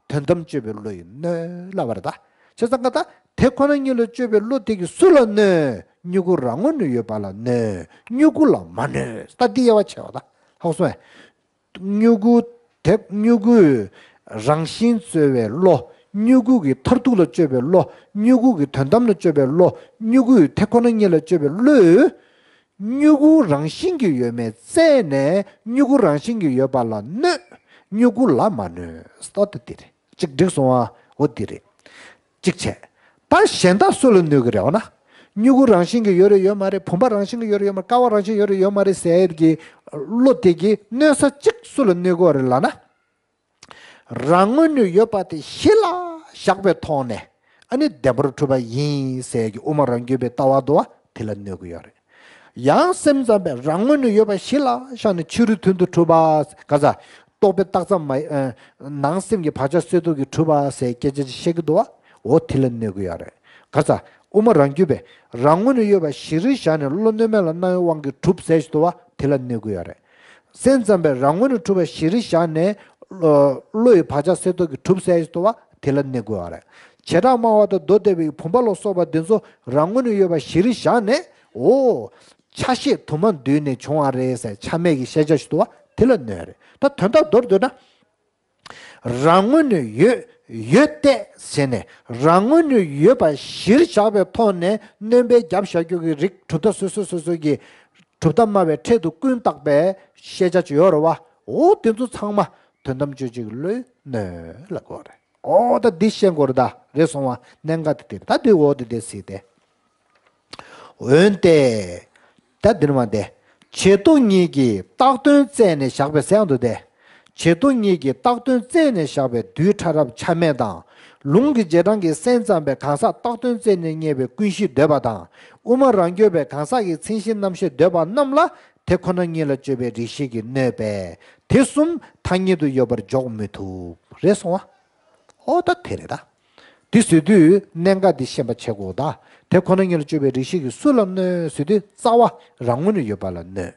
དོན་དམ་དཔྱོད་པའི་བློ་ཡིས་གནོད་ལབ་པ་རེད་ད། བྱས་ཙང་ཀ་ད་དེ་ཁོ་ན་ཉིད་ལ་དཔྱོད་པའི་བློ་དེ་གིས་སུ་ལ་གནོད། མྱུ་གུ་རང་ངོས་ནས་ཡོད་པ་ལ་གནོད། མྱུ་གུ་ལ་མ་གནོད། ད་འདི་དབྱེ་བ་ཕྱེ་བ་ད། ཧ་གོ་སོང་ངས། མྱུ་གུ་དེ། མྱུ་གུའི་རང་བཞིན་རྩོད་པའི་བློ། མྱུ་གུ་གི་མཐར་ཐུག་ལ་དཔྱོད་པའི་བློ། མྱུ་གུ་གི་དོན་དམ་ལ་དཔྱོད་པའི་བློ། མྱུ་གུའི་དེ་ཁོ་ན་ཉིད་ལ་དཔྱོད་པའི་བློས། མྱུ་གུ་རང་བཞིན་གྱིས་ཡོད་མེད་བཙལ་ནས་མྱུ་གུ་རང་བཞིན་གྱིས་ཡོད་པ་ལ་གནོད། མྱུ་གུ་ལ་མ་གནོད། ལྟོས་དེ་རེད། གཅིག་འགྲིག་སོང་ཨ། འོ་དེ་རེད། གཅིག་བྱས། ད་གཞན་དག་སུ་ལ་གནོད་ཀྱི་རེད་འོ་ན། མྱུ་གུ་རང་བཞིན་གྱིས་ཡོད་རེད་ཡོད་མ་རེད། བུམ་པ་རང་བཞིན་གྱིས་ཡོད་རེད་ཡོད་མ་རེད། ཀ་བ་རང་བཞིན་ཡོད་རེད་ཡོད་མ་རེད་ཟེར་ཡས་ཀྱི་བློ་དེ་གིས་གནོད་ས་གཅིག་སུ་ལ་གནོད་ཀྱི་ཡོད་རེད་ལབ་ན། རང་ངོས་ནས་ཡོད་པ་དེ་གཞི་ལ་བཞག་པའི་ཐོག་ནས་ཨ་ནི་བདེན་པར་གྲུབ་པ་ཡིན་ཟེར་ཡས་ཀྱི་དབུ་མ་རང་རྒྱུད་པའི་ལྟ་བ་འདུག་བ། དེ་ལ་གནོད་ཀྱི་ཡོད་རེད། ཡང་སེམས་ཙམ་པས་རང་ངོས་ནས་ཡོད་པ་གཞི་ལ་བཞག་ནས་ཕྱི་རོལ་དོན་དུ་གྲུབ་པ། ག་ས། རྟོག་པས་བཏགས་ཙམ་མ་ཨ། ནང་སེམས་ཀྱི་བག་ཆགས་གསལ་སྟོབས་ཀྱིས་གྲུབ་པ་ཟེར་སྐད་ཆ་ཅིག་བཤད་ཀྱི་འདུག་བ། འོ་དེ་ལ་གནོད་ཀྱི་ཡོད་རེད། ག་ས། དབུ་མ་རང་རྒྱུད་པས་རང་ངོས་ནས་ཡོད་པ་གཞིར་བཞག་ནས་བློ་གནོད་མེད་ལ་སྣང་བའི་དབང་གིས་གྲུབ་ཟེར་ཞིག་འདུག་བ། དེ་ལ་གནོད་ཀྱི་ཡོད་རེད། སེམས་ཙམ་པས་རང་ངོས་ནས་གྲུབ་པ་གཞིར་བཞག་ནས་བློ་ཡི་བག་ཆགས་གསལ་སྟོབས་ཀྱིས་གྲུབ་ཟེར་ཞིག་འདུག་བ། དེ་ལ་གནོད་ཀྱི་ཡོད་རེད། བྱེ་བྲག་སྨྲ་བ་དང་མདོ་སྡེ་པའི་བུམ་པ་ལ་སོགས་པ་འདི་ཚོ་རང་ངོས་ནས་ཡོད་པ་གཞིར་བཞག་ནས། འོ། ཆ་ཤས་དུ་མ་འདུས་ནས་བྱུང་བ་རེད་ཟེར་ཆ་མེད་ཀྱི་བཤད་བྱ་ཞིག་འདུག་བ། དེ་ལ་གནོད་རེད། ད་དོན་དག་མདོར་བསྡུས་ན། རང་ངོས་ནས་ཡོད་ཡོད་བལྟས་ཟེར་ནས་རང་ངོས་ནས་ཡོད་པ་གཞིར་བཞག་པའི་ཐོག་ནས་སྣོན་པ་རྒྱབ་བཞག་རྒྱུ་གི་རིགས་གྲུབ་མཐའ་སོ་སོ་སོ་སོ་གི་གྲུབ་མཐའ་སྨྲ་བའི་ཕྲད་དུ་ཀུན་བཏགས་པའི་བཤད་བྱ་ཅིག་ཡོད་རེད་བ། འོ་དེ་ཚོ་ཚང་མ་དོན་དམ་དཔྱོད་བྱེད་ཀྱི་བློས་གནོད་ལབ་དགོས་རེད། ཨོ་ད་འདི་ཤེས་དགོས་རེད་ད། རེད་སོང་བ། གནད་འགག་དེ་དེ་རེད། ད་འདི་འོ་དེ་དེ་སྲིད་དེ། འོན་ཏེ། ད་འདིར་མ་དེ། བྱེ་བྲག་གཉིས་ཀྱི་བཏགས་དོན་བཙལ་ནས་བཞག་པའི་གསལ་དུ་སྟེ། བྱེ་བྲག་གཉིས་ཀྱི་བཏགས་དོན་བཙལ་ནས་བཞག་པའི་རྡུལ་ཕྲ་རབ་ཆ་མེད་དང་། ལུང་གི་རྗེས་འབྲང་གི་སེམས་ཙམ་པས་གང་ཟག་བཏགས་དོན་བཙལ་ནས་རྙེད་པའི་ཀུན་གཞི་འདོད་པ་དང་། དབུ་མ་རང་རྒྱུད་པས་གང་ཟག་གི་མཚན་གཞི་རྣམ་ཤེས་འདོད་པ་རྣམས་ལ་དེ་ཁོ་ན་ཉིད་ལ་དཔྱོད་པའི་རིགས་ཤེས་ཀྱིས་གནོད་པས་དེ་གསུམ་ཐ་སྙད་དུ་ཡོད་པར་འཇོག་མི་ཐུབ། རེད་སོང་བ། ཨོ་ད་དེ་རེད་ད། དེ་ཟེར་དུས་གནད་འགག་འདི་ཤེས་པ་བྱེད་དགོས་ད། དེ་ཁོ་ན་ཉིད་ལ་དཔྱོད་པའི་རིགས་ཤེས་ཀྱིས་སུ་ལ་གནོད་ཟེར་དུས་རྩ་བ་རང་ངོས་ནས་ཡོད་པ་ལ་གནོད།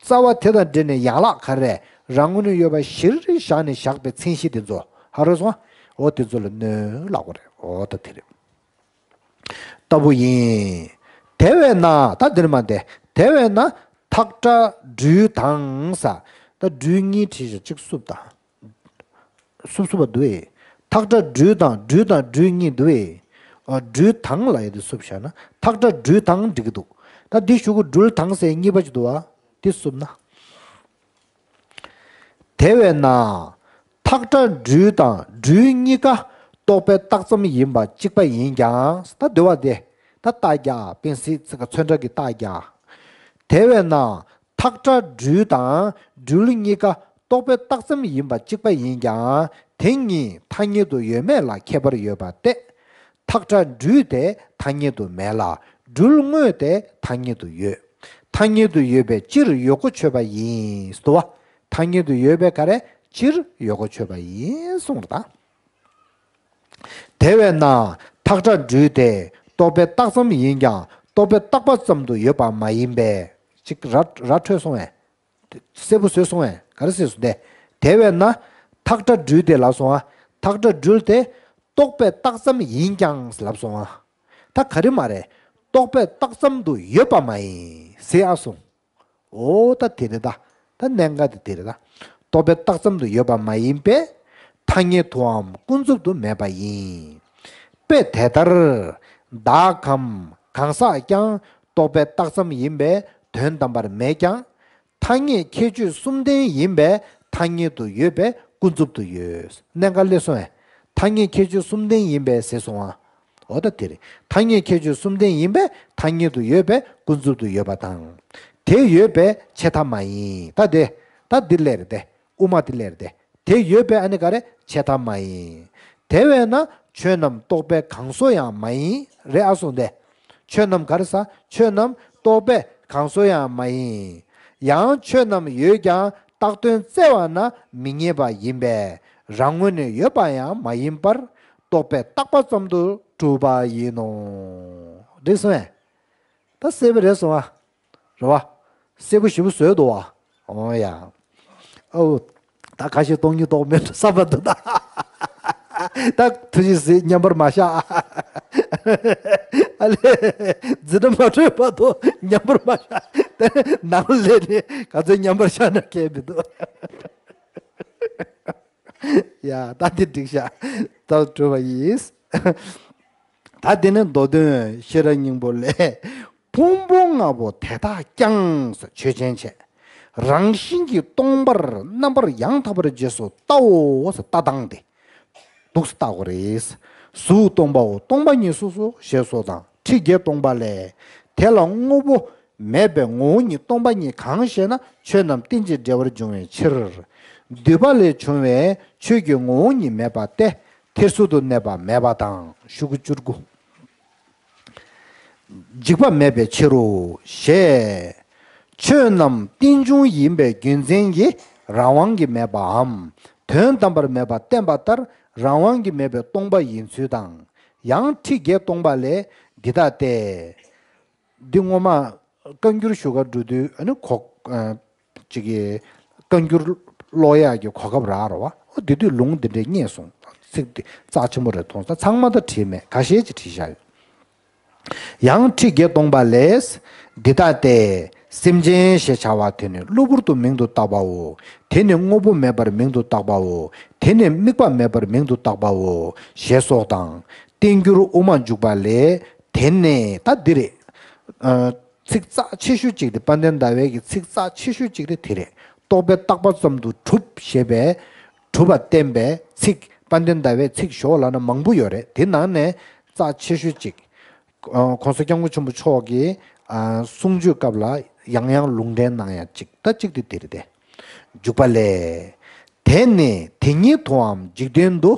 རྩ་བ་དེ་དང་འབྲེལ་ནས་ཡན་ལག་ག་རེ་རང་ངོས་ནས་ཡོད་པ་གཞིར་བཞག་ནས་བཞག་པའི་མཚན་གཞི་དེ་ཚོ་ཧ་རོ་སོང་། ཨོ་དེ་ཚོ་ལ་གནོད་ལབ་དགོས་རེད། ཨོ་ད་དེ་རེད། ལྟ་བུ་ཡིན། དེ་བས་ན་ད་འདིར་མ་དེ། དེ་བས་ན་ཐག་ཁྲ་སྦྲུལ་དང་ས། ད་སྦྲུལ་གཉིས་བྲིས་ཤག་གཅིག་སུབ་དང་། སུབ་སུབ་པ་འདུག་ཨེ། ཐག་ཁྲ་སྦྲུལ་དང་སྦྲུལ་དང་སྦྲུལ་གཉིས་འདུག་ཨེ། ཨ་སྦྲུལ་དང་ལ་ཡ་དེ་སུབ་བཞག་ན་ཐག་ཁྲ་སྦྲུལ་དང་འགྲིག་གི་འདུག་ད་འདི་གཞུག་གུ་སྦྲུལ་དང་ཟེར་གཉིས་པ་ཅིག་འདུག་བ། འདི་སུབ་ན། དེ་བས་ན། ཐག་ཁྲ་སྦྲུལ་དང་སྦྲུལ་གཉིས་ཀ་རྟོག་པས་བཏགས་ཙམ་ཡིན་པ་གཅིག་པ་ཡིན་ཀྱང་ད་འདི་བ་དེ། ད་རྟགས་རྒྱག་པེན་སི་ཚིག་ག་ཚོན་ཁྲ་གི་རྟགས་རྒྱག་དེ་བས་ན། ཐག་ཁྲ་སྦྲུལ་དང་སྦྲུལ་གཉིས་ཀ་རྟོག་པས་བཏགས་ཙམ་ཡིན་པ་གཅིག་པ་ཡིན་ཀྱང་དེ་གཉིས་ཐ་སྙད་དུ་ཡོད་མེད་ལ་ཁྱད་པར་ཡོད་པ་སྟེ། ཐག་ཁྲ་སྦྲུལ་དེ་ཐ་སྙད་དུ་མེད་ལ་སྦྲུལ་དངོས་དེ་ཐ་སྙད་དུ་ཡོད། ཐ་སྙད་དུ་ཡོད་པས་སྤྱིར་ཡོད་གོ་ཆོད་པ་ཡིན་སྟོ། ཐ་སྙད་དུ་ཡོད་པས་ག་རེ་སྤྱིར་ཡོད་གོ་ཆོད་པ་ཡིན་གསུངས་རེད་ད། དེ་བས་ན་ཐག་ཁྲ་སྦྲུལ་དེ་རྟོག་པས་བཏགས་ཙམ་ཡིན་ཀྱང་རྟོག་པས་བཏགས་པ་ཙམ་དུ་ཡོད་པ་མ་ཡིན་པས། ཅིག་ར་ར་འཕྲོད་སོང་བས། གསལ་པོ་བཟོས་སོང་བས་ག་རེ་ཟེར་སོང་དེ། དེ་བས་ན་ཐག་ཁྲ་སྦྲུལ་དེ་ལབ་སོང་ཨ། ཐག་ཁྲ་སྦྲུལ་དེ་རྟོག་པས་བཏགས་ཙམ་ཡིན་ཀྱང་ལབ་སོང་ཨ། ད་ག་རེ་མ་རེད། རྟོག་པས་བཏགས་ཙམ་དུ་ཡོད་པ་མ་ཡིན་ཟེར་ཨ་སོང་། འོ་ད་དེ་རེད་ད། ད་གནད་འགག་དེ་དེ་རེད་ད། རྟོག་པས་བཏགས་ཙམ་དུ་ཡོད་པ་མ་ཡིན་པས། ཐ་སྙད་དུའམ་ཀུན་རྫོབ་ཏུ་མེད་པ་ཡིན། དཔེ་དེ་ལྟར། བདག་གམ་གང་ཟག་ཀྱང་རྟོག་པས་བཏགས་ཙམ་ཡིན་པས་དོན་དམ་པར་མེད་ཀྱང་། ཐ་སྙད་ཁྱད་ཆོས་གསུམ་ལྡན་ཡིན་པས་ཐ་སྙད་དུ་ཡོད་པས་ཀུན་རྫོབ་ཏུ་ཡོད། གནད་འགག་སླེབས་སོང་ངས། ཐ་སྙད་ཁྱད་ཆོས་གསུམ་ལྡན་ཡིན་པས་ཟེར་སོང་ང་། འོ་ད་དེ་རེད། ཐ་སྙད་ཁྱད་ཆོས་གསུམ་ལྡན་ཡིན་པས་ཐ་སྙད་དུ་ཡོད་པས་ཀུན་རྫོབ་ཏུ་ཡོད་པ་དང་། དེ་ཡོད་པས་ཆད་མཐའ་མ་ཡིན། ད་དེ། ད་འདི་ལས་རེད་དེ། དབུ་མ་འདི་ལས་རེད་དེ། དེ་ཡོད་པས་ཨ་ནི་ག་རེ་ཆད་མཐའ་མ་ཡིན། དེ་བས་ན་ཆོས་རྣམས་རྟོག་པའི་གང་ཟག་ཡང་མ་ཡིན་རེད་ཨ་སོང་སྟེ། ཆོས་རྣམས་ག་རེ་ཟ། ཆོས་རྣམས་རྟོག་པའི་གང་ཟག་ཡང་མ་ཡིན། ཡང་ཆོས་རྣམས་ཡོད་ཀྱང་བཏགས་དོན་བཙལ་བ་ན་མི་རྙེད་པ་ཡིན་པས་རང་ངོས་ནས་ཡོད་པ་ཡང་མ་ཡིན་པར་རྟོག་པས་བཏགས་པ་ཙམ་དུ་གྲུབ་པ་ཡིན་ནོ། འགྲིག་སོང་ངས། ད་གསལ་པོ་རེད་སོང་ཨ། རེད་བ། གསལ་པོ་ཞེ་པོ་བཟོས་འདུག་བ། འོ་ཡ། ཨོ། ད་ཁ་ཤས་གཏོང་ཉིད་གཏོང་མེད་བསམ་པ་འདུག་ད། ད་ཐུགས་རྗེ་གཟིགས་མཉམ་པར་མ་བཞག་ཨ་ལས། འཛིན་གྲྭ་མ་གྲོལ་བར་དུ་མཉམ་པར་མ་བཞག་དེ་ནང་ལས་ནི་ག་ཚོད་མཉམ་པར་བཞག་ན་ཁྱད་མི་འདུག་ཡ་ད་འདི་འགྲིག་ཤག་ད་གྲུབ་པ་ཡིས། ད་དེ་ནས་མདོ་དོན་ཤེས་རབ་སྙིང་པོ་ལས། ཕུང་པོ་ལྔ་པོ་དེ་དག་ཀྱང་ཆོས་ཅན་བྱས། རང་བཞིན་གྱིས་སྟོང་པར་རྣམ་པར་ཡང་དག་པར་རྗེས་སུ་བལྟའོ་ལྟ་སྟངས་དེ། འདུག་སེ་བལྟ་དགོས་རེད། གཟུགས་སྟོང་པའོ་སྟོང་པ་ཉིད་སོ་སོ་ཞེས་སོགས་དང་ཁྲི་བརྒྱད་སྟོང་པ་ལས། དེ་ལ་དངོས་པོ་མེད་པའི་ངོ་བོ་ཉིད་སྟོང་པ་ཉིད་གང་ཞེ་ན་ཆོས་རྣམས་རྟེན་ཅིང་འབྲེལ་བར་འབྱུང་བའི་ཕྱིར། འདུས་པ་ལས་བྱུང་བའི་ཆོས་ཀྱི་ངོ་བོ་ཉིད་མེད་པ་སྟེ། ཐེར་ཟུག་ཏུ་གནས་པ་མེད་པ་དང་ཤོག་གུ་བཅུ་དགུ། འཇིག་པ་མེད་པའི་ཕྱིར་རོ། ཞེས་ཆོས་རྣམས་རྟེན་འབྱུང་ཡིན་པའི་རྒྱུ་མཚན་གྱིས་ རང་དབང་གིས་མེད་པའམ། དོན་དམ་པར་མེད་པ་བསྟན་པ་ལྟར་རང་དབང་གིས་མེད་པའི་སྟོང་པ་ཡིན་ཚུལ་དང་། ཡང་ཁྲི་བརྒྱད་སྟོང་པ་ལས། འདི་ལྟ་སྟེ། འདི་སྔོན་མ་བཀའ་འགྱུར་ཞུ་ག་འགྲོ་དུས་ཨ་ནི་གོ་ཨ་ཅིག་གི་བཀའ་འགྱུར་ཀློག་ཡག་གི་གོ་སྐབས་རག་རོ་བ། ཨོ་དེ་དུས་ལུང་འདི་འདྲས་རྙེད་སོང་། ཚིག་འདི་རྩ་ཆེན་པོ་རེད་མཐོང་ས། ཚང་མ་ད་བྲིས་མེད། ཁ་ཤས་ཅིག་བྲིས་བཞག་ཡོད། ཡང་ཁྲི་བརྒྱད་སྟོང་པ་ལས། འདི་ལྟ་སྟེ། སེམས་ཅན་ཞེས་བྱ་བ་དེ་ནི་གློ་བུར་དུ་མིང་དུ་བཏགས་པའོ། དེ་ནི་དངོས་པོ་མེད་པར་མིང་དུ་བཏགས་པའོ། དེ་ནི་དམིགས་པ་མེད་པར་མིང་དུ་བཏགས་པའོ། ཞེས་སོགས་དང་། བསྟན་འགྱུར་དབུ་མ་འཇུག་པ་ལས། དེ་ནི་ད་འདི་རེད། ཨ། ཚིག་རྩ་ཆེ་ཤོས་གཅིག་དེ་དཔལ་ལྡན་ཟླ་བའི་གི་ཚིག་རྩ་ཆེ་ཤོས་གཅིག་དེ་དེ་རེད། རྟོག་པས་བཏགས་པ་ཙམ་དུ་གྲུབ་ཞེས་པའི་གྲུབ་པ་བསྟན་པའི་ཚིག་དཔལ་ལྡན་ཟླ་བའི་ཚིག་ཞོག་ལབ་ན་མང་པོ་ཡོད་རེད། དེ་ནང་ནས་རྩ་ཆེ་ཤོས་གཅིག་ཨ། ༸གོང་ས་༸སྐྱབས་མགོན་ཆེན་པོ་མཆོག་གིས་ཨ། གསུང་ཆོས་སྐབས་ལ་ཡང་ཡང་ལུང་འདྲེན་གནང་ཡ་གཅིག་ད་གཅིག་དེ་དེ་རེད་དེ། འཇུག་པ་ལས། དེ་ནི་དེ་ཉིད་དུའམ་འཇིག་རྟེན་དུ།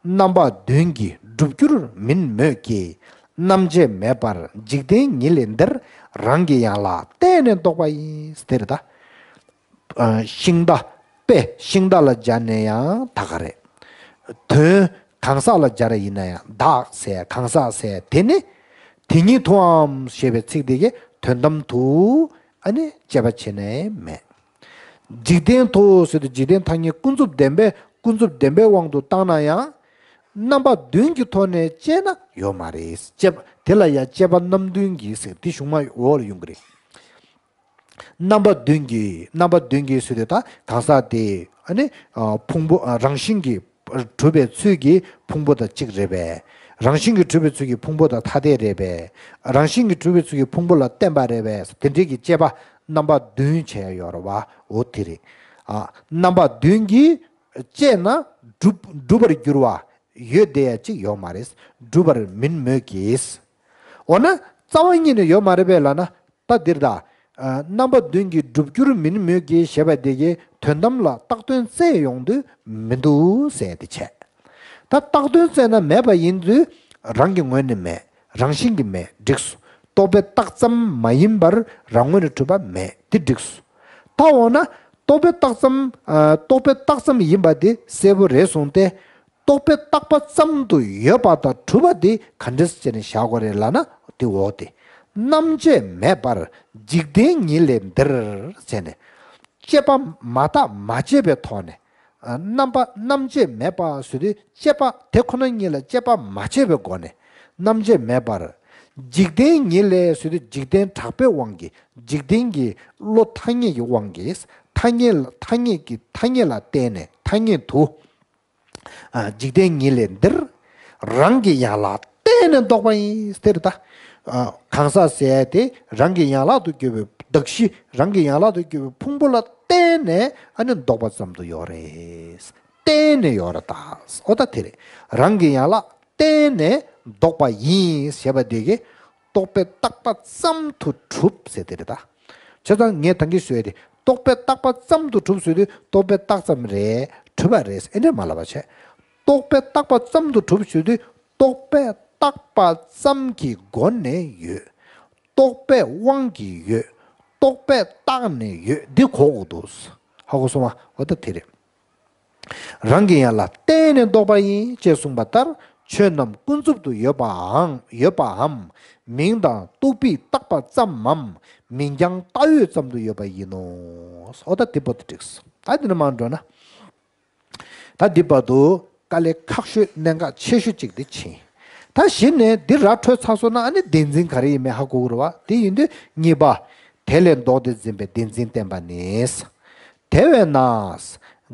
རྣམ་པ་བདུན་གྱིས་གྲུབ་འགྱུར་མིན་མོད་ཀྱི། རྣམ་བཅད་མེད་པར་འཇིག་རྟེན་ཉིད་ལས་འདིར། རང་གི་ཡན་ལག་བརྟེན་ནས་བཟློག་པ་ཡིན། དེ་རེད་ད། ཨ། ཤིང་རྟ། དཔེ་ཤིང་རྟ་ལ་སྦྱར་ནས་ཡང་ད་ག་རེད། དོན་གང་ཟག་ལ་སྦྱར་ཡིན་ན་ཡང་བདག་ཟེར་གང་ཟག་ཟེར་དེ་ནི། དེ་ཉིད་དུའམ་ཞེས་པའི་ཚིག་དེ་གའི་དོན་དམ་དུ་ཨ་ནི་དཔྱད་པ་བྱས་ནས་མེད། འཇིག་རྟེན་དུ་ཟེར་དུས་འཇིག་རྟེན་ཐ་སྙད་ཀུན་རྫོབ་བདེན་པའི་ཀུན་རྫོབ་བདེན་པའི་དབང་དུ་བཏང་ན་ཡང་། རྣམ་པ་བདུན་གྱི་ཐོག་ནས་དཔྱད་ན་ཡོད་མ་རེད། དཔྱད་པ་དེ་ལ་ཡང་དཔྱད་པ་རྣམ་བདུན་གྱིས་ཟེར་དེ་གཞུང་མ་འོག་ལ་ཡོང་གི་རེད། རྣམ་པ་བདུན་གྱིས། རྣམ་པ་བདུན་གྱིས་ཟེར་དུས་ད་གང་ཟག་དེ་ཨ་ནི་ཕུང་པོ་རང་བཞིན་གྱིས་གྲུབ་པའི་ཚུལ་གྱིས་ཕུང་པོ་དང་གཅིག་རེད་པས། རང་བཞིན་གྱིས་གྲུབ་པའི་ཚུལ་གྱིས་ཕུང་པོ་དང་ཐ་དད་རེད་པས། རང་བཞིན་གྱིས་གྲུབ་པའི་ཚུལ་གྱིས་ཕུང་པོ་ལ་བརྟེན་པ་རེད་པས། དེ་འདྲའི་གི་དཔྱད་པ་རྣམ་པ་བདུན་བྱས་ཡོད་རེད་བ། འོ་དེ་རེད། ཨ། རྣམ་པ་བདུན་གྱིས་དཔྱད་ན་གྲུབ་གྲུབ་པར་འགྱུར་བ་ཡོད་བསྡད་ཡ་གཅིག་ཡོད་མ་རེད། གྲུབ་པར་མིན་མོད་ཀྱི། འོ་ན་རྩ་བ་ཉིད་ནས་ཡོད་མ་རེད་པས་ལབ་ན། ད་འདིར་ད། ཨ། རྣམ་པ་བདུན་གྱིས་གྲུབ་འགྱུར་མིན་མོད་ཀྱི་ཞེས་པ་དེ་གའི་དོན་དམ་ལ་བཏགས་དོན་བཙལ་ཡོང་དུས་མི་འདུག་ཟེར་ཏེ་བྱས། ད་བཏགས་དོན་བཙལ་ན་མེད་པ་ཡིན་དུས་རང་གི་ངོས་ནས་མེད། རང་བཞིན་གྱིས་མེད། འགྲིགས་སོ། རྟོག་པས་བཏགས་ཙམ་མ་ཡིན་པར་རང་ངོས་ནས་གྲུབ་པ་མེད། དེ་འགྲིགས་སོ། ད་འོ་ན་རྟོག་པས་བཏགས་ཙམ། ཨ། རྟོག་པས་བཏགས་ཙམ་ཡིན་པ་དེ་གསལ་པོ་རེད་སོང་སྟེ། རྟོག་པས་བཏགས་པ་ཙམ་དུ་ཡོད་པ་དང་གྲུབ་པ་དེ་ག་འདྲས་བྱས་ནས་བཞག་དགོས་རེད་ལབ་ན། དེ་འོག་དེ། རྣམ་བཅད་མེད་པར་འཇིག་རྟེན་ཉིད་ལས་འདིར་བྱས་ནས། དཔྱད་པ་མ་བརྟགས་མ་དཔྱད་པའི་ཐོག་ནས། ཨ། རྣམ་པ་རྣམ་བཅད་མེད་པ་ཟེར་དུས་དཔྱད་པ་དེ་ཁོ་ན་ཉིད་ལ་དཔྱད་པ་མ་བྱས་པའི་སྒོ་ནས། རྣམ་བཅད་མེད་པར། འཇིག་རྟེན་ཉིད་ལས་ཟེར་དུས་འཇིག་རྟེན་གྲགས་པའི་དབང་གིས། འཇིག་རྟེན་གྱི་བློ་ཐ་སྙད་ཀྱི་དབང་གིས། ཐ་སྙད་ལ་ཐ་སྙད་ཀྱི་ཐ་སྙད་ལ་བརྟེན་ནས་ཐ་སྙད་དུ། ཨ། འཇིག་རྟེན་ཉིད་ལས་འདིར། རང་གི་ཡན་ལག་བརྟེན་ནས་བཟློག་པ་ཡིན། དེ་རེད་ད། ཨ། གང་ཟག་ཟེར་ཡ་དེ་རང་གི་ཡན་ལག་ཏུ་གྱུར་པའི་གདགས་གཞི། རང་གི་ཡན་ལག་ཏུ་གྱུར་པའི་ཕུང་པོ་ལ་བརྟེན་ནས་ཨ་ནི་བཟློག་པ་ཙམ་དུ་ཡོད་རེད། བརྟེན་ནས་ཡོད་རེད་ད། འོ་ད་དེ་རེད། རང་གི་ཡན་ལག་བརྟེན་ནས་བཟློག་པ་ཡིན་ཞེས་པ་དེ་གིས། རྟོག་པས་བཏགས་པ་ཙམ་དུ་གྲུབ་ཟེར་དེ་རེད་ད། བྱས་ཙང་ངས་ད་གིན་ཞུ་ཡ་དེ། རྟོག་པས་བཏགས་པ་ཙམ་དུ་གྲུབ་ཟེར་དུས་རྟོག་པས་བཏགས་ཙམ་རེད། གྲུབ་པ་རེད་ཨེ་འདྲ་མ་ལབ་པ་བྱས། རྟོག་པས་བཏགས་པ་ཙམ་དུ་གྲུབ་ཟེར་དུས་རྟོག་པས་བཏགས་པ་ཙམ་གྱི་སྒོ་ནས་ཡོད། རྟོག་པའི་དབང་གིས་ཡོད། རྟོག་པས་བཏགས་ནས་ཡོད། འདི་གོ་དགོས་འདུག་ཧ་གོ་སོང་ང་། འོ་ད་དེ་རེད། རང་གི་ཡན་ལག་བརྟེན་ནས་བཟློག་པ་ཡིན། ཅེས་གསུངས་པ་ལྟར། ཆོས་རྣམས་ཀུན་རྫོབ་ཏུ་ཡོད་པའང་ཡོད་པའམ། མིང་དང་རྟོག་པས་བཏགས་པ་ཙམ་མམ། མིང་རྐྱང་བཏགས་ཡོད་ཙམ་དུ་ཡོད་པ་ཡིན་ནོ། འོ་ད་དེ་པོ་དེ་འགྲིགས། ད་འདི་ནས་མར་འགྲོ་ན། ད་འདི་བར་དུ་དཀའ་ལས་ཁག་ཤོས་གནད་འགག་ཆེ་ཤོས་གཅིག་དེ་ཕྱིན། ད་གཞི་ནས་འདི་ར་འཕྲོད་ཚར་སོང་ན་ཨ་ནི་བདེན་འཛིན་ག་རེ་ཡིན་མིན་ཧ་གོ་གི་རེད་བ། དེ་ཡིན་དུས་གཉིས་པ། དེ་ལས་ལྡོག་སྟེ་འཛིན་པའི་བདེན་འཛིན་བསྟན་པ་ནི། དེ་བས་ན།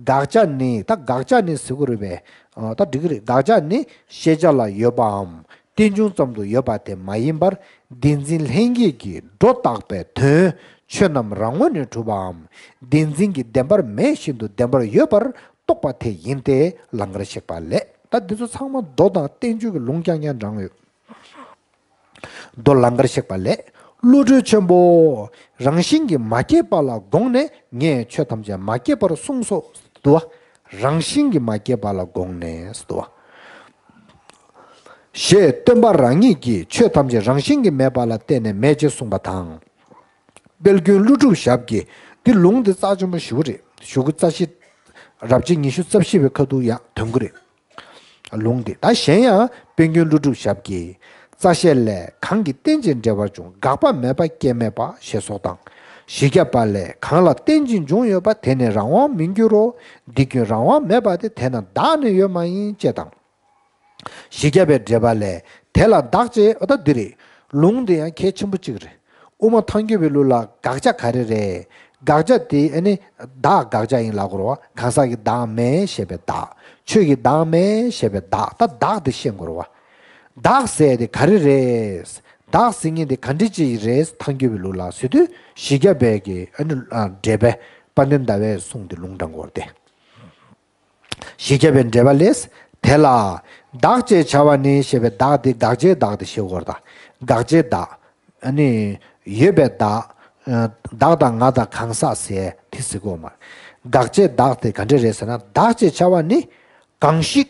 དགག་བྱ་ནི། ད་དགག་བྱ་ནི་ཟེར་གྱི་རེད་པས། ཨ། ད་འགྲིག་གི་རེད། དགག་བྱ་ནི་ཤེས་བྱ་ལ་ཡོད་པའམ་རྟེན་འབྱུང་ཙམ་དུ་ཡོད་པ་དེ་མ་ཡིན་པར། བདེན་འཛིན་ལྷན་སྐྱེས་ཀྱིས་སྒྲོ་བཏགས་པའི་དོན་ཆོས་རྣམས་རང་ངོས་ནས་གྲུབ་པའམ། བདེན་འཛིན་གྱི་བདེན་པར་མེད་བཞིན་དུ་བདེན་པར་ཡོད་པར་རྟོགས་པ་དེ་ཡིན་ཏེ། ལང་ཀར་གཤེགས་པ་ལས། ད་འདི་ཚོ་ཚང་མ་མདོ་དང་བསྟན་བཅོས་ཀྱི་ལུང་རྐྱང་རྐྱང་དྲངས་ཡོད། མདོ་ལང་ཀར་གཤེགས་པ་ལས། བློ་གྲོས་ཆེན་པོ། རང་བཞིན་གྱིས་མ་སྐྱེས་པ་ལ་དགོངས་ནས་ངས་ཆོས་ཐམས་ཅད་མ་སྐྱེས་པར་གསུངས་སོ། འདུག་བ། རང་བཞིན་གྱིས་མ་སྐྱེས་པ་ལ་དགོངས་ནས། འདུག་བ། ཞེས་སྟོན་པ་རང་ཉིད་ཀྱིས་ཆོས་ཐམས་ཅད་རང་བཞིན་གྱིས་མེད་པ་ལ་བརྟེན་ནས་མེད་ཅེས་གསུངས་པ་དང་། དཔལ་མགོན་ཀླུ་སྒྲུབ་ཞབས་ཀྱིས་ འདི་ལུང་འདི་རྩ་ཆེན་པོ་ཞེ་པོ་རེད། གཞུག་གུ་རྩ་བཤད་རབ་བྱེད་ཉི་ཤུ་རྩ་བཞི་པའི་ཁ་ཐུག་ཡང་དོན་གྱི་རེད། ལུང་འདི་ད་གཞན་ཡང་དཔལ་མགོན་ཀླུ་སྒྲུབ་ཞབས་ཀྱིས། རྩ་བཤད་ལས། གང་གིས་རྟེན་ཅིང་འབྲེལ་བར་འབྱུང་། འགག་པ་མེད་པ་སྐྱེ་མེད་པ་ཞེས་སོགས་དང་། བཞི་བརྒྱ་པ་ལས། གང་ལ་རྟེན་ཅིང་འབྱུང་ཡོད་པ། དེ་ནི་རང་དབང་མི་འགྱུར་རོ། འདི་ཀུན་རང་དབང་མེད་པ་སྟེ། དེས་ན་བདག་ནི་ཡོད་མ་ཡིན། ཅེས་དང་། བཞི་བརྒྱ་པའི་འགྲེལ་པ་ལས། དེ་ལ་བདག་ཅེས། ཨོ་ད་འདི་རེད། ལུང་འདི་ཡང་གལ་ཆེན་པོ་གཅིག་རེད། དབུ་མ་ཐལ་འགྱུར་བའི་ལུགས་ལ་དགག་བྱ་ག་རེ་རེད། དགག་བྱ་དེ་ཨ་ནི་བདག་དགག་བྱ་ཡིན་ལབ་དགོས་རེད་བ། གང་ཟག་གི་བདག་མེད་ཞེས་པའི་བདག་ཆོས་ཀྱི་བདག་མེད་ཞེས་པའི་བདག་ད་བདག་དེ་ཤེས་དགོས་རེད་བ། བདག་ཟེར་དེ་ག་རེ་རེད། བདག་ཟེར་མཁན་དེ་ག་འདྲ་ཅིག་རེད། ཐལ་འགྱུར་བའི་ལུགས་ལ་ཟེར་དུས་བཞི་བརྒྱ་པའི་གི་ཨ་ནི་འགྲེལ་པས། དཔལ་ལྡན་ཟླ་བས་གསུངས་ཏེ་ལུང་དྲངས་དགོས་རེད་དེ། བཞི་བརྒྱ་པའི་འགྲེལ་པ་ལས། དེ་ལ་བདག་ཅེས་བྱ་བ་ནི་ཞེས་པའི་བདག་དེ་དགག་བྱའི་བདག་དེ་ཤེས་དགོས་རེད་ད། དགག་བྱའི་བདག་ཨ་ནི་ཡོད་པའི་བདག་བདག་དང་ང་དང་གང་ཟག་ཟེར་དེ་ཟེར་དགོས་མ་རེད། དགག་བྱའི་བདག་དེ་ག་འདྲ་རེད་ཟེར་ན། བདག་ཅེས་བྱ་བ་ནི། གང་ཞིག་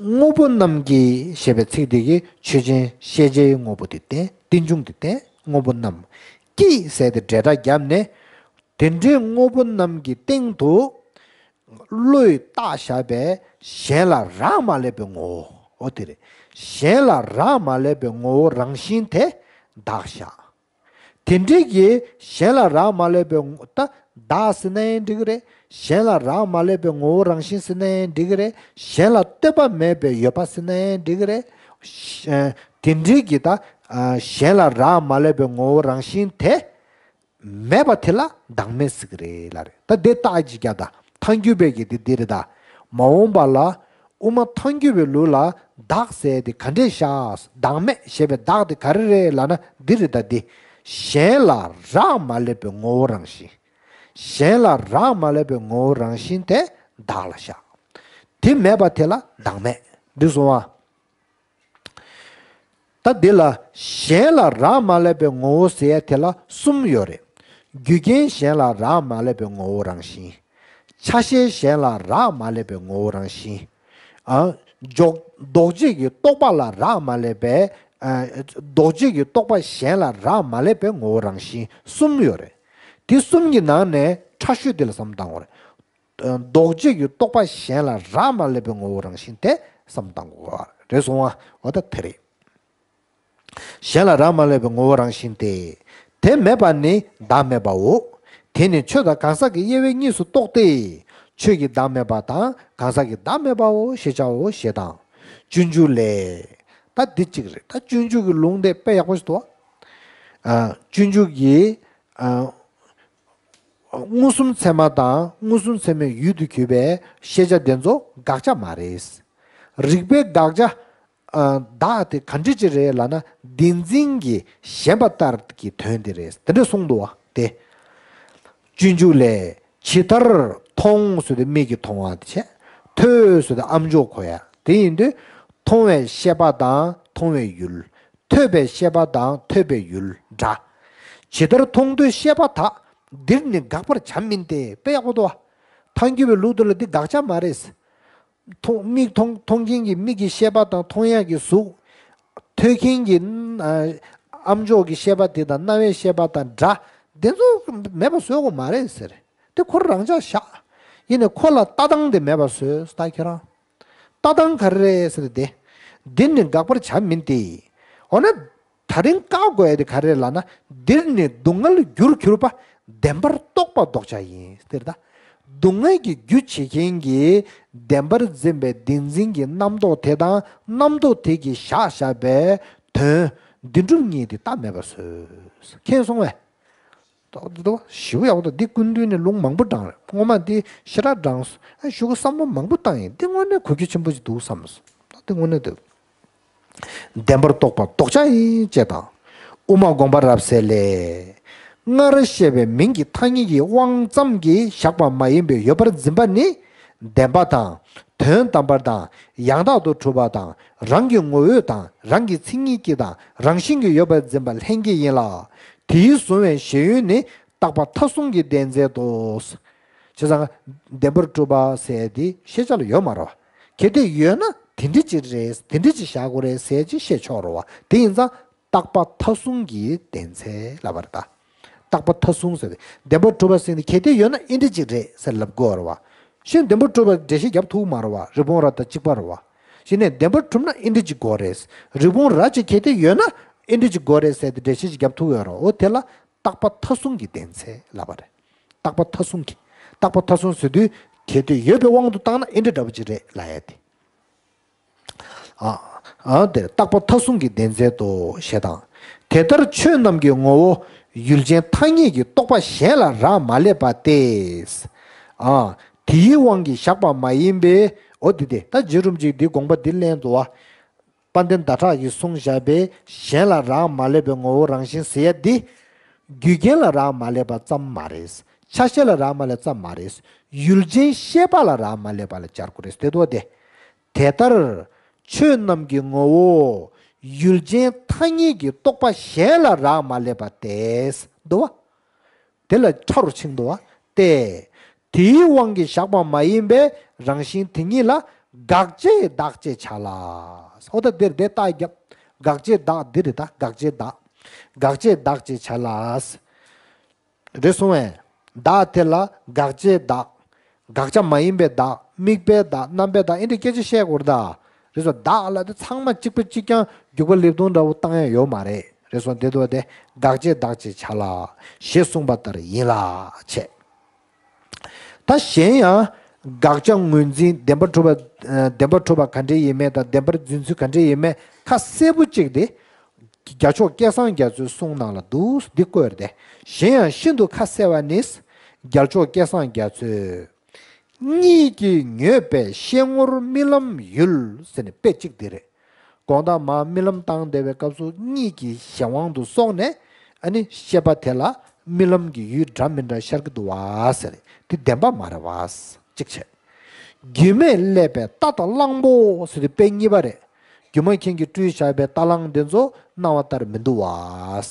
དངོས་པོ་རྣམས་ཀྱི་ཞེས་པའི་ཚིག་དེ་གིས་ཆོས་ཅན་ཤེས་བྱའི་དངོས་པོ་དེ་བསྟན། རྟེན་འབྱུང་དེ་བསྟན། དངོས་པོ་རྣམས་ཀྱི་ཟེར་དེ་འབྲེལ་སྒྲ་བརྒྱབ་ནས། དེ་འདྲའི་དངོས་པོ་རྣམས་ཀྱི་སྟེང་དུ་བློས་བཏགས་བཞག་པའི་གཞན་ལ་རག་མ་ལས་པའི་ངོ་བོ། འོ་དེ་རེད། གཞན་ལ་རག་མ་ལས་པའི་ངོ་བོ་རང་བཞིན་དེ་བདག་བཞག་དེ་འདྲའི་གི་གཞན་ལ་རག་མ་ལས་པའི་ངོ་ད་བདག་ཟེར་ན་ཡང་འགྲིག་གི་རེད། གཞན་ལ་རག་མ་ལས་པའི་ངོ་བོ་རང་བཞིན་ཟེར་ན་ཡང་འགྲིག་གི་རེད། གཞན་ལ་ལྟོས་པ་མེད་པའི་ཡོད་པ་ཟེར་ན་ཡང་འགྲིག་གི་རེད། དེ་འདྲའི་གི་ད་གཞན་ལ་རག་མ་ལས་པའི་ངོ་བོ་རང་བཞིན་དེ། མེད་པ་དེ་ལ་བདག་མེད་ཟེར་གི་རེད་ལབ་རེད། ད་འདི་རྟགས་ཅིག་བརྒྱབ་ད། ཐལ་འགྱུར་བའི་གི་འདི་འདི་རེད་ད། མ་འོངས་པ་ལ། དབུ་མ་ཐལ་འགྱུར་བའི་ལུགས་ལ་བདག་ཟེར་དེ་ག་འདྲས་བཞག་བདག་མེད་ཞེས་པའི་བདག་དེ་ག་རེ་རེད་ལབ་ན་འདི་རེད་ད་འདི། གཞན་ལ་རག་མ་ལས་པའི་ངོ་བོ་རང་བཞིན། གཞན་ལ་རག་མ་ལས་པའི་ངོ་བོ་རང་བཞིན་དེ་བདག་ལ་བཞག་དེ་མེད་པ་དེ་ལ་བདག་མེད། འདི་སོང་བ། ད་འདི་ལ་གཞན་ལ་རག་མ་ལས་པའི་ངོ་བོ་ཟེར་ཡ་དེ་ལ་གསུམ་ཡོད་རེད། རྒྱུ་རྐྱེན་གཞན་ལ་རག་མ་ལས་པའི་ངོ་བོ་རང་བཞིན། ཆ་ཤས་གཞན་ལ་རག་མ་ལས་པའི་ངོ་བོ་རང་བཞིན། ཨ། འཇོག་ལྡོག་བྱེད་ཀྱི་རྟོག་པ་ལ་རག་མ་ལས་པའི། ཨ། ལྡོག་བྱེད་ཀྱི་རྟོག་པ་གཞན་ལ་རག་མ་ལས་པའི་ངོ་བོ་རང་བཞིན་གསུམ་ཡོད་རེད། དེ་གསུམ་གྱི་ནང་ནས་ཕྲ་ཤོས་དེ་ལ་བསམ་བཏང་དགོས་རེད། ལྡོག་བྱེད་ཀྱི་རྟོག་པ་གཞན་ལ་རག་མ་ལས་པའི་ངོ་བོ་རང་བཞིན་དེ་བསམ་བཏང་དགོས་པ་རེད་སོང་བ། འོ་ད་དེ་རེད། གཞན་ལ་རག་མ་ལས་པའི་ངོ་བོ་རང་བཞིན་ཏེ། དེ་མེད་པ་ནི་བདག་མེད་པའོ། དེ་ནི་ཆོས་དང་གང་ཟག་གི་དབྱེ་བས་གཉིས་སུ་རྟོག་སྟེ། ཆོས་ཀྱི་བདག་མེད་པ་དང་གང་ཟག་གི་བདག་མེད་པའོ་ཞེས་བྱའོ་ཞེས་དང་། སྤྱོད་འཇུག་ལས། ད་འདི་གཅིག་རེད། ད་སྤྱོད་འཇུག་གི་ལུང་དེ་དཔེ་ཡག་པོ་ཞིག་འདུག་ཨ། སྤྱོད་འཇུག་གི། ཨ། མངོན་སུམ་ཚད་མ་དང་མངོན་སུམ་ཚད་མའི་ཡུལ་དུ་གྱུར་པའི་ཤེས་བྱ་དེ་ཚོ་དགག་བྱ་མ་རེད། རིགས་པའི་དགག་བྱ། ཨ། བདག་དེ་ག་འདྲ་ཅིག་རེད་ལབ་ན། བདེན་འཛིན་གྱི་ཞེན་པ་ལྟར་གྱི་དོན་དེ་རེད། དེ་འདྲ་གསུངས་འདུག་བ་དེ། སྤྱོད་འཇུག་ལས། ཇི་ལྟར་མཐོང་ཟེར་དུས་མིག་གིས་མཐོང་བ་དེ་བྱས། ཐོས་ཟེར་དུས་ཨམ་ཅོག་གོ་ཡ་དེ་ཡིན་དུས། མཐོང་བའི་ཤེས་པ་དང་མཐོང་བའི་ཡུལ། ཐོས་པའི་ཤེས་པ་དང་ཐོས་པའི་ཡུལ་འདྲ། ཇི་ལྟར་མཐོང་ཐོས་ཤེས་པ་དག་འདིར་ནི་དགག་པར་བྱ་མིན་ཏེ། དཔེ་ཡག་པོ་འདུག་བ། ཐལ་འགྱུར་བའི་ལུགས་འདི་ལ་འདི་དགག་བྱ་མ་རེད། མཐོང་མིག་མཐོང་མཐོང་མཁན་གྱི་མིག་གི་ཤེས་པ་དང་མཐོང་ཡག་གི་གཟུགས། ཐོས་མཁན་གྱི་ཨ་ཨམ་ཅོག་གི་ཤེས་པ་དེ་དང་རྣ་བའི་ཤེས་པ་དང་འདྲ། དེ་ཚོ་མེད་པ་བཟོ་དགོས་མ་རེད་ཟེར། དེ་ཁོ་རང་ཅག་བཞག་ཡིན་ནའི་ཁོ་ལ་ལྟ་སྟངས་དེ་མེད་པ་བཟོས་ད་ཁྱེད་རང་། ལྟ་སྟངས་ག་རེ་རེད་ཟེར་ཏེ། འདིར་ནི་དགག་པར་བྱ་མིན་ཏེ། འོ་ན། ད་རིང་བཀག་དགོས་ཡ་དེ་ག་རེ་ལབ་ན། འདིར་ནི་སྡུག་བསྔལ་རྒྱུར་གྱུར་པ་བདེན་པར་རྟོག་པ་ལྡོག་བྱ་ཡིན་ཟེར་ད། སྡུག་བསྔལ་གྱི་རྒྱུ་བྱེད་མཁན་གྱི་བདེན་པར་འཛིན་པའི་བདེན་འཛིན་གྱི་རྣམ་རྟོག་དེ་དང་རྣམ་རྟོག་དེ་གིས་བཞག་བཞག་པའི་དོན་བདེན་གྲུབ་གཉིས་དེ་ལྟ་མེད་པ་བཟོས། མཁྱེན་སོང་བས། ཏོག་ཏོག་ཞེ་པོ་ཡག་པོ་འདུག་འདི་སྐུ་མདུན་ནས་ལུང་མང་པོ་དྲངས་རེད། སྔོན་མ་འདི་ཞེ་དྲག་དྲངས་སོང་། ཨ་ཞུ་གི་བསམ་བློ་མང་པོ་བཏང་ཡིན། འདི་དངོས་གནས་གོ་རྒྱུ་ཆེན་པོ་ཞིག་འདུག་བསམ་སོང་། འདི་དངོས་གནས་འདུག་བདེན་པར་རྟོག་པ་ལྡོག་བྱ་ཡིན་ཅེས་དང་། དབུ་མ་དགོངས་པ་རབ་གསལ་ལས། སྔར་བཤད་པའི་མིང་གི་ཐ་སྙད་ཀྱི་དབང་ཙམ་གྱིས་བཞག་པ་མ་ཡིན་པའི་ཡོད་པར་འཛིན་པ་ནི། བདེན་པ་དང་། དོན་དམ་པར་དང་། ཡང་དག་ཏུ་གྲུབ་པ་དང་། རང་གི་ངོ་བོས་དང་། རང་གི་མཚན་ཉིད་ཀྱིས་དང་། རང་བཞིན་གྱིས་ཡོད་པར་འཛིན་པ་ལྷན་སྐྱེས་ཡིན་ལ། དེའི་གཟུང་བའི་ཞེན་ཡུལ་ནི་རྟག་པ་མཐའ་གསུམ་གྱི་བདེན་འཚོལ་ཏོ། བྱས་ཙང་བདེན་པར་གྲུབ་པ་ཟེར་དེ་ཤེས་བྱ་ལ་ཡོད་མ་རེད་བ། གལ་ཏེ་ཡོད་ན་དེ་འདྲ་ཅིག་རེད། དེ་འདྲ་ཅིག་བཞག་དགོས་རེད་ཟེར་ཅིག་བཤད་ཆོག་རེད་བ། དེ་ཡིན་ཙང་རྟག་པ་མཐའ་གསུམ་གྱི་བདེན་འཚོལ་ལབ་པ་རེད་ད། རྟག་པ་མཐའ་བཟུང་ཟེར་ཏེ། བདེན་པར་གྲུབ་པ་ཟེར་ནི་གལ་ཏེ་ཡོད་ན་ཨེ་འདྲ་ཅིག་རེད་ཟེར་ལབ་དགོས་རེད་བ། གཞན་བདེན་པར་གྲུབ་པ་འགྲེལ་བཤད་རྒྱབ་ཐུབ་མ་རེད་བ། རི་བོང་རྭ་དང་གཅིག་པ་རེད་བ། གཞི་ནས་བདེན་པར་གྲུབ་ན་ཨེ་འདྲ་ཅིག་དགོས་རེད། རི་བོང་རྭ་ཅིག་གལ་ཏེ་ཡོད་ན་ཨེ་འདྲ་ཅིག་དགོས་རེད་ཟེར་ཏེ་འགྲེལ་བཤད་ཅིག་རྒྱབ་ཐུབ་ཡོད་རེད། འོ་དེ་ལ་རྟག་པ་མཐའ་བཟུང་གི་བདེན་ཚད་ལབ་པ་རེད། རྟག་པ་མཐའ་བཟུང་གི། རྟག་པ་མཐའ་བཟུང་ཟེར་དུས་གལ་ཏེ་ཡོད་པའི་དབང་དུ་བཏང་ན་ཨེ་འདྲ་འདྲ་པོ་ཅིག་རེད་ལབ་ཡ་དེ། ཨ། ཨ། དེར་རྟག་པ་མཐའ་བཟུང་གི་བདེན་ཚད་དོ་ཞེས་དང་། དེ་ལྟར་ཆོས་རྣམས་ཀྱི་ངོ་བོ་ཡུལ་ཅན་ཐ་སྙད་ཀྱི་རྟོག་པ་གཞན་ལ་རག་མ་ལས་པ་སྟེ། ཨ། དེའི་དབང་གིས་བཞག་པ་མ་ཡིན་པའི། འོ་འདི་སྟེ། ད་རྗེ་རིན་པོ་ཆེས་འདི་དགོངས་པ་འདི་ལེན་འདུག་བ། དཔལ་ལྡན་ཟླ་གྲགས་ཀྱིས་གསུངས་བཞག་པའི་གཞན་ལ་རག་མ་ལས་པའི་ངོ་བོ་རང་བཞིན་ཟེར་ཡ་འདི། རྒྱུ་རྐྱེན་ལ་རག་མ་ལས་པ་ཙམ་མ་རེད། ཆ་ཤས་ལ་རག་མ་ལས་ཙམ་མ་རེད། ཡུལ་ཅན་ཤེས་པ་ལ་རག་མ་ལས་པ་ལ་སྦྱར་དགོས་རེད་དེ་འདུག་སྟེ། དེ་ལྟར་ཆོས་རྣམས་ཀྱི་ངོ་བོ་ཡུལ་ཅན་ཐ་སྙད་ཀྱི་རྟོག་པ་གཞན་ལ་རག་མ་ལས་པ་སྟེ། འདུག་བ། དེ་ལ་ཕྲ་རུ་ཕྱིན་འདུག་བ། སྟེ། དེའི་དབང་གིས་བཞག་པ་མ་ཡིན་པའི་རང་བཞིན་དེ་ཉིད་ལ་དགག་བྱའི་བདག་ཅེས་བྱ་ལ། འོ་ད་འདིར་དེ་རྟགས་རྒྱབ། དགག་བྱའི་བདག་འདི་རེད་ད། དགག་བྱའི་བདག་དགག་བྱའི་བདག་ཅེས་བྱ་ལ། རེད་སོང་བས། བདག་དེ་ལ་དགག་བྱའི་བདག་དགག་བྱ་མ་ཡིན་པའི་བདག་དམིགས་པའི་བདག་རྣམ་པའི་བདག་ཨེ་འདྲ་སྐད་ཆ་བཤད་དགོས་རེད་ད། རེད་སོང་། བདག་ལ་དེ་ཚང་མ་གཅིག་པ་གཅིག་རྐྱང་རྒྱུག་པ་ལེབ་རྡུང་འདྲ་བོ་བཏང་ཡ་ཡོད་མ་རེད། རེད་སོང་། དེ་འདུག་སྟེ། དགག་བྱའི་བདག་ཅེས་བྱ་ལ། ཞེས་གསུངས་པ་ལྟར་ཡིན་ལ་བྱས། ད་གཞན་ཡང་དགག་བྱ་ངོས་འཛིན། བདེན་པར་གྲུབ་པ། ཨ། བདེན་པར་གྲུབ་པ་ག་འདྲ་ཡིན་མིན་དང་བདེན་པར་འཛིན་ཚུལ་ག་འདྲ་ཡིན་མིན་ཁ་གསལ་པོ་གཅིག་དེ། རྒྱལ་མཆོག་སྐལ་བཟང་རྒྱ་མཚོའི་གསུང་ནང་ལ་འདུག་འདི་བཀོད་དེ། གཞན་ཡང་ཤིན་ཏུ་ཁ་གསལ་བ་ནི། རྒྱལ་མཆོག་སྐལ་བཟང་རྒྱ་མཚོས། གཉིད་ཀྱིས་མྱོས་པའི་ཤེས་ངོར་རྨི་ལམ་ཡུལ་ཟེར་ནས་དཔེ་གཅིག་འདི་རེད། དགོང་དག་མར་རྨི་ལམ་བཏང་བསྡད་པའི་སྐབས་སུ་གཉིད་ཀྱི་གཞན་དབང་དུ་སོང་ནས། ཨ་ནི་ཤེས་པ་དེ་ལ་རྨི་ལམ་གྱི་ཡུལ་འདྲ་མི་འདྲ་ཤར་གྱི་འདུག་བ་ཟེར། དེ་བདེན་པ་མ་རེད་བ། གཅིག་བྱས། སྒྱུ་མས་བསླད་པའི་རྟ་དང་གླང་པོ་ཟེར་དུས་དཔེ་གཉིས་པ་རེད། སྒྱུ་མ་མཁན་གྱིས་སྤྲུལ་བཞག་པའི་རྟ་གླང་འདི་ཚོ་སྣང་བ་ལྟར་མི་འདུག་བ།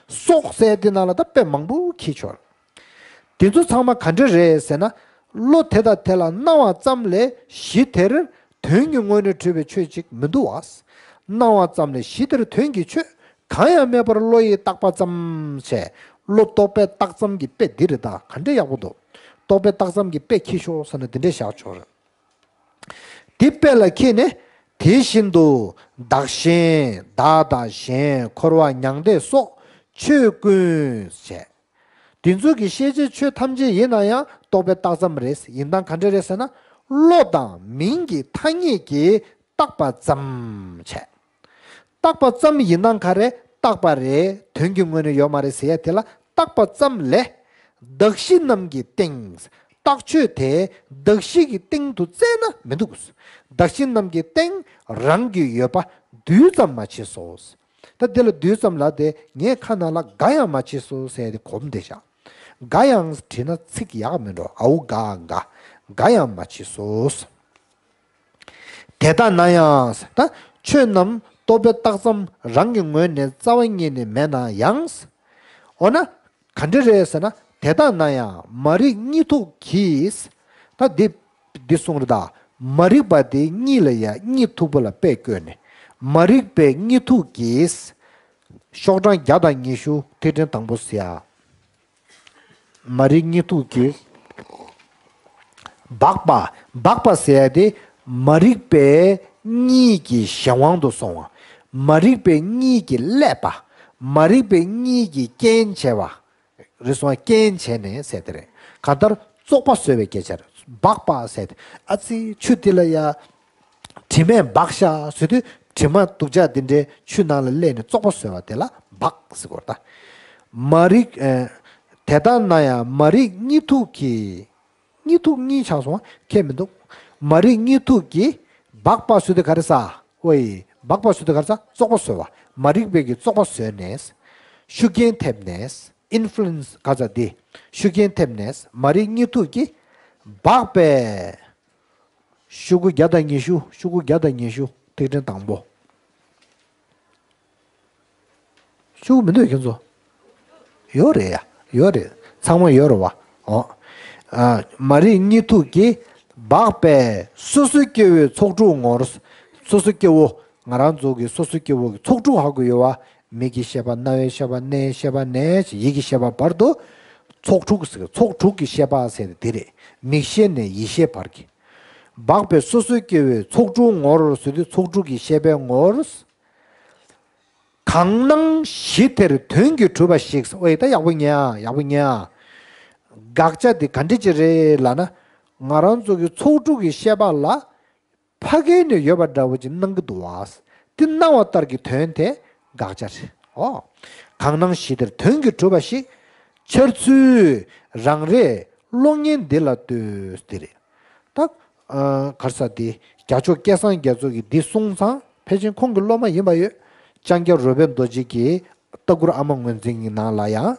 སོགས་ཟེར་དེ་ནང་ལ་ད་དཔེ་མང་པོ་འཁྱེར་ཆོག་དེ་ཚོ་ཚང་མ་ག་འདྲ་རེད་ཟེར་ན། བློ་དེ་དང་དེ་ལ་སྣང་བ་ཙམ་ལས་གཞི་དེར་དོན་གྱི་ངོས་ནས་གྲུབ་པའི་ཆོས་ཅིག་མི་འདུག་བ། སྣང་བ་ཙམ་ལས་གཞི་དེར་དོན་གྱི་ཆོས་གང་ཡང་མེད་པར་བློ་ཡིས་བཏགས་པ་ཙམ་བྱས། བློ་རྟོག་པས་བཏགས་ཙམ་གྱི་དཔེ་འདི་རེད་ད། ག་འདྲ་ཡག་པོ་འདུག་རྟོག་པས་བཏགས་ཙམ་གྱི་དཔེ་འཁྱེར་ཤོག་ཟེར་ན་འདི་འདྲས་བཞག་ཆོག་རེད། དེ་དཔེ་ལ་ཁྱེར་ནས། དེ་བཞིན་དུ་བདག་གཞན་བདག་དང་གཞན་འཁོར་བ་མྱང་འདས་སོགས་ཆོས་ཀུན་བྱས། དེ་ཚོ་གི་ཤེས་བྱའི་ཆོས་ཐམས་ཅད་ཡིན་ན་ཡང་རྟོག་པས་བཏགས་ཙམ་རེད། ཡིན་སྟངས་ག་འདྲ་རེད་ཟེར་ན། བློ་དང་མིང་གི་ཐ་སྙད་ཀྱིས་བཏགས་པ་ཙམ་བྱས། བཏགས་པ་ཙམ་ཡིན་སྟངས་ག་རེ། བཏགས་པ་རེད། དོན་གྱི་ངོས་ནས་ཡོད་མ་རེད་ཟེར་ཡ་དེ་ལ་བཏགས་པ་ཙམ་ལས། གདགས་གཞི་རྣམས་ཀྱི་སྟེང་། བཏགས་ཆོས་དེ་གདགས་གཞི་གི་སྟེང་དུ་བཙལ་ན་མི་འདུག་གདགས་གཞི་རྣམས་ཀྱི་སྟེང་རང་གི་ཡོད་པ་རྡུལ་ཙམ་མ་མཆིས་སོ། ད་དེ་ལ་རྡུལ་ཙམ་ལབ་སྟེ་ངས་ཁ་ནང་ལ་འགའ་ཡང་མ་མཆིས་སོ་ཟེར་ཏེ་གོམས་བསྡད་བཞག་འགའ་ཡང་བྲིས་ན་ཚིག་ཡག་མི་འགྲོ། ཨའུ་འགའ་འགའ། འགའ་ཡང་མ་མཆིས་སོ། དེ་ལྟ་ན་ཡང་། ད་ཆོས་རྣམས་རྟོག་པས་བཏགས་ཙམ་རང་གི་ངོས་ནས་རྩ་བ་ཉིད་ནས་མེད་ན་ཡང་། འོ་ན། ག་འདྲ་རེད་ཟེར་ན། དེ་ལྟ་ན་ཡང་མ་རིག་གཉིད་འཐུག་གིས། ད་འདི་འདི་གསུངས་རེད་ད། མ་རིག་པ་དེ་གཉིད་ལ་ཡ། གཉིད་འཐུག་པོ་ལ་དཔེ་བཀོད་ནས། མ་རིག་པའི་གཉིད་འཐུག་གིས། ཤོག་གྲངས་བརྒྱ་དང་ཉི་ཤུ་ཐིག་ཕྲེང་དང་པོ་ཟེར་ཡ། མ་རིག་གཉིད་འཐུག་གིས། སྦགས་པ། སྦགས་པ་ཟེར་ཡ་དེ། མ་རིག་པའི་གཉིད་ཀྱི་གཞན་དབང་དུ་སོང་བ། མ་རིག་པའི་གཉིད་ཀྱིས་བསླད་པ། མ་རིག་པའི་གཉིད་ཀྱིས་རྐྱེན་བྱས་པ། རེད་སོང་། རྐྱེན་བྱས་ནས་ཟེར་དེ་རེད། གང་ལྟར་བཙོག་པ་བཟོ་བའི་སྐད་ཆ་རེད། སྦགས་པ་ཟེར་དེ། ཨ་ཙི་ཆུ་དེ་ལ་ཡ། དྲི་མས་སྦགས་ཤག་ཟེར་དུས་དྲི་མ་སྡུག་ཅག་འདི་འདྲའི་ཆུ་ནང་ལ་བསླད་ནས་བཙོག་པ་བཟོ་བ་དེ་ལ་སྦགས་ཟེར་གོ་རེད་ད། མ་རིག་ཨ། དེ་ལྟ་ན་ཡང་མ་རིག་གཉིད་འཐུག་གིས། གཉིད་འཐུག་གཉིད་ཆགས་སོང་ཁྱད་མི་འདུག་མ་རིག་གཉིད་འཐུག་གིས་སྦགས་པ་བཟོས་ཏེ་ག་རེ་ཟ། ཨོའི། སྦགས་པ་བཟོས་ཏེ་ག་རེ་ཟ། བཙོག་པ་བཟོས་པ། མ་རིག་པའི་གི་བཙོག་པ་བཟོས་ནས། ཤུགས་རྐྱེན་ཐེབས་ནས། ཨིན་ཕུ་ལུ་ཨེན་སི་ག་ཚ་དེ། ཤུགས་རྐྱེན་ཐེབས་ནས་མ་རིག་གཉིད་འཐུག་གིས་སྦགས་པས། ཤོག་གུ་བརྒྱ་དང་ཉི་ཤུ། ཤོག་གུ་བརྒྱ་དང་ཉི་ཤུ་ཐིག་ཕྲེང་དང་པོ། ཤོག་གུ་མི་འདུག་ཁྱེད་ཚོ། ཡོད་རེད་ཡ། ཡོད་རེད། ཚང་མ་ཡོད་རེད་བ། འོ། ཨ། མ་རིག་གཉིད་འཐུག་གིས་སྦགས་པས་སོ་སོ་སྐྱེ་བོའི་ཚོགས་དྲུག་ངོར། སོ་སོ་སྐྱེ་བོ། ང་རང་ཚོ་གི་སོ་སོ་སྐྱེ་བོ་གི་ཚོགས་དྲུག་ཧ་གོ་ཡོད་བ། མིག་གི་ཤེས་པ། རྣ་བའི་ཤེས་པ། སྣའི་ཤེས་པ་ནས་ཡིད་ཀྱི་ཤེས་པ་བར་དུ་ཚོགས་དྲུག་ཟེར། ཚོགས་དྲུག་གི་ཤེས་པ་ཟེར་དེ་རེད། མིག་ཤེས་ནས་ཡིད་ཤེས་བར་གྱི། འབག་པའི་སོ་སོའི་སྐྱེ་བོའི་ཚོགས་དྲུག་ངོར་ཟེར་དུས་ཚོགས་དྲུག་གི་ཤེས་པའི་ངོར། གང་སྣང་གཞི་དེར་དོན་གྱིས་གྲུབ་པ་ཞིག་ཨོ་ཡེ་ད་ཡག་པོ་ཉན་ཨ། ཡག་པོ་ཉན་ཨ། དགག་བྱ་དེ་ག་འདྲ་ཅིག་རེད་ལབ་ན། ང་རང་ཚོ་གི་ཚོགས་དྲུག་གི་ཤེས་པ་ལ་ཕ་གི་ནས་ཡོད་པ་འདྲ་བོ་ཅིག་སྣང་གི་འདུག་བ། དེ་སྣང་བ་ལྟར་གྱི་དོན་དེ་དགག་བྱ་རེད། ཨོ། གང་སྣང་གཞི་དེར་དོན་གྱིས་གྲུབ་པ་ཞིག་འཆར་ཚུལ་རང་རེའི་བློ་ངན་འདི་ལ་ལྟོས་ཟེར་དེ་རེད། ད། ཨ། ག་རེ་ཟེར་དེ། རྒྱལ་མཆོག་སྐལ་བཟང་རྒྱ་མཚོ་གིས་འདི་གསུངས་ཙང་ཕལ་ཆེར་ཁོང་གི་སློབ་མ་ཡིན་པ་ཡོད། ལྕང་སྐྱ་རོལ་པའི་རྡོ་རྗེ་གི་ལྟ་མགུར་ཨ་མ་ངོས་འཛིན་གྱི་ནང་ལ་ཡང་།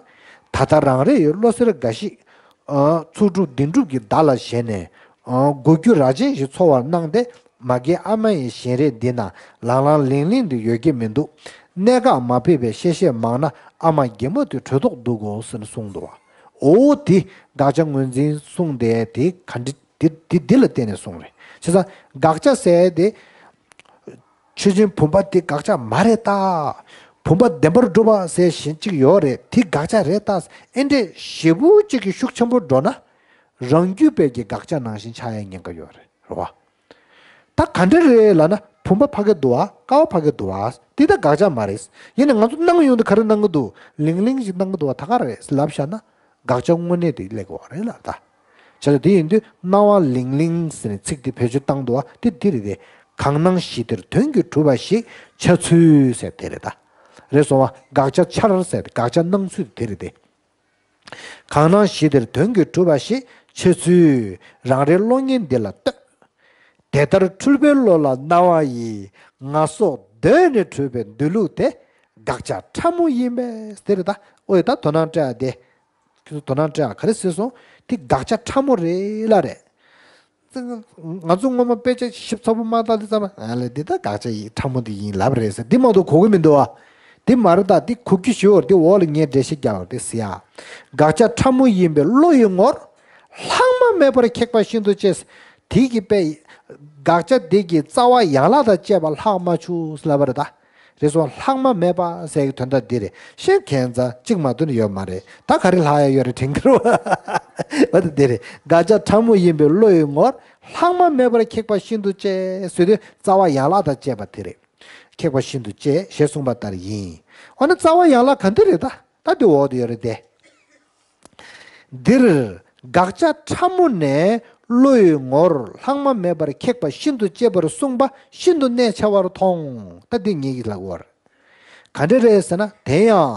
ད་ལྟ་རང་རེ་ཡི་བློ་གསལ་འགའ་ཞིག་ཨ། ཚོགས་དྲུག་བདེན་གྲུབ་ཀྱི་བརྡ་ལ་ཞེན་ནས། ཨ། མགོ་རྒྱུ་རྭ་ཅན་ཞིག་འཚོ་བར་སྣང་སྟེ། མ་གིའི་ཨ་མ་ཡི་བཞིན་རས་འདི་ན་ལང་ལང་ལིང་ལིང་དུ་ཡོད་ཀྱི་མི་འདུག་གནད་འགག་མ་ཕེབས་པའི་གཤེ་གཤེ་མང་ན་ཨ་མ་རྒན་མོ་དེ་གྲོད་ཐོག་འདུག་གོ་ཟེར་ནས་གསུངས་འདུག་བ། འོ་དེ་དགག་བྱ་ངོས་འཛིན་གསུངས་ཏེ་དེ་ག་འདྲ། དེ་དེ་འདི་ལ་བརྟེན་ནས་གསུངས་རེད། བྱས་ཙང་དགག་བྱ་ཟེར་དེ། ཆོས་ཅན་བུམ་པ་དེ་དགག་བྱ་མ་རེད་ད། བུམ་པ་བདེན་པར་གྲུབ་པ་ཟེར་བཞིན་གཅིག་ཡོད་རེད། དེ་དགག་བྱ་རེད་ད། ཨེ་འདྲས་ཞེ་པོ་གཅིག་གི་ཤུགས་ཆེན་པོ་འགྲོ་ན། རང་རྒྱུད་པའི་གི་དགག་བྱ་ནང་བཞིན་ཆགས་ཡའི་ཉེན་ཁ་ཡོད་རེད། རེད་བ། ད་ག་འདྲ་རེད་ལབ་ན། བུམ་པ་ཕ་གི་འདུག་བ། ཀ་བ་ཕ་གི་འདུག་བ། དེ་ད་དགག་བྱ་མ་རེད། ཡིན་ནའི་ང་ཚོ་སྣང་ཡོང་དུས་ག་རེ་སྣང་གི་འདུག་ལིང་ལིང་ཞིག་སྣང་གི་འདུག་བ། ད་ག་རེད་ལབ་བཞག་ན། དགག་བྱ་དངོས་གནས་དེ་སླེབས་ཀྱི་ཡོད་རེད་ལ་ད། བྱས་ཙང་དེ་ཡིན་དུས་སྣང་བ་ལིང་ལིང་ཟེར་ནས་ཚིག་དེ་བེད་སྤྱོད་བཏང་འདུག་བ། དེ་དེ་རེད་དེ། གང་སྣང་གཞི་དེར་དོན་གྱིས་གྲུབ་པ་ཞིག་འཆར་ཚུལ་ཟེར་དེ་རེད་ད། རེད་སོང་བ། དགག་བྱ་འཆར་ཟེར་དེ་དགག་བྱ་སྣང་ཚུལ་དེ་རེད་དེ། གང་སྣང་གཞི་དེར་དོན་གྱིས་གྲུབ་པ་ཞིག་འཆར་ཚུལ་རང་རེའི་བློ་ངན་འདི་ལ་ལྟོས། དེ་ལྟར་འཁྲུལ་པའི་བློ་ལ་སྣང་བ་ཡི། ང་སོགས་གདོད་ནས་འཁྲུལ་པའི་སྡོད་ལུགས་དེ། དགག་བྱ་ཕྲ་མོ་ཡིན་པས་དེ་རེད་ད། ཨོ་ཡེ་ད་དོ་སྣང་སྤྲད་ཨ་དེ། ཁྱོད་ཚོ་དོ་སྣང་སྤྲད་ཨ། ག་རེ་ཟེར་སོང་། དེ་དགག་བྱ་ཕྲ་མོ་རེད་ལ་རེད། ང་ཚོ་སྔོན་མ་དཔེ་ཆ་ཞིབ་ཚགས་པོ་མ་བལྟས་དུས་ཙམ་པ་ཨ་ལས་འདི་ད་དགག་བྱ་ཡི་ཕྲ་མོ་འདི་ཡིན་ལབ་རེད་ཟེར། འདི་མ་གཏོགས་གོ་གི་མི་འདུག་ཨ། འདི་མ་རེད་ད། འདི་གོ་རྒྱུ་ཞིག་ཡོད་རེད། འདི་འོག་ལ་ངས་འགྲེལ་བཤད་རྒྱག་པ་རེད་ཟེར་ཡ། དགག་བྱ་ཕྲ་མོ་ཡིན་པའི་བློ་ཡི་ངོར། ལྷག་མ་མེད་པར་ཁེགས་པ་ཤིན་ཏུ་གཅེས། དེ་གི་དཔེ། དགག་བྱ་འདི་གི་རྩ་བ་ཡན་ལག་དང་བཅས་པ་ལྷག་མ་ཆུག་ལབ་པ་རེད་ད། རེད་སོང་། ལྷག་མ་མེད་པ་ཟེར་གྱི་དོན་དག་འདི་རེད། གཞན་ཁྱད་མཚར་གཅིག་མ་གཏོགས་ནི་ཡོད་མ་རེད། ད་ག་རེ་ལྷག་ཡ་ཡོད་རེད་དྲན་གྱི་རེད་བ། འོ་ད་འདི་རེད། དགག་བྱ་ཕྲ་མོ་ཡིན་པའི་བློ་ཡི་ངོར། ལྷག་མ་མེད་པར་ཁེགས་པ་ཤིན་ཏུ་གཅེས་ཟེར་དུས་རྩ་བ་ཡན་ལག་དང་བཅས་པ་དེ་རེད། ཁེགས་པ་ཤིན་ཏུ་གཅེས་ཞེས་གསུངས་པ་ལྟར་ཡིན། འོ་ན་རྩ་བ་ཡན་ལག་ག་འདི་རེད་ད། ད་འདི་འོག་ཏུ་ཡོད་རེད་དེ། འདིར་དགག་བྱ་ཕྲ་མོ་ནས་བློ་ཡི་ངོར་ལྷག་མ་མེད་པར་ཁེགས་པ་ཤིན་ཏུ་གཅེས་པར་གསུངས་པ་ཤིན་ཏུ་གནད་ཆེ་བར་མཐོང་། ད་འདི་ངེད་ཀྱིས་ལབ་དགོས་པ་རེད། ག་འདྲ་རེད་ཟེར་ན། དེ་ཡང་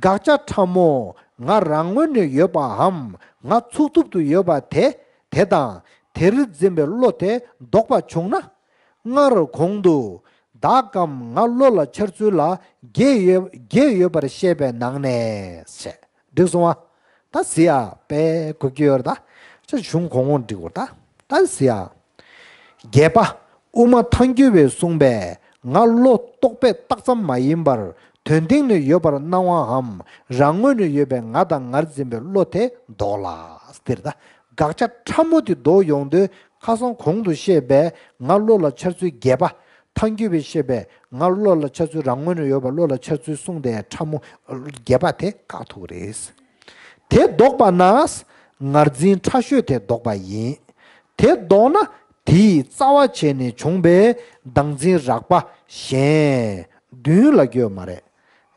དགག་བྱ་ཕྲ་མོ་ང་རང་ངོས་ནས་ཡོད་པའམ་ང་ཚུགས་ཐུབ་ཏུ་ཡོད་པ་དེ་དེ་དང་དེར་འཛིན་པའི་བློ་དེ་ལྡོག་པ་བྱུང་ན། སྔར་གོང་དུ་བདག་གམ་ང་བློ་ལ་འཆར་ཚུལ་ལ་བརྒྱད་ཡོད་བརྒྱད་ཡོད་པར་བཤད་པའི་ནང་ནས་ཟེར། འགྲིག་སོང་བ། ད་གཟིགས་ཨ། དཔེ་གོ་རྒྱུ་ཡོད་རེད་ད། ཅི་གཞུང་གོང་འོག་འགྲིག་གོ་ད། ད་གཟིགས་ཨ། བརྒྱད་པ། དབུ་མ་ཐལ་འགྱུར་བས་གསུངས་པའི་ང་བློ་རྟོག་པས་བཏགས་ཙམ་མ་ཡིན་པར་དོན་སྟེང་ནས་ཡོད་པར་སྣང་བའམ་རང་ངོས་ནས་ཡོད་པའི་ང་དང་ངར་འཛིན་པའི་བློ་དེ་ལྡོག་ལ། དེ་རེད་ད། དགག་བྱ་ཕྲ་མོ་དེ་ལྡོག་ཡོང་དུས་ཁ་སང་གོང་དུ་བཤད་པའི་ང་བློ་ལ་འཆར་ཚུལ་བརྒྱད་པ། ཐལ་འགྱུར་བས་བཤད་པའི་ང་བློ་ལ་འཆར་ཚུལ་རང་ངོས་ནས་ཡོད་པ་བློ་ལ་འཆར་ཚུལ་གསུངས་ཏེ་ཕྲ་མོ་བརྒྱད་པ་དེ་བཀག་ཐུབ་ཀྱི་རེད། དེ་ལྡོག་པ་ན་ངར་འཛིན་ཕྲ་ཤོས་དེ་ལྡོག་པ་ཡིན། དེ་ལྡོག་ན་དེའི་རྩ་བ་བྱས་ནས་བྱུང་བའི་བདག་འཛིན་རགས་པ་གཞན་བདུན་ལ་གྱུར་མ་རེད།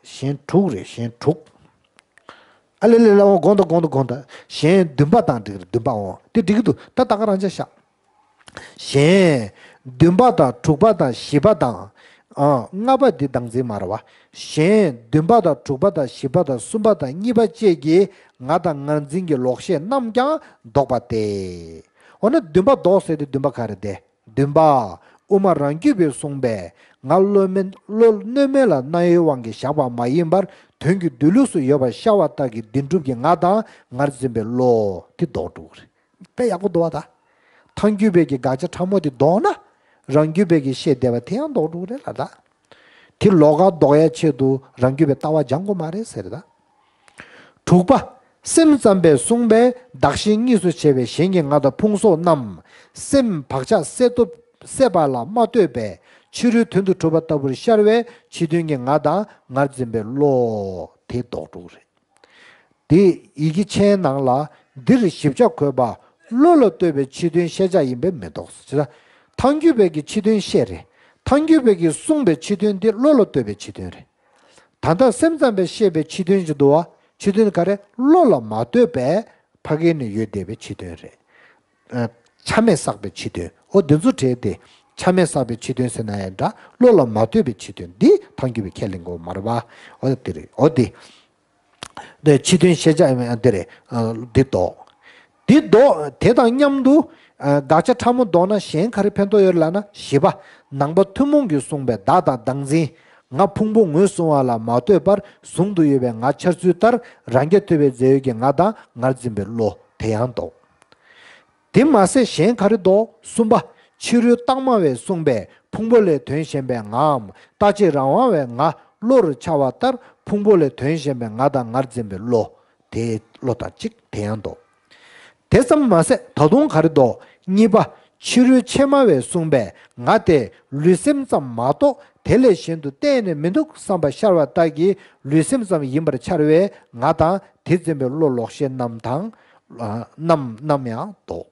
གཞན་དྲུག་རེད། གཞན་དྲུག་ཨ་ལེ་ལེ་ལེ། འོང་དགོངས་དག་དགོངས་དག་དགོངས་དག་གཞན་བདུན་པ་དང་འགྲིག་རེད། བདུན་པ་འོང་དེ་འགྲིག་གི་འདུག་ད་ད་ག་རང་ཅག་བཞག་གཞན་བདུན་པ་དང་དྲུག་པ་དང་བཞི་པ་དང་། ཨ། ལྔ་པ་འདི་བདག་འཛིན་མ་རེད་བ། གཞན་བདུན་པ་དང་དྲུག་པ་དང་བཞི་པ་དང་གསུམ་པ་དང་གཉིས་པ་བཅས་ཀྱི་ང་དང་ངར་འཛིན་གྱི་ལོག་ཤེས་རྣམས་ཀྱང་ལྡོག་པ་སྟེ། འོ་ན་བདུན་པ་ལྡོག་ཟེར་དེ་བདུན་པ་ག་རེ་དེ། བདུན་པ། དབུ་མ་རང་རྒྱུད་པས་གསུངས་པའི་ང་བློ་མེད་བློ་གནོད་མེད་ལ་རྣ་ཡི་དབང་གིས་བཞག་པ་མ་ཡིན་པར་དོན་གྱི་སྡོད་ལུགས་སུ་ཡོད་པར་ཤར་བ་ལྟར་གྱི་བདེན་གྲུབ་ཀྱི་ང་དང་ངར་འཛིན་པའི་བློ་དེ་ལྡོག་འགྲོ་གི་རེད། དཔེ་ཡག་པོ་འདུག་བ་ད། ཐལ་འགྱུར་བས་ཀྱི་དགག་བྱ་ཕྲ་མོ་དེ་ལྡོག་ན། རང་རྒྱུད་པས་ཀྱི་བཤད་བསྡད་པ་དེ་ཡང་ལྡོག་འགྲོ་གི་རེད་ལ་ད། དེ་ལོགས་ཀ་ལྡོག་ཡ་ཆེད་དུ་རང་རྒྱུད་པའི་ལྟ་བ་སྦྱང་དགོས་མ་རེད་ཟེར་ད། དྲུག་པ། སེམས་ཙམ་པས་གསུངས་པའི་བདག་གཞན་གཉིས་སུ་ཕྱེ་བའི་གཞན་གྱི་ང་དང་ཕུང་སོགས་རྣམས་སེམས་བག་ཆགས་སད་སྟོབས་སད་པ་ལ་མ་ལྟོས་པའི་ ཕྱི་རོལ་དོན་དུ་གྲུབ་པ་ལྟ་བུར་ཤར་བས་ཕྱི་དོན་གྱི་ང་དང་ངར་འཛིན་པའི་བློ་དེ་ལྡོག་འགྲོ་གི་རེད། དེ་ཡི་གེ་ཆེན་ནང་ལ་འདིར་ཞིབ་ཆ་འཁོད་པ་བློ་ལ་ལྟོས་པའི་ཕྱི་དོན་ཤེས་བྱ་ཡིན་པས་མི་ལྡོག་ཟེར། ཐལ་འགྱུར་བས་ཀྱི་ཕྱི་དོན་ཤེས་རེད། ཐལ་འགྱུར་བས་ཀྱི་གསུངས་པའི་ཕྱི་དོན་འདི་བློ་ལ་ལྟོས་པའི་ཕྱི་དོན་རེད། ད་ལྟ་སེམས་ཙམ་པས་བཤད་པའི་ཕྱི་དོན་གྱི་འདུལ་བ། ཕྱི་དོན་ག་རེ། བློ་ལ་མ་ལྟོས་པའི་ཕ་གི་ནས་ཡོད་བསྡད་པའི་ཕྱི་དོན་རེད། ཨ། ཆ་མེད་བསགས་པའི་ཕྱི་དོན། འོ་འདི་ཚོ་བྲལ་ཏེ། ཆ་མེད་བསགས་པའི་ཕྱི་དོན་ཟེར་ན་ཡང་འདྲ། བློ་ལ་མ་ལྟོས་པའི་ཕྱི་དོན་འདི་ཐལ་འགྱུར་བས་ཁས་ལེན་དགོས་མ་རེད་པ། འོ་དེ་རེད། འོ་དེ། འདི་ཕྱི་དོན་ཤེས་བྱ་འདི་རེད། འདི་ལྡོག་འདི་ལྡོག་དེ་དང་མཉམ་དུ། དགག་བྱ་ཕྲ་མོ་ལྡོག་ན་གཞན་ག་རེ་ཕན་ཐོགས་ཡོད་ལབ་ན། བཞི་པ། ནང་པ་ཐུན་མོང་གིས་གསུངས་པའི་བདག་དང་བདག་འཛིན། ང་ཕུང་པོ་ངོས་བཟུང་བ་ལ་མ་ལྟོས་པར་གཟུང་དུ་ཡོད་པའི་ང་འཆར་ཚུལ་ལྟར་རང་རྐྱ་ཐུབ་པའི་རྫས་ཡོད་ཀྱི་ང་དང་ངར་འཛིན་པའི་བློ་དེ་ཡང་ལྡོག་དེ་མ་ཟད་གཞན་ག་རེ་ལྡོག་གསུམ་པ། ཕྱི་རོལ་བརྟགས་སྨྲ་བས་གསུངས་པའི་ཕུང་པོ་ལས་དོན་གཞན་པའི་ངའམ། རྟག་གཅིག་རང་དབང་བའི་ང་བློ་རུ་འཆར་བ་ལྟར་ཕུང་པོ་ལས་དོན་གཞན་པའི་ང་དང་ངར་འཛིན་པའི་བློ། དེའི་བློ་དང་གཅིག་དེ་ཡང་ལྡོག་དེ་ཙམ་མ་ཟད་ད་དུང་ག་རེ་ལྡོག་གཉིས་པ། ཕྱི་རོལ་ཕྱེ་སྨྲ་བས་གསུངས་པའི་ང་དེ་ལུས་སེམས་ཙམ་མ་གཏོགས་དེ་ལས་གཞན་དུ་གཏན་ནས་མི་འདུག་བསམ་པ་ཤར་བ་ལྟར་གྱི་ལུས་སེམས་ཙམ་ཡིན་པར་འཆར་བའི་ང་དང་དེ་འཛིན་པའི་བློ་ལོག་ཤེས་རྣམས་དང་། རྣམས་རྣམས་ཡང་ལྡོག་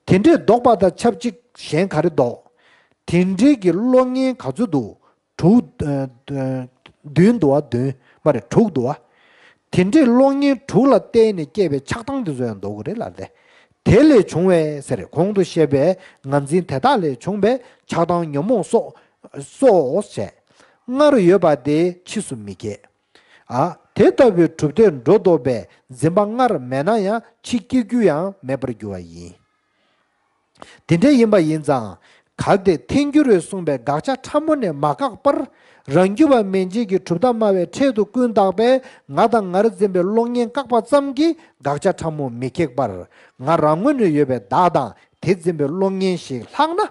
དེ་འདྲའི་ལྡོག་པ་དང་ཆབས་ཅིག་གཞན་ག་རེ་ལྡོག་དེ་འདྲའི་གི་བློ་ངན་ག་ཚོད་འདུག་དྲུག་ཨ། བདུན་འདུག་བ། བདུན་མ་རེད། དྲུག་འདུག་བ། དེ་འདྲའི་བློ་ངན་དྲུག་ལ་བརྟེན་ནས་སྐྱེས་པའི་ཆགས་སྡང་དེ་ཚོ་ཡང་ལྡོག་གི་རེད་ལབ་སྟེ། དེ་ལས་བྱུང་བའི་ཟེར་གོང་དུ་བཤད་པའི་ངར་འཛིན་དེ་དག་ལས་བྱུང་བའི་ཆགས་སྡང་ཉོན་མོངས་སོགས། སོགས་བྱས། སྔར་ཡོད་པ་དེ་ཕྱིས་སུ་མི་སྐྱེ། ཨ། དེ་ལྟ་བུའི་གྲུབ་མཐས་སྒྲོ་འདོགས་པའི་འཛིན་པ་སྔར་མེད་ན་ཡང་ཕྱིས་སྐྱེ་རྒྱུ་ཡང་མེད་པར་འགྱུར་བ་ཡིན། དེ་འདྲ་ཡིན་པ་ཡིན་ཙང་། གལ་ཏེ་ཐལ་འགྱུར་བས་གསུངས་པའི་དགག་བྱ་ཕྲ་མོ་ནས་མ་བཀག་པར། རང་རྒྱུད་པ་མན་ཆད་ཀྱི་གྲུབ་མཐའ་སྨྲ་བས་འཕྲལ་དུ་ཀུན་བརྟགས་པའི་ང་དང་ངར་འཛིན་པའི་བློ་ངན་བཀག་པ་ཙམ་གྱིས་དགག་བྱ་ཕྲ་མོ་མི་ཁེགས་པར། ང་རང་ངོས་ནས་ཡོད་པའི་བདག་དང་དེ་འཛིན་པའི་བློ་ངན་ཞིག་ལྷག་ན།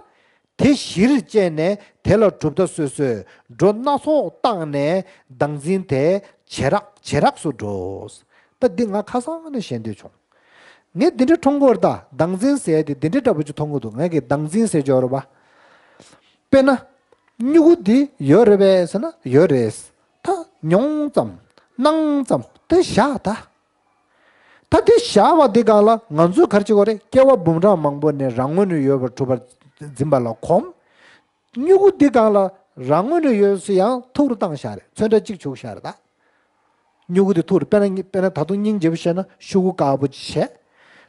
དེ་གཞིར་བཅས་ནས་དེ་ལ་གྲུབ་མཐའ་སོ་སོས་སྒྲོ་སྣ་ཚོགས་བཏགས་ནས་བདག་འཛིན་དེ་ཇེ་རགས་ཇེ་རགས་སུ་འགྲོ། ད་འདི་ང་ཁ་སང་ནས་བཤད་འདོད་བྱུང་། ངས་འདི་འདྲ་མཐོང་གི་ཡོད་རེད་ད། བདག་འཛིན་ཟེར་དེ་འདི་འདྲ་འདྲ་པོ་ཅིག་མཐོང་གི་འདུག་ངས་ཀྱི་བདག་འཛིན་ཟེར་ཅིག་ཡོད་རེད་པ། དཔེར་ན། སྨྱུ་གུ་འདི་ཡོད་རེད་པས་ཟེར་ན་ཡོད་རེད། ད་མྱོང་ཙམ་སྣང་ཙམ་དེ་བཞག་ད། ད་དེ་བཞག་པ་འདི་སྒང་ལ་ང་ཚོས་ག་རེ་བྱེད་དགོས་རེད། སྐྱེ་བ་འབུམ་ཕྲག་མང་པོ་ནས་རང་ངོས་ནས་ཡོད་པར་གྲུབ་པར་འཛིན་པ་ལ་གོམས། སྨྱུ་གུ་འདི་སྒང་ལ་རང་ངོས་ནས་ཡོད་ཚུལ་ཡང་ཐུགས་རུ་བཏང་བཞག་རེད། ཚོན་ཁྲ་གཅིག་བྱུགས་བཞག་རེད་ད། སྨྱུ་གུ་དེ་ཐུགས་རུ། དཔེར་ན་དཔེར་ན་ད་དུང་སྙིང་རྗེ་པོ་བཤད་ན་ཤོག་གུ་དཀར་པོ་ཅིག་བྱས།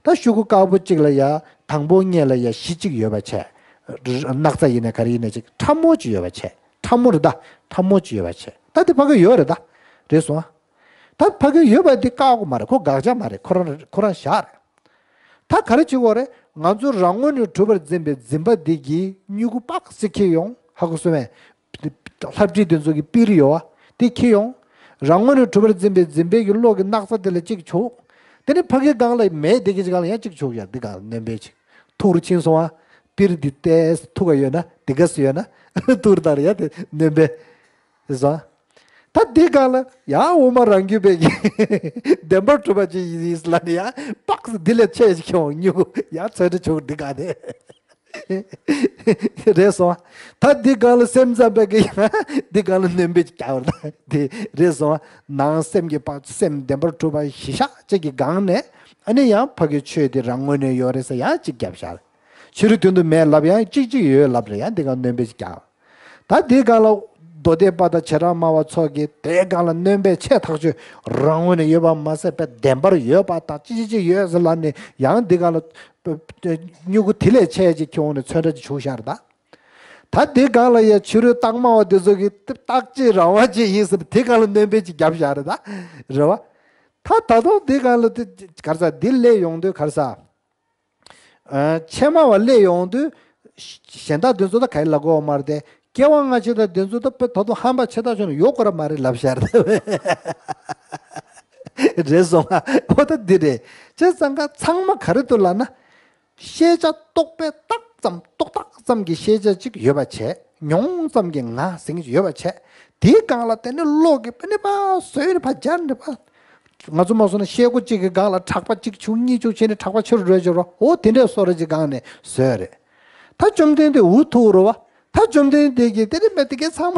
ད་ཤོག་གུ་དཀར་པོ་གཅིག་ལ་ཡ་དང་པོ་སྔོན་ལ་ཡ་གཞི་གཅིག་ཡོད་པ་བྱས། སྣག་ཚ་ཡིན་ན་ག་རེ་ཡིན་ན་གཅིག་ཕྲ་མོ་ཅིག་ཡོད་པ་བྱས། ཕྲ་མོ་རེད་ད། ཕྲ་མོ་ཅིག་ཡོད་པ་བྱས། ད་དེ་ཕ་གི་ཡོད་རེད་ད། རེད་སོང་ཨ། ད་ཕ་གི་ཡོད་པ་དེ་བཀག་དགོས་མ་རེད། ཁོ་དགག་བྱ་མ་རེད། ཁོ་རང་ཁོ་རང་བཞག་རེད། ད་ག་རེ་བྱེད་དགོས་རེད། ང་ཚོ་རང་ངོས་ནས་གྲུབ་པར་འཛིན་པའི་འཛིན་པ་འདི་གི་སྨྱུ་གུ་པགས་སེ་འཁྱེར་ཡོང་། ཧ་གོ་སོང་ངས། ལྷ་བྲིས་དེ་ཚོ་གི་པིར་ཡོད་བ། དེ་འཁྱེར་ཡོང་། རང་ངོས་ནས་གྲུབ་པར་འཛིན་པའི་འཛིན་པའི་གི་བློ་གི་སྣག་ཚ་དེ་ལ་གཅིག་བྱུག་དེ་ནས་ཕ་གི་སྒང་ལ་མེད་དེ་གི་སྒང་ལ་ཡང་གཅིག་བྱུག་ཡ། འདི་སྒང་ལ་སྣོན་པ་ཅིག་ཐུགས་རུ་ཕྱིན་སོང་བ། པིར་འདི་ཏོག་ཙམ་ཐུག་ག་ཡོད་ན། འདི་ག་སུ་ཡོད་ན། ཐུགས་རུ་བཏང་རེད་ཡ། དེ་སྣོན་པ་རེད་སོང་། ད་འདི་སྒང་ལ་ཡང་དབུ་མ་རང་རྒྱུད་པའི་གི་བདེན་པར་གྲུབ་པ་ཅིག་ཡིན་ལབ་ནས་ཡང་པགས་སེ་འདི་ལས་ཆེ་ཞིག་ཁྱོང་སྨྱུ་གུ་ཡང་ཚོན་ཁྲ་བྱུག་འདི་སྒང་ནས། རེད་སོང་། ད་འདི་སྒང་ལ་སེམས་ཙམ་པའི་གི་ཡང་འདི་སྒང་ལ་སྣོན་པ་ཅིག་རྒྱག་པ་དང་དེ་རེད་སོང་། ནང་སེམས་ཀྱི་པགས་སེམས་བདེན་པར་གྲུབ་པ་གཞི་བཞག་ཅིག་གི་སྒང་ནས། ཨ་ནི་ཡང་ཕ་གི་ཆོས་དེ་རང་ངོས་ནས་ཡོད་རེད་ཟེར་ཡང་གཅིག་བརྒྱབ་བཞག་ཕྱི་རོལ་དོན་དུ་མེད་ལབ་ཡང་གཅིག་གཅིག་ཡོད་ལབ་རེད། ཡང་འདི་སྒང་སྣོན་པ་ཅིག་རྒྱག་ད་འདི་སྒང་ལ་མདོ་སྡེ་པ་དང་བྱེ་བྲག་སྨྲ་བ་ཚོ་གིས་དེའི་སྒང་ལ་སྣོན་པ་ཆེ་ཐག་ཆོད། རང་ངོས་ནས་ཡོད་པ་མ་ཟད་པའི་བདེན་པར་ཡོད་པ་དང་ཅི་ཅི་ཅི་ཡོད་ཟེར་ལབ་ནས་ཡང་འདི་སྒང་ལ་སྨྱུ་གུ་དེ་ལས་ཆེ་ཅིག་ཁྱོང་ནས་ཚོན་ཁྲ་ཅིག་བྱུག་བཞག་རེད་ད། ད་འདི་སྒང་ལ་ཡ་ཕྱི་རོལ་བརྟགས་སྨྲ་བ་དེ་ཚོ་གིས་རྟག་གཅིག་རང་དབང་ཅིག་ཡིན་ཟེར་ནས་དེ་སྒང་ལ་སྣོན་པ་ཅིག་བརྒྱབ་བཞག་རེད་ད། རེད་བ། ད་ད་དུང་འདི་སྒང་ལ་དེ་ག་རེ་ཟ། འདི་སླེབས་ཡོང་དུས་ག་རེ་ཟ། ཨ། ཕྱེ་སྨྲ་བ་སླེབས་ཡོང་དུས། གཞན་དག་དེ་ཚོ་ད་ག་རེ་ལབ་དགོས་མ་རེད་དེ། སྐྱེ་བ་སྔ་ཕྱི་དང་དེ་ཚོ་ད་དཔེ་ད་དུང་ཧམ་པ་ཆེ་ཐག་ཆོད་ནས་ཡོད་དགོས་ར་མ་རེད་ལབ་བཞག་རེད། རེད་སོང་ང་། འོ་ད་འདི་རེད། བྱས་ཙང་ཀ་ཚང་མ་ག་རེ་འདུག་ལབ་ན། ཤེས་བྱ་རྟོག་པས་བཏགས་ཙམ་རྟོག་བཏགས་ཙམ་གྱི་ཤེས་བྱ་ཅིག་ཡོད་པ་བྱས། མྱོང་ཙམ་གྱི་ང་ཟེར་མཁན་ཅིག་ཡོད་པ་བྱས། དེའི་སྒང་ལ་དེ་ནི་བློ་གིས་པེ་ནི་ཕར་བཟོས་ནས་ཕར་སྦྱར་ནས་ཕར། ང་ཚོ་མ་སོང་ན་ཤེལ་སྒོ་གཅིག་གི་སྒང་ལ་ཁྲག་པ་གཅིག་བྱུག་གཉིས་བྱུག་བྱས་ནས་ཁྲག་པ་ཆེ་རུ་འགྲོ་ཡ་ཅིག་རོ། འོ་དེ་འདྲའི་བཟོ་འདྲ་ཅིག་སྒང་ནས་བཟོས་རེད། ད་བཅོམ་ལྡན་འདས་འུ་ཐུག་རུ་བ། ད་བཅོམ་ལྡན་འདས་ཀྱིས་དེ་ནི་མི་དེ་གའི་ཚང་མ་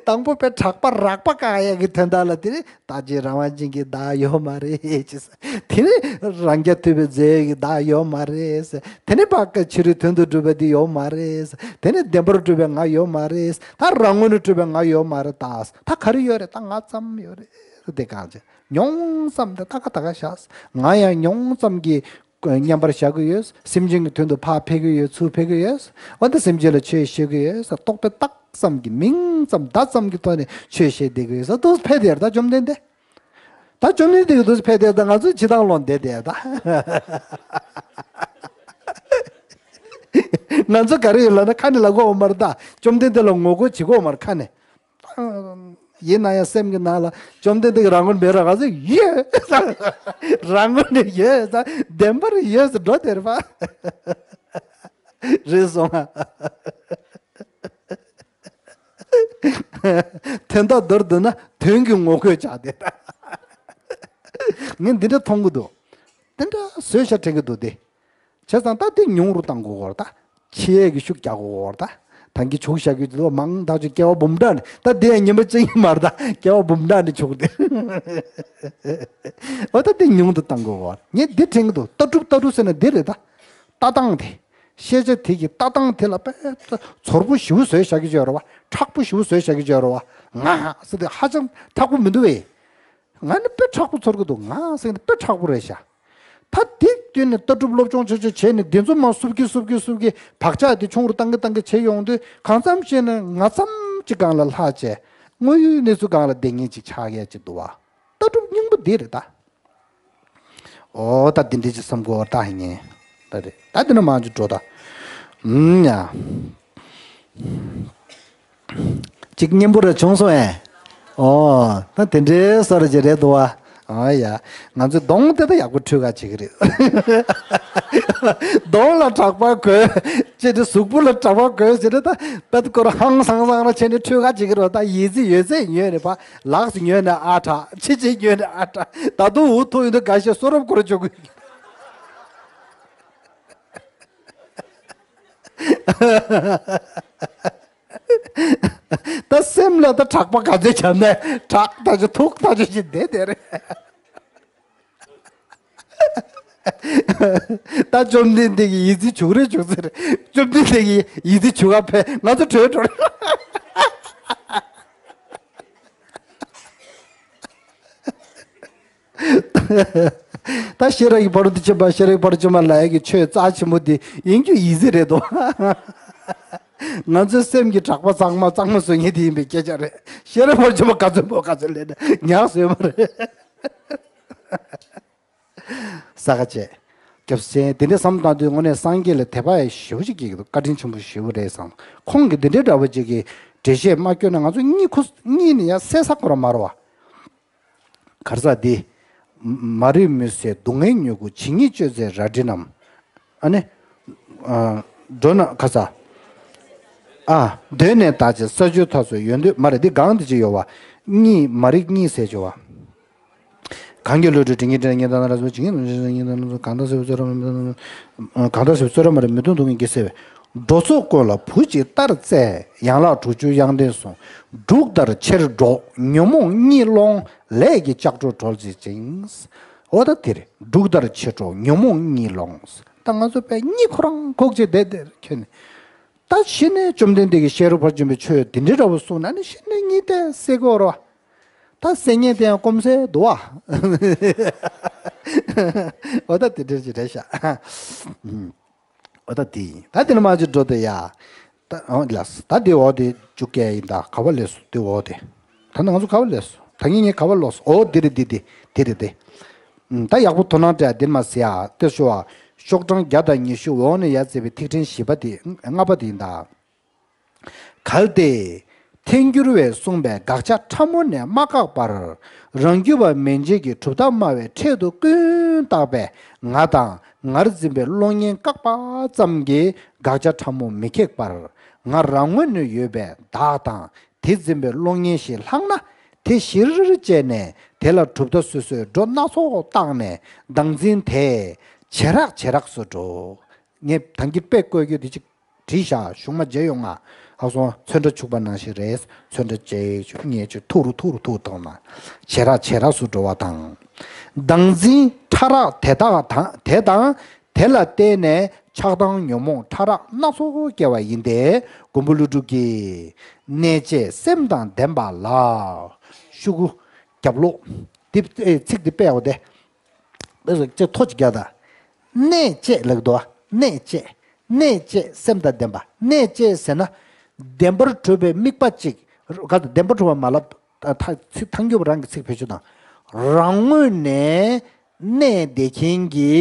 དང་པོ་པའི་གྲགས་པ་རགས་པ་བཀག་ཡ་གི་དོན་དག་ལ་དེ་ནི་ད་ཅི་རང་དབང་ཅན་གྱི་བདག་ཡོད་མ་རེད་ཅེས། དེ་ནི་རང་རྐྱ་ཐུབ་པའི་རྫས་ཀྱི་བདག་ཡོད་མ་རེད། དེ་ནི་བཀའ་ཕྱི་རོལ་དོན་དུ་གྲུབ་པ་དེ་ཡོད་མ་རེད། དེ་ནི་བདེན་པར་གྲུབ་པའི་ང་ཡོད་མ་རེད། ད་རང་ངོས་ནས་གྲུབ་པའི་ང་ཡོད་མ་རེད། ད་ད་ག་རེ་ཡོད་རེད། ད་ང་ཙམ་ཡོད་རེད། དེ་གང་ཅི་མྱོང་ཙམ་དེ་ད་ག་ད་ག་བཞག་ང་ཡང་མྱོང་ཙམ་གྱི་མཉམ་པར་བཞག་གི་ཡོད། སེམས་ཅན་གྱི་དོན་དུ་ཕར་ཕེབས་ཀྱི་ཡོད། ཚུར་ཕེབས་ཀྱི་ཡོད། འོ་ད་སེམས་ཅན་ལ་ཆོས་བཤད་ཀྱི་ཡོད། རྟོག་པས་བཏགས་ཙམ་གྱི་མིང་ཙམ་བརྡ་ཙམ་གྱི་ཐོག་ནས་ཆོས་བཤད་བསྡད་ཀྱི་ཡོད། དུ་ཕེབས་དེར་ད་བཅོམ་ལྡན་འདས། ད་བཅོམ་ལྡན་འདས་ཀྱི་དུ་ཕེབས་དེར་ད་ང་ཚོའི་ཕྱི་ཐང་ལོག་བསྡད་དེ་ད། ང་ཚོ་ག་རེ་ཡོད་ལབ་ན་ཁ་ནས་ལབ་དགོས་མ་རེད། ད་བཅོམ་ལྡན་འདས་ལ་ངོ་རྒོལ་བྱེད་དགོས་མ་རེད་ཁ་ནས། ཡིན་ན་ཡང་སེམས་ཀྱི་ནང་ལ་བཅོམ་ལྡན་འདས་ཀྱི་རང་ངོས་ནས་མེད་ར་ག་ཚོད་ཡོད། རང་ངོས་ནས་ཡོད་ཙང་བདེན་པར་ཡོད་ཟེར་འགྲོ་དེར་བ། རེད་སོང་ང་། དོན་དག་མདོར་བསྡུ་ན་དོན་གྱི་ངོ་རྒོལ་བྱ་དེ། ངས་འདི་འདྲ་མཐོང་གི་འདུག་འདི་འདྲ་བཟོས་བཞག་དྲན་གྱི་འདུག་སྟེ། བྱས་ཙང་ད་དེ་ཉུང་རུ་བཏང་དགོས་བར་ད། ཆེ་གི་ཤུགས་རྒྱག་དགོས་བར་ད། ད་གི་ཆུག་བཞག་གི་འདུག་མང་ཐག་ཆོད་སྐྱེ་བ་འབུམ་ཕྲག་ནི་ད་དེ་ཡང་ཉིན་པ་གཅིག་ཡིན་མར་ད་སྐྱེ་བ་འབུམ་ཕྲག་ནི་ཆུག་སྟེ། འོ་ད་དེ་ཉུང་དུ་བཏང་དགོས་བར་ངས་འདི་དྲན་གྱི་འདུག་ལྟ་གྲུབ་ལྟ་གྲུབ་ཟེར་ན་འདི་རེད་ད། ལྟ་སྟངས་དེ། ཤེས་བྱ་དེ་གི་ལྟ་སྟངས་དེ་ལ་དཔེ་ཚོར་པོ་ཞེ་པོ་བཟོས་བཞག་གི་ཡོད་རེད་བ། མཁྲེགས་པོ་ཞེ་པོ་བཟོས་བཞག་གི་ཡོད་རེད་བ། ང་ཟེར་དེ་ཧ་ཅང་མཁྲེགས་པོ་མི་འདུག་བས། ང་ནི་དཔེ་མཁྲེགས་པོ་ཚོར་གི་འདུག་ང་ཟེར་ནི་དཔེ་མཁྲེགས་པོ་རེད་ཤག་ད་དེ་བསྟུན་ནས་ལྟ་གྲུབ་སློབ་སྦྱོང་ཆེ་ཆེ་བྱས་ནས་འདི་ཚོ་མ་སུབ་ཀི་སུབ་ཀི་སུབ་ཀི་བག་ཆགས་དེ་ཆུང་རུ་བཏང་གི་བཏང་གི་བྱས་ཡོང་དུས་གང་འཚམ་བྱས་ན་ང་ཙམ་ཅིག་སྒང་ལ་ལྷག་བྱས་དངོས་ཡོད་གནས་ཚུལ་སྒང་ལ་བསྡད་མཁན་ཅིག་ཆགས་ཡས་ཅིག་འདུག་བ། ལྟ་གྲུབ་སྙིང་པོ་འདི་རེད་ད། ཨོ་ད་འདི་འདྲ་ཅིག་བསམ་དགོས་བ་ད་ཧ་ངེ། ད་རེད་ད་འདི་ན་མང་ཅིག་འགྲོ་ད། ཨུམ་ཡ། ཅིག་སྙན་པོ་རེ་བྱུང་སོང་ཨེ། ཨོ་ད་དེ་འདྲའི་སོ་རེ་ཅིག་རེད་འདུག་བ། ཨོ་ཡ། ང་ཚོའི་གདོང་དེ་ད་ཡག་པོ་འཁྲུད་ག་བྱེད་ཀྱི་རེད། གདོང་ལ་གྲགས་པ་དགོས། ཅེས་དེ་གཟུགས་པོ་ལ་གྲགས་པ་དགོས་ཟེར་ནས་ད་པད་ཀོར་ཧང་སང་སང་ར་བྱས་ནས་འཁྲུད་ག་བྱེད་ཀྱི་རེད་བ། ད་ཡིད་ཆེས་ཡོད་ཚད་ཉོས་ནས་ཕ། ལགས་སུ་ཉོས་ནས་ཨ་དྲག་ཕྱི་ཕྱི་ཉོས་ནས་ཨ་དྲག་ད་དུང་འུ་ཐུག་ཡོང་དུས་འགའ་ཤས་གསོ་རབ་སྐོར་འཇོག་གི། ད་སེམས་ལ་ད་དྲག་པ་ག་ཚོད་བྱམས་ནས་དྲག་ད་ཅི་ཐུག་ད་ཅི་ཞིག་བསྡད་དེ་རེད། ད་བཅོམ་ལྡན་འདས་ཀྱི་ཡིད་ཆེས་བྱུང་རེ་བྱུང་ཟེར། བཅོམ་ལྡན་འདས་ཀྱི་ཡིད་ཆེས་བྱུང་བ་ཕན་ང་ཚོ་བྲོས་འགྲོ་རེད། ད་ཤེས་རབ་ཀྱི་ཕ་རོལ་ཏུ་ཕྱིན་པ་ཤེས་རབ་ཀྱི་ཕ་རོལ་ཏུ་ཕྱིན་པ་ལ་ཡ་གི་ཆོས་རྩ་ཆེན་པོ་འདི་ཡིན་རྒྱུ་ཡིད་ཆེས་རེད་དོ། ང་ཚོའི་སེམས་ཀྱི་གྲགས་པ་གཙང་མ་གཙང་མ་བཟོ་མཁན་དེ་ཡིན་པའི་སྐད་ཆ་རེད། ཤེས་རབ་ཕ་རོལ་ཏུ་ཕྱིན་པ་ག་ཚོད་པོ་ག་ཚོད་ལས་ན་ཉག་བཟོས་མ་རེད། ས་ག་བྱས། སྐྱབས་སེ་དེ་འདྲའི་བསམ་བཏང་དུས་དངོས་གནས་སངས་རྒྱས་ལ་དད་པ་ཡང་ཞེ་པོ་ཅིག་སྐྱེ་གི་འདུག་བཀའ་དྲིན་ཆེན་པོ་ཞེ་པོ་རེད་བསམ། ཁོང་གིས་འདི་འདྲའི་འདྲ་བོ་ཅིག་གི་འགྲེལ་བཤད་མ་བསྐྱོན་ན་ང་ཚོ་གཉིད་ཁུག་གཉིད་ནི་ཡང་སད་ས་ཁོ་རང་མ་རེད་བ། གར་ས་འདི། མ་རིག་མུན་སེལ་སྡུག་བསྔལ་མྱུ་གུ་ཇི་སྙེད་གཅོད་མཛད་རལ་གྲི་རྣམས། ཨ་ནི། ཨ། འགྲོ་ན་ཁ་ས། ཨ། གདོད་ནས་དག་ཅིང་ས་བཅུའི་མཐའ་སོགས་ཡོན་ཏན་མ་རེད་འདི་གང་འདི་ཅི་ཡོད་བ། གཉིད་མ་རིག་གཉིད་སད་ཅི་བ། གང་གིས་བློ་གྲོས་དྲན་གྱི་དྲན་གྱི་ད་ན་ར་སོ་ཇི་སྙེད་དུ་ཇི་སྙེད་དུ་གང་དག་སེལ་བའི་བརྩོན་ར་མི་གང་དག་སེལ་བའི་བརྩོན་ར་མ་རེད་མི་མཐུན་སྡུག་བསྔལ་གྱིས་སེལ་བའི། འགྲོ་ཚོགས་ཀུན་ལ་བུ་གཅིག་ལྟར་བརྩེ། ཡན་ལག་དྲུག་ཅུ་དབྱངས་ལྡན་གསུང་། འབྲུག་ལྟར་ཆེར་སྒྲོག་ཉོན་མོངས་གཉིད་སློང་ལས་ཀྱི་ལྕགས་སྒྲོག་གྲོལ་མཛད་ཅིང་། འོ་ད་དེ་རེད། འབྲུག་ལྟར་ཆེར་སྒྲོག་ཉོན་མོངས་གཉིད་སློང་། ད་ང་ཚོ་པས་གཉིད་ཁོ་རང་ཁུག་ཅིག་བསྡད་དེར་ཁྱོད་ནི། ད་གཞི་ནས་བཅོམ་ལྡན་འདས་ཀྱིས་ཤེས་རབ་ཕར་བྱུང་བའི་ཆོས་དེ་འདྲའི་འདྲ་བོ་གསུངས་ན་ནི་གཞི་ནས་གཉིད་དེ་སད་གོ་རོ། ད་སད་ཉེན་དེ་ཡང་སྐོམ་སེ་འདུག་བ། འོ་ད་དེ་འདྲ་ཅིག་རེད་ཤག་འོ་ད་དེ་ཡིན། ད་དེ་ནི་མ་ཅིག་འགྲོ་དེ་ཡ། ད་འོ་ལགས། ད་དེ་འོ་དེ་བཅུ་ག་ཡིན། ད་ག་བ་ལས་སོ་དེ་འོ་དེ། ད་ནི་ང་ཚོ་ག་བ་ལས་སོ། ད་ངེད་ངེད་ག་བ་ལོག་སོ། འོ་དེ་རེད་དེ་དེ་དེ་རེད་དེ། ད་ཡག་པོ་དོ་སྣང་སྤྲད་དེ་མ་ཟེར་ཡ་དེ་ཤོ་བ། ཤོག་གྲངས་བརྒྱ་དང་ཉི་ཤུ་འོག་ནས་ཡར་བརྩིས་པའི་ཐིག་ཕྲེང་བཞི་པ་དེ་ལྔ་པ་དེ་ཡིན་ད། གལ་ཏེ། ཐལ་འགྱུར་བས་གསུངས་པའི་དགག་བྱ་ཕྲ་མོ་ནས་མ་བཀག་པར། རང་རྒྱུད་པ་མན་ཆད་ཀྱི་གྲུབ་མཐའ་སྨྲ་བའི་ཕྲད་དུ་ཀུན་བཏགས་པའི་ང་དང་ངར་འཛིན་པའི་བློ་ངན་བཀག་པ་ཙམ་གྱིས་དགག་བྱ་ཕྲ་མོ་མི་ཁེགས་པར། ང་རང་ངོས་ནས་ཡོད་པའི་བདག་དང་དེ་འཛིན་པའི་བློ་ངན་ཞིག་ལྷག་ན་དེ་གཞིར་བཅས་ནས་དེ་ལ་གྲུབ་མཐའ་སོ་སོའི་སྒྲོ་སྣ་ཚོགས་བཏགས་ནས་བདག་འཛིན་དེ་ཇེ་རགས་ཇེ་རགས་སུ་འགྲོ། ངས་ད་གིན་དཔེ་བཀོད་རྒྱུ་དེ་གཅིག་བྲིས་བཞག་གཞུང་མ་མཇལ་ཡོང་ང་། ཨ་སོང་ཚོན་ཁྲ་བྱུག་པ་ནང་བཞིན་རེད། ཚོན་ཁྲ་བྱས་བྱུག་ངས་བྱུག་ཐུག་རུ་ཐུག་རུ་ཐུག་བཏང་ན། བྱེ་བྲག་བྱེ་བྲག་སུ་འགྲོ་བ་དང་། བདག་འཛིན་ཕྲ་རགས་དེ་དག་དང་དེ་དང་དེ་ལ་བརྟེན་ནས་ཆགས་སྡང་ཉོན་མོངས་ཕྲ་རགས་སྣ་ཚོགས་སྐྱེ་བ་ཡིན་ཏེ། མགོན་པོ་ཀླུ་སྒྲུབ་ཀྱིས། གནས་བཅས་སེམས་དང་ལྡན་པ་ལ། ཤོག་གུ་རྒྱབ་ལོགས་འདི་ཚིག་འདི་དཔེ་ཡག་པོ་དེ། དཔེ་ཚོ་ཅེས་ཐོ་ཅིག་རྒྱག་ད། གནས་བཅས་ལགས་དོ། གནས་བཅས། གནས་བཅས་སེམས་དང་ལྡན་པ། གནས་བཅས་ཟེར་ན། བདེན་པར་གྲུབ་པའི་དམིགས་པ་གཅིག་ག་བདེན་པར་གྲུབ་པ་མ་ལབ། ད་ཚིག་ཐང་རྒྱུད་པ་རང་གི་ཚིག་བེད་སྤྱོད་དང་། རང་ངོས་ནས་གནས་བདེ་མཁན་གྱི་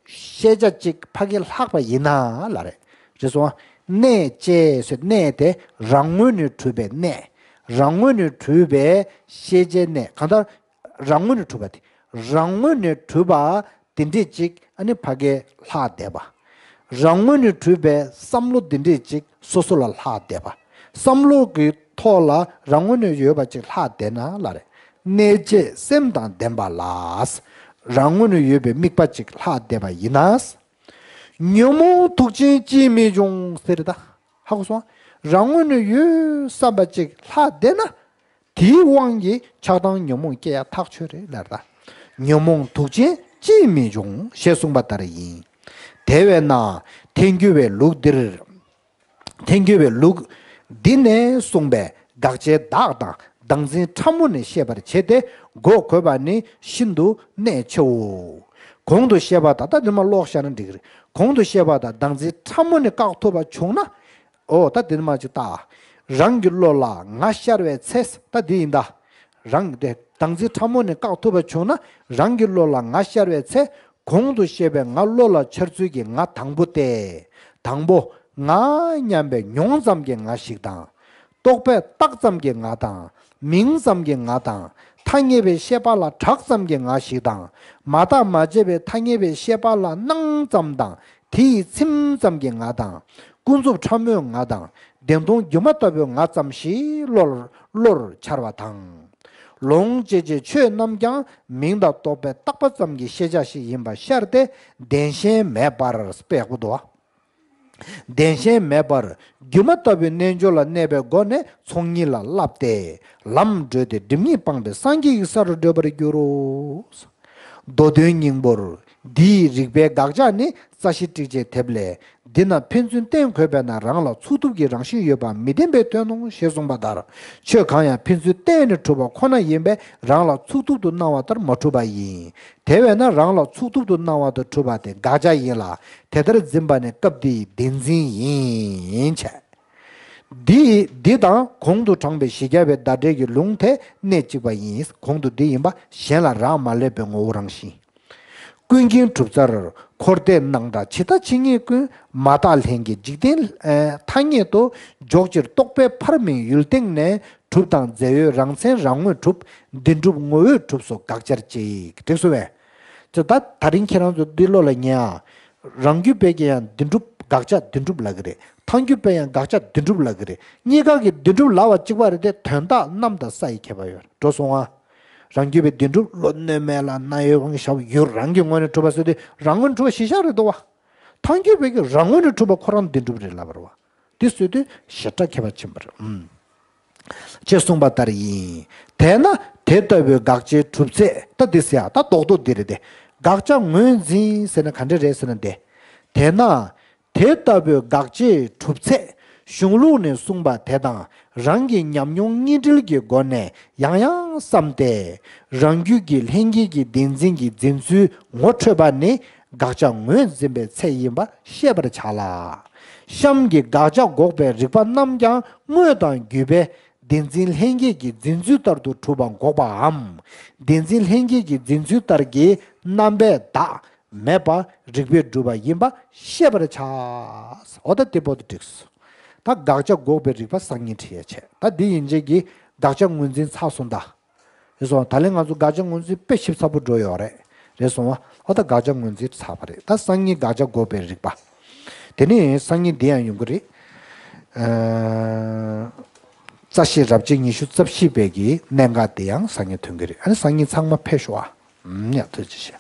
ཤེས་བྱ་གཅིག་ཕ་གི་ལྷག་པ་ཡིན་ན་ལ་རེད། རེད་སོང་། གནས་བཅས་ཟེར་གནས་དེ་རང་ངོས་ནས་གྲུབ་པའི་གནས། རང་ངོས་ནས་གྲུབ་པའི་ཤེས་བྱའི་གནས་གང་ལྟར། རང་ངོས་ནས་གྲུབ་པ་དེ། རང་ངོས་ནས་གྲུབ་པ་དེ་འདྲས་ཅིག་ཨ་ནི་ཕ་གའི་ལྷག་བསྡད་པ། རང་ངོས་ནས་གྲུབ་པའི་བསམ་བློ་དེ་འདྲས་ཅིག་སོ་སོ་ལ་ལྷག་བསྡད་པ། བསམ་བློ་གི་ཐོག་ལ་རང་ངོས་ནས་ཡོད་པ་ཅིག་ལྷག་བསྡད་ན་ལ་རེད། གནས་བཅས་སེམས་དང་ལྡན་པ་ལ། རང་ངོས་ནས་ཡོད་པའི་དམིགས་པ་ཅིག་ལྷག་བསྡད་པ་ཡིན་ན། ཉོན་མོངས་དུག་ཅན་ཅིས་མི་འབྱུང་ཟེར་ད། ཧ་གོ་སོང་། རང་ངོས་ནས་ཡོད་བསམ་པ་ཅིག་ལྷག་བསྡད་ན། དེའི་དབང་གིས་ཆགས་སྡང་ཉོན་མོངས་སྐྱེ་ཡ་ཐག་ཆོད་རེད་ལབ་ད། ཉོན་མོངས་དུག་ཅན་ཅིས་མི་འབྱུང་ཞེས་གསུངས་པ་ལྟར་ཡིན། དེ་བས་ན་ཐལ་འགྱུར་བའི་ལུགས་འདིར། ཐལ་འགྱུར་བའི་ལུགས་འདི་ནས་གསུངས་པའི་དགག་བྱའི་བདག་དང་བདག་འཛིན་ཕྲ་མོ་ནས་ཤེས་པར་བྱེད་དེ་གོ་དགོས་པ་ནི་ཤིན་ཏུ་གནད་ཆེའོ། གོང་དུ་བཤད་པ་དང་ད་འདི་མ་ཀློག་བཞག་ན་འགྲིག་གི་རེད། གོང་དུ་བཤད་པ་དང་བདག་འཛིན་ཕྲ་མོ་ནས་བཀག་ཐུབ་པ་བྱུང་ན། ཨོ་ད་འདི་མ་ཅིག་ལྟ། རང་གི་བློ་ལ་ང་ཤར་བའི་ཚེ། ད་འདི་ཡིན་ད། རང་དེ་བདག་འཛིན་ཕྲ་མོ་ནས་བཀག་ཐུབ་པ་བྱུང་ན། རང་གི་བློ་ལ་ང་ཤར་བའི་ཚེ། གོང་དུ་བཤད་པའི་ང་བློ་ལ་འཆར་ཚུལ་གྱི་ང་དང་པོ་སྟེ། དང་པོ་ང་སྙམ་པའི་མྱོང་ཙམ་གྱི་ང་ཞིག་དང་། རྟོག་པས་བཏགས་ཙམ་གྱི་ང་དང་། མིང་ཙམ་གྱི་ང་དང་། ཐ་སྙད་པའི་ཤེས་པ་ལ་གྲགས་ཙམ་གྱི་ང་ཞིག་དང་། མ་བརྟགས་མ་དཔྱད་པའི་ཐ་སྙད་པའི་ཤེས་པ་ལ་སྣང་ཙམ་དང་། དེ་ཡི་ཚིམ་ཙམ་གྱི་ང་དང་། ཀུན་རྫོབ་ཕྲ་མོའི་ང་དང་། བདེན་སྟོང་སྒྱུ་མ་ལྟ་བུའི་ང་ཙམ་ཞིག་བློར་བློར་འཆར་བ་དང་། ལོངས་སྤྱོད་ཀྱི་ཆོས་རྣམས་ཀྱང་མིང་དང་རྟོག་པས་བཏགས་པ་ཙམ་གྱི་ཤེས་བྱ་ཞིག་ཡིན་པ་ཤར་ཏེ། བདེན་ཞེན་མེད་པར་དཔེ་ཡག་པོ་འདུག་བ། བདེན་ཞེན་མེད་པར་སྒྱུ་མ་ལྟ་བུའི་རྣལ་འབྱོར་ལ་གནས་པའི་སྒོ་ནས་ཚོགས་གཉིས་ལ་བསླབས་ཏེ་ལམ་བགྲོད་དེ་སྒྲིབ་གཉིས་སྤངས་པའི་སངས་རྒྱས་ཀྱི་ས་རུ་བགྲོད་པར་འགྱུར་རོ། མདོ་དོན་སྙིང་པོར་འདིའི་རིགས་པའི་དགག་བྱ་ནི་རྩ་ཤེ་ཀྲིག་ཅེས་དེབ་ལས། འདི་ན་ཕན་ཚུན་བསྟེན་དགོས་པས་ན་རང་ལ་ཚུགས་ཐུབ་ཀྱི་རང་བཞིན་ཡོད་པ་མི་བདེན་པའི་དོན་ནོ་ཞེས་གསུངས་པ་ལྟར། ཆོས་གང་ཡང་ཕན་ཚུན་བསྟེན་ནས་གྲུབ་པ་ཁོ་ན་ཡིན་པས་རང་ལ་ཚུགས་ཐུབ་ཏུ་སྣང་བ་ལྟར་མ་གྲུབ་པ་ཡིན། དེ་བས་ན་རང་ལ་ཚུགས་ཐུབ་ཏུ་སྣང་བ་ལྟར་གྲུབ་པ་དེ་དགག་བྱ་ཡིན་ལ། དེ་ལྟར་འཛིན་པ་ནི་སྐབས་འདིའི་བདེན་འཛིན་ཡིན་བྱས། འདི་འདི་དང་གོང་དུ་དྲངས་པའི་བཞི་བརྒྱ་པའི་བརྡ་འགྲེལ་གྱི་ལུང་དེ་གནད་གཅིག་པ་ཡིན། གོང་དུ་འདི་ཡིན་པ་གཞན་ལ་རག་མ་ལས་པའི་ངོ་བོ་རང་བཞིན། ཀུན་མཁྱེན་གྲུབ་རྩལ་འཁོར་འདས་སྣང་གྲགས་ཇི་ལྟ་ཇི་སྙེད་ཀུན། མ་དག་ལྷན་སྐྱེས་འཇིག་རྟེན་ཐ་སྙད་དུ། འཇོག་ཕྱིར་རྟོག་པའི་ཕར་མིན་ཡུལ་སྟེང་ནས། གྲུབ་དང་རྫས་ཡོད་རང་མཚན་རང་ངོས་གྲུབ། བདེན་གྲུབ་ངོ་བོས་གྲུབ་སོགས་དགག་བྱར་བྱེད། འགྲིག་སོང་བས། ཅེས་ད་ད་རིང་ཁྱེད་རང་ཚོ་འདི་བློ་ལ་ངེས་ཨ། རང་རྒྱུད་པའི་གི་ཡང་བདེན་གྲུབ་དགག་བྱ་བདེན་གྲུབ་ལབ་ཀྱི་རེད། ཐལ་འགྱུར་བའི་ཡང་དགག་བྱ་བདེན་གྲུབ་ལབ་ཀྱི་རེད། གཉིས་ཀ་གི་བདེན་གྲུབ་ལབ་པ་གཅིག་པ་རེད་དེ་དོན་དག་གནམ་དང་ས་ཡི་ཁྱད་པར་ཡོད་རེད། འགྲོ་སོང་ཨ། རང་རྒྱུད་པའི་བདེན་གྲུབ་བློ་གནོད་མེད་ལ་རྣ་ཡོད་དབང་ཞབས་ཡུལ་རང་གི་ངོས་ནས་གྲུབ་པ་ཟེར་དུས་རང་ངོས་ནས་གྲུབ་པ་གཞི་བཞག་རེད་འདུག་བ། ཐལ་འགྱུར་བའི་གི་རང་ངོས་ནས་གྲུབ་པ་ཁོ་རང་བདེན་གྲུབ་རེད་ལབ་པ་རེད་བ། དེ་ཟེར་དུས་ཞེ་དྲག་ཁྱད་པར་ཕྱིན་པ་རེད། ཨུམ། ཅེས་གསུངས་པ་ལྟར་ཡིན། དེས་ན་དེ་ལྟ་བུའི་དགག་བྱའི་གྲུབ་ཚད་ད་འདི་ཟེར་ཡ་ད་རྡོག་རྡོག་འདི་རེད་དེ། དགག་བྱ་ངོས་འཛིན་ཟེར་ན་ག་འདྲ་རེད་ཟེར་ན་འདི། དེས་ན་དེ་ལྟ་བུའི་དགག་བྱའི་གྲུབ་ཚད་གཞུང་ལུགས་ནས་གསུངས་པ་དེ་དང་རང་གི་ཉམས་མྱོང་གཉིས་འབྲེལ་གྱི་སྒོ་ནས་ཡང་ཡང་བསམ་སྟེ། རང་རྒྱུད་ཀྱི་ལྷན་སྐྱེས་ཀྱི་བདེན་འཛིན་གྱི་འཛིན་ཚུལ་ངོ་འཕྲོད་པ་ནི། དགག་བྱ་ངོས་འཛིན་པའི་ཚད་ཡིན་པ་ཤེས་པར་བྱ་ལ། གཤམ་གྱི་དགག་བྱ་འགོག་པའི་རིགས་པ་རྣམས་ཀྱང་དངོས་དང་བརྒྱུད་པའི་བདེན་འཛིན་ལྷན་སྐྱེས་ཀྱི་འཛིན་ཚུལ་ལྟར་དུ་གྲུབ་པ་འགོག་པའམ། བདེན་འཛིན་ལྷན་སྐྱེས་ཀྱི་འཛིན་ཚུལ་ལྟར་གྱི་རྣམ་པའི་བདག་མེད་པ་རིགས་པས་གྲུབ་པ་ཡིན་པ་ཤེས་པར་བྱ། འོ་ད་དེ་པོ་དེ་འགྲིགས་སོ། ད་དགག་བྱ་འགོག་པའི་རིགས་པ་སང་ཉིན་ཁྲིད་ཡ་བྱས། ད་འདི་ཡིན་རྗེས་ཀྱི་དགག་བྱ་ངོས་འཛིན་ཚར་སོང་ད། རེད་སོང་བ། ད་ལན་ང་ཚོ་དགག་བྱ་ངོས་འཛིན་དཔེ་ཞིབ་ཚགས་པོ་འགྲོ་ཡོད་རེད། རེད་སོང་བ། ཨོ་ད་དགག་བྱ་ངོས་འཛིན་ཚར་བ་རེད། ད་སང་ཉིན་དགག་བྱ་འགོག་པའི་རིགས་པ། དེ་ནས་སང་ཉིན་འདི་ཡང་ཡོང་གི་རེད། ཨ། རྩ་ཤེ་རབ་བྱེད་ཉི་ཤུ་རྩ་བཞི་པའི་གི་གནད་འགག་དེ་ཡང་སང་ཉིན་ཐོན་གི་རེད། ཨ་ནི་སང་ཉིན་ཚང་མ་ཕེབས་ཤོག་ཨ། ཨུམ། ཡ་ཐུགས་རྗེ་ཆེ།